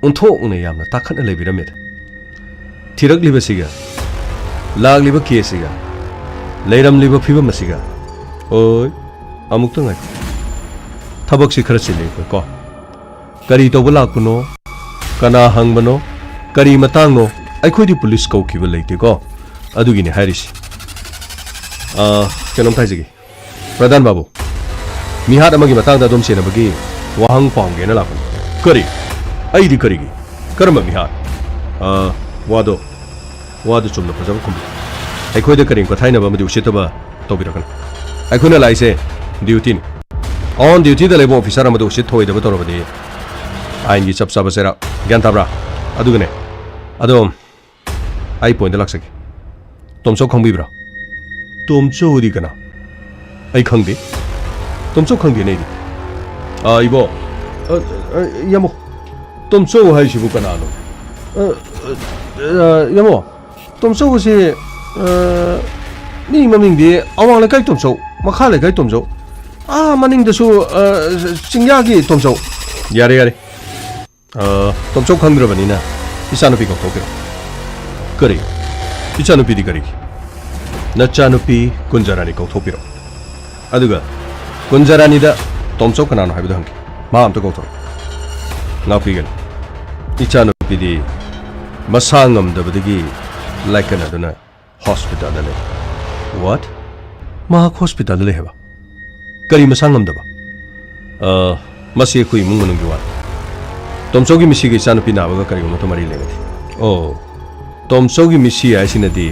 ꯑꯣꯟꯊꯣꯛꯅ ꯌꯥꯝꯅ ꯇꯥꯈꯠꯅ ꯂꯩꯕꯤꯔꯝꯃꯦꯗ꯫ ꯊꯤꯔꯛꯂꯤꯕꯁꯤꯒ, ꯂꯥꯛꯂꯤꯕ case ꯁꯤꯒ, ꯂꯩꯔꯝꯂꯤꯕ ꯐꯤꯕꯝ ꯑꯁꯤꯒ꯫ ꯑꯣꯏ, ꯑꯃꯨꯛꯇ ꯉꯥꯏꯈꯣ꯫ ꯊꯕꯛꯁꯤ ꯈꯔ ꯆꯤꯜꯂꯤ ꯑꯩꯈꯣꯏ ꯀꯣ꯫ ꯀꯔꯤ ꯇꯧꯕ ꯂꯥꯛꯄꯅꯣ? ꯀꯅꯥ ꯍꯪꯕꯅꯣ? ꯀꯔꯤ ꯃꯇꯥꯡꯅꯣ? ꯑꯩꯈꯣꯏꯗꯤ ꯄꯨꯂꯤꯁ ꯀꯧꯈꯤꯕ ꯂꯩꯇꯦꯀꯣ꯫ ꯑꯗꯨꯒꯤꯅꯤ ꯍꯥꯏꯔꯤꯁꯤ꯫ ꯑ, ꯀꯩꯅꯣꯝꯇ ꯍꯥꯏꯖꯒꯦ꯫ ꯄ꯭ꯔꯙꯥꯟ ꯕꯥꯕꯨ, ꯃꯤꯍꯥꯠ ꯑꯃꯒꯤ ꯃꯇꯥꯡꯗ ꯑꯗꯣꯝ ꯁꯦꯟꯅꯕꯒꯤ ꯋꯥꯍꯪ ꯄꯥꯎꯍꯪꯒꯦꯅ ꯂꯥꯛꯄꯅꯤ꯫ ꯀꯔꯤ? ꯑꯩꯗꯤ ꯀꯔꯤꯒꯤ? ꯀꯔꯝꯕ ꯃꯤꯍꯥꯠ? ꯑ, ꯋꯥꯗꯣ, ꯋꯥꯗꯨ ꯆꯨꯝꯅ ꯐꯖꯕ ꯈꯨꯝꯕꯤꯌꯨ꯫ ꯑꯩꯈꯣꯏꯗ ꯀꯔꯦꯝ ꯀꯊꯥꯏꯅꯕ ꯑꯃꯗꯤ ꯎꯁꯤꯠꯇꯕ ꯇꯧꯕꯤꯔꯛꯀꯅꯨ꯫ ꯑꯩꯈꯣꯏꯅ ꯂꯥꯛꯏꯁꯦ ꯗ꯭ꯌꯨꯇꯤꯅꯤ꯫ ꯑꯣꯟ ꯗ꯭ꯌꯨꯇꯤꯗ ꯂꯩꯕ ꯑꯣꯐꯤꯁꯥꯔ ꯑꯃꯗ ꯎꯁꯤꯠ ꯊꯑꯣꯏꯗꯕ ꯇꯧꯔꯕꯗꯤ ꯑꯥꯏꯟꯒꯤ ꯆꯞ ꯆꯥꯕ ꯆꯩꯔꯥꯛ꯫ ꯒ꯭ꯌꯥꯟ ꯇꯥꯕ꯭ꯔꯥ? ꯑꯗꯨꯒꯅꯦ, ꯑꯗꯣꯝ, ꯑꯩ ꯄꯣꯏꯟꯗ ꯂꯥꯛꯆꯒꯦ꯫ ꯇꯣꯝꯆꯧ ꯈꯪꯕꯤꯕ꯭ꯔꯥ? ꯇꯣꯝꯆꯧꯗꯤ ꯀꯅꯥ? ꯑꯩ ꯈꯪꯗꯦ꯫ ꯇꯣꯝꯆꯧ ꯈꯪꯗꯦꯅꯦ ꯑꯩꯗꯤ꯫ ꯑꯥ, ꯏꯕꯣ꯫ ꯑ, ꯑ, ꯌꯥꯃꯣ꯫ ꯇꯣꯝꯆꯧ ꯍꯥꯏꯁꯤꯕꯨ ꯀꯅꯥꯅꯣ? ꯑ, ꯑ, ꯑ, ꯌꯥꯃꯣ꯫ ꯇꯣꯝꯆꯧ ꯑꯁꯤ, ꯑ, ꯃꯤ ꯃꯃꯤꯡꯗꯤ ꯑꯋꯥꯡ ꯂꯩꯀꯥꯏ ꯇꯣꯝꯆꯧ, ꯃꯈꯥ ꯂꯩꯀꯥꯏ ꯇꯣꯝꯆꯧ꯫ ꯑꯥ, ꯃꯅꯤꯡꯗꯁꯨ, ꯑ, ꯆꯤꯡꯌꯥꯒꯤ ꯇꯣꯝꯆꯧ꯫ ꯌꯥꯔꯦ, ꯌꯥꯔꯦ꯫ ꯑ, ꯇꯣꯝꯆꯧ ꯈꯪꯗ꯭ꯔꯕꯅꯤꯅ ꯏꯆꯥꯅꯨꯄꯤ ꯀꯧꯊꯣꯛꯄꯤꯔꯣ꯫ ꯀꯔꯤ? ꯏꯆꯥꯅꯨꯄꯤꯗꯤ ꯀꯔꯤꯒꯤ? ꯅꯆꯥꯅꯨꯄꯤ ꯀꯨꯟꯖꯔꯥꯅꯤ ꯀꯧꯊꯣꯛꯄꯤꯔꯣ꯫ ꯑꯗꯨꯒ ꯀꯨꯟꯖꯔꯥꯅꯤꯗ ꯇꯣꯝꯆꯧ ꯀꯅꯥꯅꯣ ꯍꯥꯏꯕꯗꯨ ꯍꯪꯒꯦ꯫ ꯃꯍꯥꯛ ꯑꯝꯇ ꯀꯧꯊꯣꯔꯛꯑꯣ꯫ ꯉꯥꯛꯄꯤꯒꯅꯤ꯫ ꯏꯆꯥꯅꯨꯄꯤꯗꯤ ꯃꯁꯥ ꯉꯝꯗꯕꯗꯒꯤ ꯂꯥꯏꯀꯠꯅꯗꯨꯅ ꯍꯣꯁꯄꯤꯇꯥꯜꯗ ꯂꯩ꯫ What? ꯃꯍꯥꯛ ꯍꯣꯁꯄꯤꯇꯥꯜꯗ ꯂꯩ ꯍꯥꯏꯕ? ꯀꯔꯤ ꯃꯁꯥ ꯉꯝꯗꯕ? ꯑ, ꯃꯁꯤ ꯑꯩꯈꯣꯏ ꯏꯃꯨꯡ ꯃꯅꯨꯡꯒꯤ ꯋꯥꯅꯤ꯫ ꯇꯣꯝꯆꯧꯒꯤ ꯃꯤꯁꯤꯒ ꯏꯆꯥꯅꯨꯄꯤ ꯅꯥꯕꯒ ꯀꯔꯤꯒꯨꯝꯕ ꯃꯔꯤ ꯂꯩꯅꯗꯦ꯫ ꯑꯣ, ꯇꯣꯝꯆꯧꯒꯤ ꯃꯤꯁꯤ ꯍꯥꯏꯁꯤꯅꯗꯤ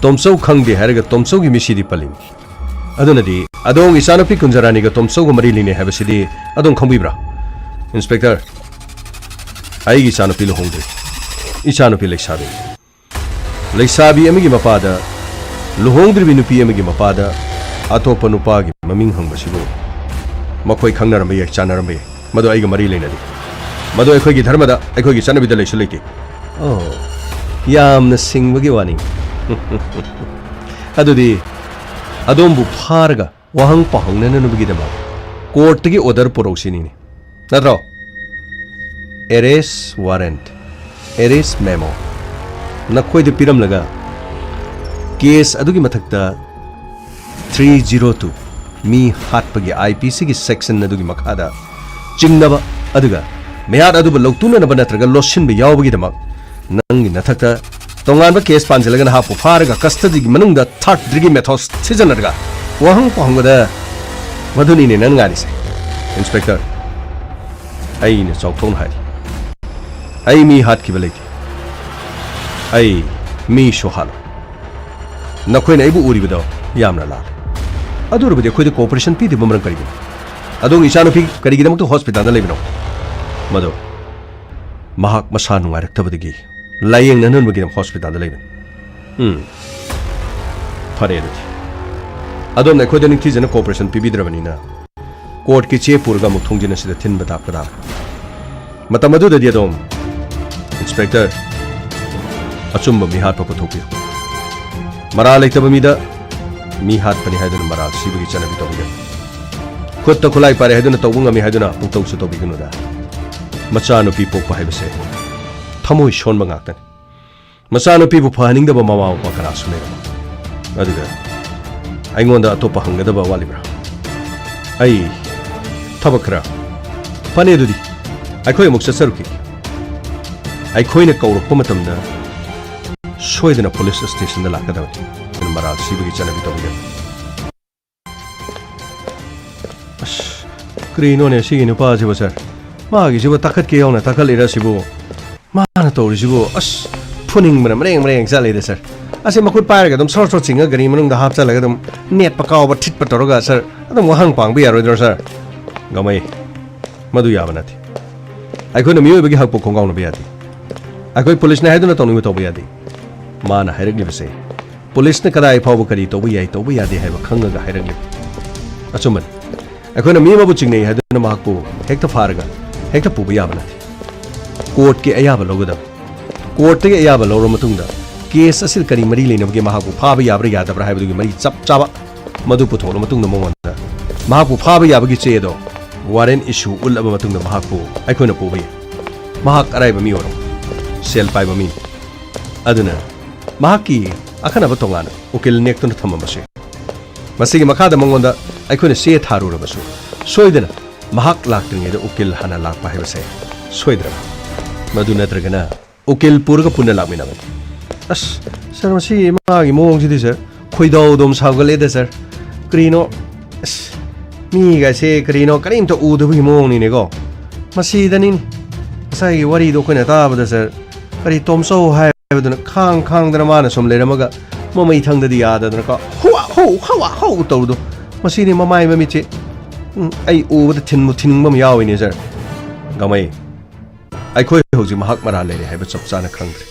ꯇꯣꯝꯆꯧ ꯈꯪꯗꯦ ꯍꯥꯏꯔꯒ ꯇꯣꯝꯆꯧꯒꯤ ꯃꯤꯁꯤꯗꯤ ꯄꯜꯂꯤꯅꯤ꯫ ꯑꯗꯨꯅꯗꯤ ꯑꯗꯣꯝ ꯏꯆꯥꯅꯨꯄꯤ ꯀꯨꯟꯖꯔꯥꯅꯤꯒ ꯇꯣꯝꯆꯧꯒ ꯃꯔꯤ ꯂꯩꯅꯩ ꯍꯥꯏꯕꯁꯤꯗꯤ ꯑꯗꯣꯝ ꯈꯪꯕꯤꯕ꯭ꯔꯥ? ꯏꯟꯁꯄꯦꯛꯇꯔ, ꯑꯩꯒꯤ ꯏꯆꯥꯅꯨꯄꯤ ꯂꯨꯍꯣꯡꯗ꯭ꯔꯤ꯫ ꯏꯆꯥꯅꯨꯄꯤ ꯂꯩꯁꯥꯕꯤ꯫ ꯂꯩꯁꯥꯕꯤ ꯑꯃꯒꯤ ꯃꯄꯥꯗ, ꯂꯨꯍꯣꯡꯗ꯭ꯔꯤꯕꯤ ꯅꯨꯄꯤ ꯑꯃꯒꯤ ꯃꯄꯥꯗ ꯑꯇꯣꯞꯄ ꯅꯨꯄꯥꯒꯤ ꯃꯃꯤꯡ ꯍꯪꯕꯁꯤꯕꯨ ꯃꯈꯣꯏ ꯈꯪꯅꯔꯝꯕ ꯌꯥꯏ, ꯆꯥꯟꯅꯔꯝꯕ ꯌꯥꯏ꯫ ꯃꯗꯨ ꯑꯩꯒ ꯃꯔꯤ ꯂꯩꯅꯗꯦ꯫ ꯃꯗꯨ ꯑꯩꯈꯣꯏꯒꯤ ꯙꯔꯃꯗ, ꯑꯩꯈꯣꯏꯒꯤ ꯆꯠꯅꯕꯤꯗ ꯂꯩꯁꯨ ꯂꯩꯇꯦ꯫ ꯑꯣ, ꯌꯥꯝꯅ ꯁꯤꯡꯕꯒꯤ ꯋꯥꯅꯤ꯫ ꯑꯗꯨꯗꯤ ꯑꯗꯣꯝꯕꯨ ꯐꯥꯔꯒ ꯋꯥꯍꯪ ꯄꯥꯎꯍꯪꯅꯅꯕꯒꯤꯗꯃꯛ ꯀꯣꯔꯠꯇꯒꯤ ꯑꯣꯔꯗꯔ ꯄꯨꯔꯛꯎ ꯁꯤꯅꯤꯅꯦ꯫ ꯅꯠꯇ꯭ꯔꯣ? ꯑꯦꯔꯦꯁ ꯋꯥꯔꯦꯟꯠ, ꯑꯦꯔꯦꯁ ꯃꯦꯃꯣ ꯅꯈꯣꯏꯗ ꯄꯤꯔꯝꯂꯒ ꯀꯦꯁ ꯑꯗꯨꯒꯤ ꯃꯊꯛꯇ three zero two, ꯃꯤ ꯍꯥꯠꯄꯒꯤ IPCꯒꯤ ꯁꯦꯛꯁꯟ ꯑꯗꯨꯒꯤ ꯃꯈꯥꯗ ꯆꯤꯡꯅꯕ ꯑꯗꯨꯒ ꯃꯤꯍꯥꯠ ꯑꯗꯨꯕꯨ ꯂꯧꯇꯨꯅꯅꯕ ꯅꯠꯇ꯭ꯔꯒ ꯂꯣꯠꯁꯤꯟꯕ ꯌꯥꯎꯕꯒꯤꯗꯃꯛ ꯅꯪꯒꯤ ꯅꯊꯛꯇ ꯇꯣꯉꯥꯟꯕ ꯀꯦꯁ ꯄꯥꯟꯁꯤꯜꯂꯒ ꯅꯍꯥꯛꯄꯨ ꯐꯥꯔꯒ ꯀꯁꯇꯗꯤꯒꯤ ꯃꯅꯨꯡꯗ ꯊꯥꯔꯠ ꯗꯤꯒ꯭ꯔꯤ ꯃꯦꯊꯣꯗ ꯁꯤꯖꯤꯟꯅꯔꯒ ꯋꯥꯍꯪ ꯄꯥꯎꯍꯪꯕꯗ ꯃꯗꯨꯅꯤꯅꯦ ꯅꯪ ꯉꯥꯏꯔꯤꯁꯦ꯫ ꯏꯟꯁꯄꯦꯛꯇꯔ, ꯑꯩꯅ ꯆꯥꯎꯊꯣꯛꯅ ꯍꯥꯏꯔꯤ, ꯑꯩ ꯃꯤ ꯍꯥꯠꯈꯤꯕ ꯂꯩꯇꯦ꯫ ꯑꯩ ꯃꯤꯁꯨ ꯍꯥꯠꯂꯣꯏ꯫ ꯅꯈꯣꯏꯅ ꯑꯩꯕꯨ ꯎꯔꯤꯕꯗꯣ ꯌꯥꯝꯅ ꯂꯥꯜꯂꯦ꯫ ꯑꯗꯨ ꯑꯣꯏꯔꯕꯗꯤ ꯑꯩꯈꯣꯏꯗ ꯀꯣꯑꯣꯄꯔꯦꯁꯟ ꯄꯤꯗꯕ ꯃꯔꯝ ꯀꯔꯤꯒꯤꯅꯣ? ꯑꯗꯣꯝꯒꯤ ꯏꯆꯥꯅꯨꯄꯤ ꯀꯔꯤꯒꯤꯗꯃꯛꯇ ꯍꯣꯁꯄꯤꯇꯥꯜꯗ ꯂꯩꯕꯅꯣ? ꯃꯗꯨ ꯃꯍꯥꯛ ꯃꯁꯥ ꯅꯨꯡꯉꯥꯏꯔꯛꯇꯕꯗꯒꯤ ꯂꯥꯏꯌꯦꯡꯅꯅꯕꯒꯤꯗꯃꯛ ꯍꯣꯁꯄꯤꯇꯥꯜꯗ ꯂꯩꯕꯅꯤ꯫ ꯎꯝ꯫ ꯐꯔꯦ ꯑꯗꯨꯗꯤ꯫ ꯑꯗꯣꯝꯅ ꯑꯩꯈꯣꯏꯗ ꯅꯤꯡꯊꯤꯖꯅ ꯀꯣꯑꯣꯄꯔꯦꯁꯟ ꯄꯤꯕꯤꯗ꯭ꯔꯕꯅꯤꯅ ꯀꯣꯔꯠꯀꯤ ꯆꯦ ꯄꯨꯔꯒ ꯑꯃꯨꯛ ꯊꯣꯡꯖꯤꯟ ꯑꯁꯤꯗ ꯊꯤꯟꯕ ꯇꯥꯛꯄ ꯇꯥꯔꯦ꯫ ꯃꯇꯝ ꯑꯗꯨꯗꯗꯤ ꯑꯗꯣꯝ, ꯏꯟꯁꯄꯦꯛꯇꯔ, ꯑꯆꯨꯝꯕ ꯃꯤꯍꯥꯠꯄ ꯄꯨꯊꯣꯛꯄꯤꯌꯨ꯫ ꯃꯔꯥꯜ ꯂꯩꯇꯕ ꯃꯤꯗ ꯃꯤ ꯍꯥꯠꯄꯅꯤ ꯍꯥꯏꯗꯨꯅ ꯃꯔꯥꯜ ꯁꯤꯕꯒꯤ ꯆꯠꯅꯕꯤ ꯇꯧꯕꯤꯒꯅꯨ꯫ ꯈꯨꯠꯇ ꯈꯨꯠꯂꯥꯏ ꯄꯥꯏꯔꯦ ꯍꯥꯏꯗꯨꯅ ꯇꯧꯕ ꯉꯝꯃꯤ ꯍꯥꯏꯗꯨꯅ ꯄꯨꯡꯇꯧꯁꯨ ꯇꯧꯕꯤꯒꯅꯨꯗ꯫ ꯃꯆꯥꯅꯨꯄꯤ ꯄꯣꯛꯄ ꯍꯥꯏꯕꯁꯦ ꯊꯃꯣꯏ ꯁꯣꯟꯕ ꯉꯥꯛꯇꯅꯤ꯫ ꯃꯆꯥꯅꯨꯄꯤꯕꯨ ꯐꯍꯟꯅꯤꯡꯗꯕ ꯃꯃꯥ ꯃꯄꯥ ꯀꯅꯥꯁꯨ ꯂꯩꯔꯝꯃꯣꯏ꯫ ꯑꯗꯨꯒ ꯑꯩꯉꯣꯟꯗ ꯑꯇꯣꯞꯄ ꯍꯪꯒꯗꯕ ꯋꯥꯠꯂꯤꯕ꯭ꯔꯥ? ꯑꯩ ꯊꯕꯛ ꯈꯔ꯫ ꯐꯅꯤ ꯑꯗꯨꯗꯤ, ꯑꯩꯈꯣꯏ ꯑꯃꯨꯛ ꯆꯠꯆꯔꯨꯈꯤꯒꯦ꯫ ꯑꯩꯈꯣꯏꯅ ꯀꯧꯔꯛꯄ ꯃꯇꯝꯗ ꯁꯣꯏꯗꯅ ꯄꯨꯂꯤꯁ ꯁ꯭ꯇꯦꯁꯟꯗ ꯂꯥꯛꯀꯗꯕꯅꯤ꯫ ꯑꯗꯨꯅ ꯃꯔꯥꯜ ꯁꯤꯕꯒꯤ ꯆꯠꯅꯕꯤ ꯇꯧꯕꯤꯒꯅꯨ꯫ ꯑꯁ, ꯀꯔꯤꯅꯣꯅꯦ ꯁꯤꯒꯤ ꯅꯨꯄꯥꯁꯤꯕꯨ, ꯁꯥꯔ? ꯃꯥꯒꯤꯁꯤꯕꯨ ꯇꯥꯈꯠꯀꯦ ꯌꯥꯎꯅ ꯇꯥꯈꯠꯂꯤꯔ ꯁꯤꯕꯨ? ꯃꯥꯅ ꯇꯧꯔꯤꯁꯤꯕꯨ, ꯑꯁ, ꯐꯨꯅꯤꯡꯕꯅ ꯃꯔꯦꯡ ꯃꯔꯦꯡ ꯆꯠꯂꯤꯗ, ꯁꯥꯔ꯫ ꯑꯁꯤ ꯃꯈꯨꯠ ꯄꯥꯏꯔꯒ ꯑꯗꯨꯝ ꯁꯣꯔ ꯁꯣꯔ ꯆꯤꯡꯉ ꯒꯥꯔꯤ ꯃꯅꯨꯡꯗ ꯍꯥꯞꯆꯜꯂꯒ ꯑꯗꯨꯝ ꯅꯦꯠꯄ ꯀꯥꯎꯕ ꯊꯤꯠꯄ ꯇꯧꯔꯒ, ꯁꯥꯔ, ꯑꯗꯨꯝ ꯋꯥꯍꯪ ꯄꯥꯡꯕ ꯌꯥꯔꯣꯏꯗ꯭ꯔꯣ, ꯁꯥꯔ? ꯉꯝꯃꯩ, ꯃꯗꯨ ꯌꯥꯕ ꯅꯠꯇꯦ꯫ ꯑꯩꯈꯣꯏꯅ ꯃꯤꯑꯣꯏꯕꯒꯤ ꯍꯛꯄꯨ ꯈꯣꯡꯒꯥꯎꯅꯕ ꯌꯥꯗꯦ꯫ ꯑꯩꯈꯣꯏ ꯄꯨꯂꯤꯁꯅ ꯍꯥꯏꯗꯨꯅ ꯇꯧꯅꯤꯡꯕ ꯇꯧꯕ ꯌꯥꯗꯦ꯫ ꯃꯥꯅ ꯍꯥꯏꯔꯛꯂꯤꯕꯁꯦ ꯄꯨꯂꯤꯁꯅ ꯀꯗꯥꯏ ꯐꯥꯎꯕ ꯀꯔꯤ ꯇꯧꯕ ꯌꯥꯏ, ꯇꯧꯕ ꯌꯥꯗꯦ ꯍꯥꯏꯕ ꯈꯪꯉꯒ ꯍꯥꯏꯔꯛꯂꯤꯕꯅꯤ꯫ ꯑꯆꯨꯝꯕꯅꯤ꯫ ꯑꯩꯈꯣꯏꯅ ꯃꯤ ꯑꯃꯕꯨ ꯆꯤꯡꯅꯩ ꯍꯥꯏꯗꯨꯅ ꯃꯍꯥꯛꯄꯨ ꯍꯦꯛꯇ ꯐꯥꯔꯒ ꯍꯦꯛꯇ ꯄꯨꯕ ꯌꯥꯕ ꯅꯠꯇꯦ꯫ ꯀꯣꯔꯠꯀꯤ ꯑꯌꯥꯕ ꯂꯧꯒꯗꯕꯅꯤ꯫ ꯀꯣꯔꯠꯇꯒꯤ ꯑꯌꯥꯕ ꯂꯧꯔ ꯃꯇꯨꯡꯗ ꯀꯦꯁ ꯑꯁꯤꯗ ꯀꯔꯤ ꯃꯔꯤ ꯂꯩꯅꯕꯒꯦ, ꯃꯍꯥꯛꯄꯨ ꯐꯥꯕ ꯌꯥꯕ꯭ꯔꯥ ꯌꯥꯗꯕ꯭ꯔꯥ ꯍꯥꯏꯕꯗꯨꯒꯤ ꯃꯔꯤ ꯆꯞ ꯆꯥꯕ ꯃꯗꯨ ꯄꯨꯊꯣꯛꯂ ꯃꯇꯨꯡꯗ ꯃꯉꯣꯟꯗ ꯃꯍꯥꯛꯄꯨ ꯐꯥꯕ ꯌꯥꯕꯒꯤ ꯆꯦ ꯑꯗꯣ, ꯋꯥꯔꯦꯟ ꯏꯁꯨ ꯎꯠꯂꯕ ꯃꯇꯨꯡꯗ ꯃꯍꯥꯛꯄꯨ ꯑꯩꯈꯣꯏꯅ ꯄꯨꯕ ꯌꯥꯏ꯫ ꯃꯍꯥꯛ ꯑꯔꯥꯏꯕ ꯃꯤ ꯑꯣꯏꯔꯣꯏ, ꯁꯦꯜ ꯄꯥꯏꯕ ꯃꯤꯅꯤ꯫ ꯑꯗꯨꯅ ꯃꯍꯥꯛꯀꯤ ꯑꯈꯟꯅꯕ ꯇꯣꯉꯥꯟꯅ ꯎꯀꯤꯜ ꯅꯦꯛꯇꯨꯅ ꯊꯝꯃꯝꯕꯁꯨ ꯌꯥꯏ꯫ ꯃꯁꯤꯒꯤ ꯃꯈꯥꯗ ꯃꯉꯣꯟꯗ ꯑꯩꯈꯣꯏꯅ ꯆꯦ ꯊꯥꯔꯨꯔꯕꯁꯨ, ꯁꯣꯏꯗꯅ ꯃꯍꯥꯛ ꯂꯥꯛꯇ꯭ꯔꯤꯉꯩꯗ ꯎꯀꯤꯜ ꯍꯥꯟꯅ ꯂꯥꯛꯄ ꯍꯥꯏꯕꯁꯦ ꯁꯣꯏꯗ꯭ꯔꯕ꯫ ꯃꯗꯨ ꯅꯠꯇ꯭ꯔꯒꯅ ꯎꯀꯤꯜ ꯄꯨꯔꯒ ꯄꯨꯟꯅ ꯂꯥꯛꯃꯤꯟꯅꯕꯅꯤ꯫ ꯑꯁ, ꯁꯥꯔ, ꯃꯁꯤ ꯃꯥꯒꯤ ꯃꯑꯣꯡꯁꯤꯗꯤ, ꯁꯥꯔ, ꯈꯣꯏꯗꯧ ꯑꯗꯨꯝ ꯁꯥꯎꯒꯠꯂꯦꯗ, ꯁꯥꯔ꯫ ꯀꯔꯤꯅꯣ? ꯑꯁ, ꯃꯤꯒꯥꯏꯁꯦ ꯀꯔꯤꯅꯣ, ꯀꯔꯤꯝꯇ ꯎꯗꯕꯒꯤ ꯃꯑꯣꯡꯅꯤꯅꯦꯀꯣ꯫ ꯃꯁꯤꯗꯅꯤꯅꯦ ꯉꯁꯥꯏꯒꯤ ꯋꯥꯔꯤꯗꯣ ꯑꯩꯈꯣꯏꯅ ꯇꯥꯕꯗ, ꯁꯥꯔ, ꯀꯔꯤ ꯇꯣꯝꯆꯧ ꯍꯥꯏꯕꯗꯨꯅ ꯈꯥꯡ ꯈꯥꯡꯗꯅ ꯃꯥꯅ ꯁꯨꯝ ꯂꯩꯔꯝꯃꯒ ꯃꯃꯩ ꯊꯪꯗꯗꯤ ꯌꯥꯗꯗꯅꯀꯣ, ꯍꯨꯋꯥ ꯍꯧ, ꯍꯋꯥ ꯍꯧ ꯇꯧꯔꯤꯗꯣ꯫ ꯃꯁꯤꯅꯤ ꯃꯃꯥꯏ ꯃꯃꯤꯠꯁꯦ, ꯎꯝ, ꯑꯩ ꯎꯕꯗ ꯊꯤꯟꯕꯨ ꯊꯤꯟꯅꯤꯡꯕ ꯑꯃ ꯌꯥꯎꯏꯅꯦ, ꯁꯥꯔ꯫ ꯒꯃꯩ, ꯑꯩꯈꯣꯏ ꯍꯧꯖꯤꯛ ꯃꯍꯥꯛ ꯃꯔꯥꯜ ꯂꯩꯔꯦ ꯍꯥꯏꯕ ꯆꯞ ꯆꯥꯅ ꯈꯪꯗ꯭ꯔꯤ꯫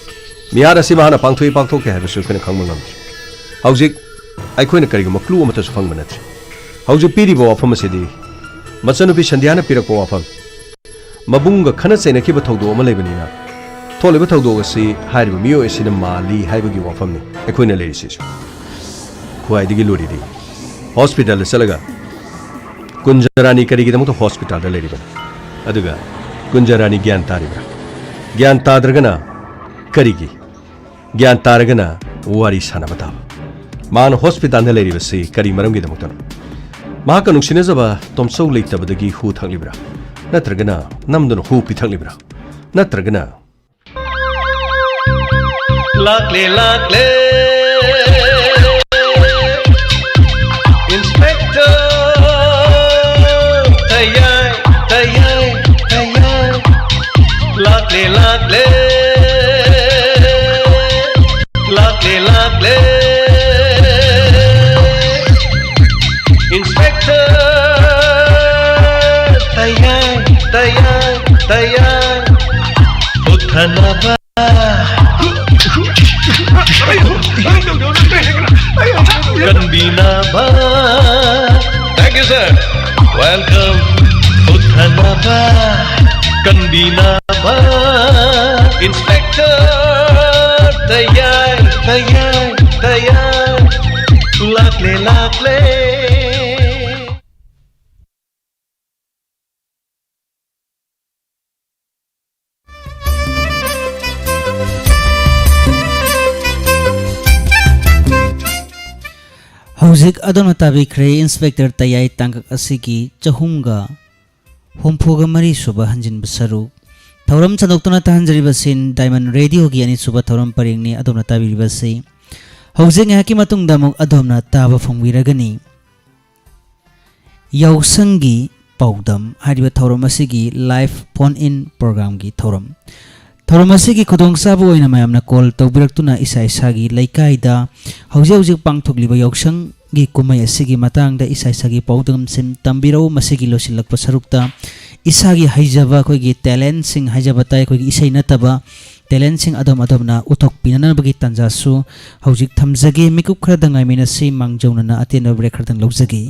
ꯃꯤꯍꯥꯠ ꯑꯁꯤ ꯃꯍꯥꯛꯅ ꯄꯥꯡꯊꯣꯛꯏ ꯄꯥꯡꯊꯣꯛꯇꯦ ꯍꯥꯏꯕꯁꯨ ꯑꯩꯈꯣꯏꯅ ꯈꯪꯕ ꯉꯝꯗ꯭ꯔꯤ꯫ ꯍꯧꯖꯤꯛ ꯑꯩꯈꯣꯏꯅ ꯀꯔꯤꯒꯨꯝꯕ clue ꯑꯃꯠꯇꯁꯨ ꯐꯪꯕ ꯅꯠꯇ꯭ꯔꯤ꯫ ꯍꯧꯖꯤꯛ ꯄꯤꯔꯤꯕ ꯋꯥꯐꯝ ꯑꯁꯤꯗꯤ ꯃꯆꯟꯅꯨꯄꯤ ꯁꯟꯙ꯭ꯌꯥꯅ ꯄꯤꯔꯛꯄ ꯋꯥꯐꯝ꯫ ꯃꯕꯨꯡꯒ ꯈꯠꯅ ꯆꯩꯅꯈꯤꯕ ꯊꯧꯗꯣꯛ ꯑꯃ ꯂꯩꯕꯅꯤꯅ, ꯊꯣꯛꯂꯤꯕ ꯊꯧꯗꯣꯛ ꯑꯁꯤ ꯍꯥꯏꯔꯤꯕ ꯃꯤꯑꯣꯏ ꯑꯁꯤꯅ ꯃꯥꯜꯂꯤ ꯍꯥꯏꯕꯒꯤ ꯋꯥꯐꯝꯅꯤ ꯑꯩꯈꯣꯏꯅ ꯂꯩꯔꯤꯁꯤꯁꯨ꯫ ꯈ꯭ꯋꯥꯏꯗꯒꯤ ꯂꯨꯔꯤꯗꯤ, ꯍꯣꯁꯄꯤꯇꯥꯜꯗ ꯆꯠꯂꯒ ꯀꯨꯟꯖꯔꯥꯅꯤ ꯀꯔꯤꯒꯤꯗꯃꯛꯇ ꯍꯣꯁꯄꯤꯇꯥꯜꯗ ꯂꯩꯔꯤꯕꯅꯤ? ꯑꯗꯨꯒ ꯀꯨꯟꯖꯔꯥꯅꯤ ꯒ꯭ꯌꯥꯟ ꯇꯥꯔꯤꯕ꯭ꯔꯥ? ꯒ꯭ꯌꯥꯟ ꯇꯥꯗ꯭ꯔꯒꯅ ꯀꯔꯤꯒꯤ? ꯒ꯭ꯌꯥꯟ ꯇꯥꯔꯒꯅ ꯋꯥꯔꯤ ꯁꯥꯟꯅꯕ ꯇꯥꯕ꯫ ꯃꯥꯅ ꯍꯣꯁꯄꯤꯇꯥꯜꯗ ꯂꯩꯔꯤꯕꯁꯤ ꯀꯔꯤ ꯃꯔꯝꯒꯤꯗꯃꯛꯇꯅꯣ? ꯃꯍꯥꯛꯀ ꯅꯨꯡꯁꯤꯅꯖꯕ ꯇꯣꯝꯆꯧ ꯂꯩꯇꯕꯗꯒꯤ ꯍꯨ ꯊꯛꯂꯤꯕ꯭ꯔꯥ? ꯅꯠꯇ꯭ꯔꯒꯅ ꯅꯝꯗꯨꯅ ꯍꯨ ꯄꯤꯊꯛꯂꯤꯕ꯭ꯔꯥ? ꯅꯠꯇ꯭ꯔꯒꯅ ꯂꯥꯛꯂꯦ, ꯂꯥꯛꯂꯦ, Inspector ꯇꯌꯥꯏ, ꯇꯌꯥꯏ, ꯇꯌꯥꯏ꯫ ꯂꯥꯛꯂꯦ, ꯂꯥꯛꯂꯦ, ꯂꯥꯛꯂꯦ, ꯂꯥꯛꯂꯦ, Inspector ꯇꯌꯥꯏ, Tayai, ꯇꯌꯥꯏ꯫ ꯎꯠꯊꯅꯕ ꯀꯟꯕꯤꯅꯕ꯫ Thank you, sir. Welcome. ꯎꯠꯊꯅꯕ, ꯀꯟꯕꯤꯅꯕ, Inspector ꯇꯌꯥꯏ, Tayai, ꯇꯌꯥꯏ꯫ ꯂꯥꯛꯂꯦ, ꯂꯥꯛꯂꯦ꯫ ꯍꯧꯖꯤꯛ ꯑꯗꯣꯝꯅ ꯇꯥꯕꯤꯈ꯭ꯔꯦ ꯏꯟꯁꯄꯦꯛꯇꯔ ꯇꯌꯥꯏ ꯇꯥꯡꯀꯛ ꯑꯁꯤꯒꯤ ꯆꯍꯨꯝꯒ ꯍꯨꯝꯐꯨꯒ ꯃꯔꯤ ꯁꯨꯕ ꯍꯟꯖꯤꯟꯕ ꯁꯔꯨꯛ꯫ ꯊꯧꯔꯝ ꯁꯟꯗꯣꯛꯇꯨꯅ ꯇꯥꯍꯟꯖꯔꯤꯕꯁꯤ ꯗꯥꯏꯃꯟ ꯔꯦꯗꯤꯑꯣꯒꯤ ꯑꯅꯤꯁꯨꯕ ꯊꯧꯔꯝ ꯄꯔꯦꯡꯅꯤ꯫ ꯑꯗꯣꯝꯅ ꯇꯥꯕꯤꯔꯤꯕꯁꯤ ꯍꯧꯖꯤꯛ ꯉꯥꯏꯍꯥꯛꯀꯤ ꯃꯇꯨꯡꯗ ꯑꯃꯨꯛ ꯑꯗꯣꯝꯅ ꯇꯥꯕ ꯐꯪꯕꯤꯔꯒꯅꯤ꯫ ꯌꯥꯎꯁꯪꯒꯤ ꯄꯥꯎꯗꯝ ꯍꯥꯏꯔꯤꯕ ꯊꯧꯔꯝ ꯑꯁꯤꯒꯤ ꯂꯥꯏꯚ ꯐꯣꯟ ꯏꯟ ꯄ꯭ꯔꯣꯒ꯭ꯔꯥꯝꯒꯤ ꯊꯧꯔꯝ꯫ ꯊꯧꯔꯝ ꯑꯁꯤꯒꯤ ꯈꯨꯗꯣꯡꯆꯥꯕ ꯑꯣꯏꯅ ꯃꯌꯥꯝꯅ ꯀꯣꯜ ꯇꯧꯕꯤꯔꯛꯇꯨꯅ ꯏꯁꯥ ꯏꯁꯥꯒꯤ ꯂꯩꯀꯥꯏꯗ ꯍꯧꯖꯤꯛ ꯍꯧꯖꯤꯛ ꯄꯥꯡꯊꯣꯛꯂꯤꯕ ꯌꯥꯎꯁꯪꯒꯤ ꯀꯨꯝꯍꯩ ꯑꯁꯤꯒꯤ ꯃꯇꯥꯡꯗ ꯏꯁꯥ ꯏꯁꯥꯒꯤ ꯄꯥꯎꯗꯝꯁꯤꯡ ꯇꯝꯕꯤꯔꯛꯎ꯫ ꯃꯁꯤꯒꯤ ꯂꯣꯏꯁꯤꯜꯂꯛꯄ ꯁꯔꯨꯛꯇ ꯏꯁꯥꯒꯤ ꯍꯩꯖꯕ, ꯑꯩꯈꯣꯏꯒꯤ ꯇꯦꯂꯦꯟꯁꯤꯡ, ꯍꯥꯏꯖꯕ ꯇꯥꯏ, ꯑꯩꯈꯣꯏꯒꯤ ꯏꯁꯩ ꯅꯠꯇꯕ ꯇꯦꯂꯦꯟꯁꯤꯡ ꯑꯗꯣꯝ ꯑꯗꯣꯝꯅ ꯎꯠꯊꯣꯛꯄꯤꯅꯅꯕꯒꯤ ꯇꯥꯟꯖꯥꯁꯨ ꯍꯧꯖꯤꯛ ꯊꯝꯖꯒꯦ꯫ ꯃꯤꯀꯨꯞ ꯈꯔꯗ ꯉꯥꯏꯃꯤꯟꯅꯁꯤ, ꯃꯥꯡꯖꯧꯅꯅ ꯑꯇꯦꯟꯕ ꯕ꯭ꯔꯦꯛ ꯈꯔꯗꯪ ꯂꯧꯖꯒꯦ꯫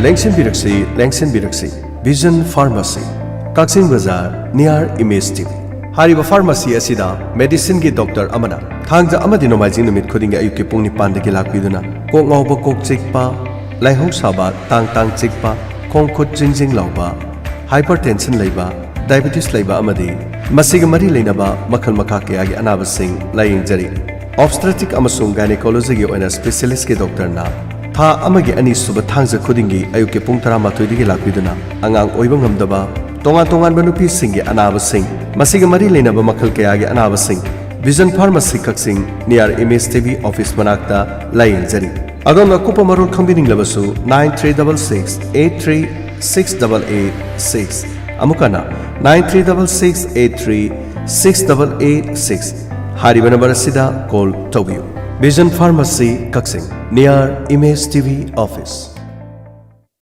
ꯂꯦꯡꯁꯤꯟꯕꯤꯔꯛꯁꯤ, ꯂꯦꯡꯁꯤꯟꯕꯤꯔꯛꯁꯤ꯫ ꯚꯤꯖꯟ ꯐꯥꯔꯃꯥꯁꯤ, ꯀꯛꯆꯤꯡ ꯕꯖꯥꯔ, ꯅꯤꯌꯥꯔ ꯏꯃꯦꯖ ꯇꯤꯚꯤ꯫ ꯍꯥꯏꯔꯤꯕ ꯐꯥꯔꯃꯥꯁꯤ ꯑꯁꯤꯗ ꯃꯦꯗꯤꯁꯤꯟꯒꯤ ꯗꯣꯛꯇꯔ ꯑꯃꯅ ꯊꯥꯡꯖ ꯑꯃꯗꯤ ꯅꯣꯡꯃꯥꯏꯖꯤꯡ ꯅꯨꯃꯤꯠ ꯈꯨꯗꯤꯡꯒꯤ ꯑꯌꯨꯛꯀꯤ ꯄꯨꯡ ꯅꯤꯄꯥꯟꯗꯒꯤ ꯂꯥꯛꯄꯤꯗꯨꯅ ꯀꯣꯛ ꯉꯥꯎꯕ, ꯀꯣꯛ ꯆꯤꯛꯄ, ꯂꯥꯏꯍꯧ ꯁꯥꯕ, ꯇꯥꯡ ꯇꯥꯡ ꯆꯤꯛꯄ, ꯈꯣꯡ ꯈꯨꯠ ꯖꯤꯡ ꯖꯤꯡ ꯂꯥꯎꯕ, ꯍꯥꯏꯄꯔꯇꯦꯟꯁꯟ ꯂꯩꯕ, ꯗꯥꯏꯕꯦꯇꯤꯁ ꯂꯩꯕ ꯑꯃꯗꯤ ꯃꯁꯤꯒ ꯃꯔꯤ ꯂꯩꯅꯕ ꯃꯈꯜ ꯃꯈꯥ ꯀꯌꯥꯒꯤ ꯑꯅꯥꯕꯁꯤꯡ ꯂꯥꯌꯦꯡꯖꯔꯤ꯫ ꯑꯣꯕꯁꯇ꯭ꯔꯦꯇꯤꯛ ꯑꯃꯁꯨꯡ ꯒꯥꯏꯅꯤꯀꯣꯂꯣꯖꯤꯒꯤ ꯑꯣꯏꯅ ꯁ꯭ꯄꯦꯁꯤꯌꯦꯂꯤꯁ꯭ꯠꯀꯤ ꯗꯣꯛꯇꯔꯅ ꯊꯥ ꯑꯃꯒꯤ ꯑꯅꯤꯁꯨꯕ ꯊꯥꯡꯖ ꯈꯨꯗꯤꯡꯒꯤ ꯑꯌꯨꯛꯀꯤ ꯄꯨꯡ ꯇꯔꯥꯃꯥꯊꯣꯏꯗꯒꯤ ꯂꯥꯛꯄꯤꯗꯨꯅ ꯑꯉꯥꯡ ꯑꯣꯏꯕ ꯉꯝꯗꯕ, ꯇꯣꯉꯥꯟ ꯇꯣꯉꯥꯟꯕ ꯅꯨꯄꯤꯁꯤꯡꯒꯤ ꯑꯅꯥꯕꯁꯤꯡ, ꯃꯁꯤꯒ ꯃꯔꯤ ꯂꯩꯅꯕ ꯃꯈꯜ ꯀꯌꯥꯒꯤ ꯑꯅꯥꯕꯁꯤꯡ ꯚꯤꯖꯟ ꯐꯥꯔꯃꯥꯁꯤ ꯀꯛꯆꯤꯡ, ꯅꯤꯌꯥꯔ ꯏꯃꯦꯖ ꯇꯤꯚꯤ ꯑꯣꯐꯤꯁ ꯃꯅꯥꯛꯇ ꯂꯥꯌꯦꯡꯖꯔꯤ꯫ ꯑꯗꯣꯝꯅ ꯑꯀꯨꯞꯄ ꯃꯔꯣꯜ ꯈꯪꯕꯤꯅꯤꯡꯂꯕꯁꯨ nine three double six eight three six double eight six, ꯑꯃꯨꯛ ꯍꯟꯅ nine three double six eight three six double eight six ꯍꯥꯏꯔꯤꯕ ꯅꯝꯕꯔ ꯑꯁꯤꯗ ꯀꯣꯜ ꯇꯧꯕꯤꯌꯨ꯫ ꯚꯤꯖꯟ ꯐꯥꯔꯃꯥꯁꯤ ꯀꯛꯆꯤꯡ, ꯅꯤꯌꯥꯔ ꯏꯃꯦꯖ ꯇꯤꯚꯤ ꯑꯣꯐꯤꯁ꯫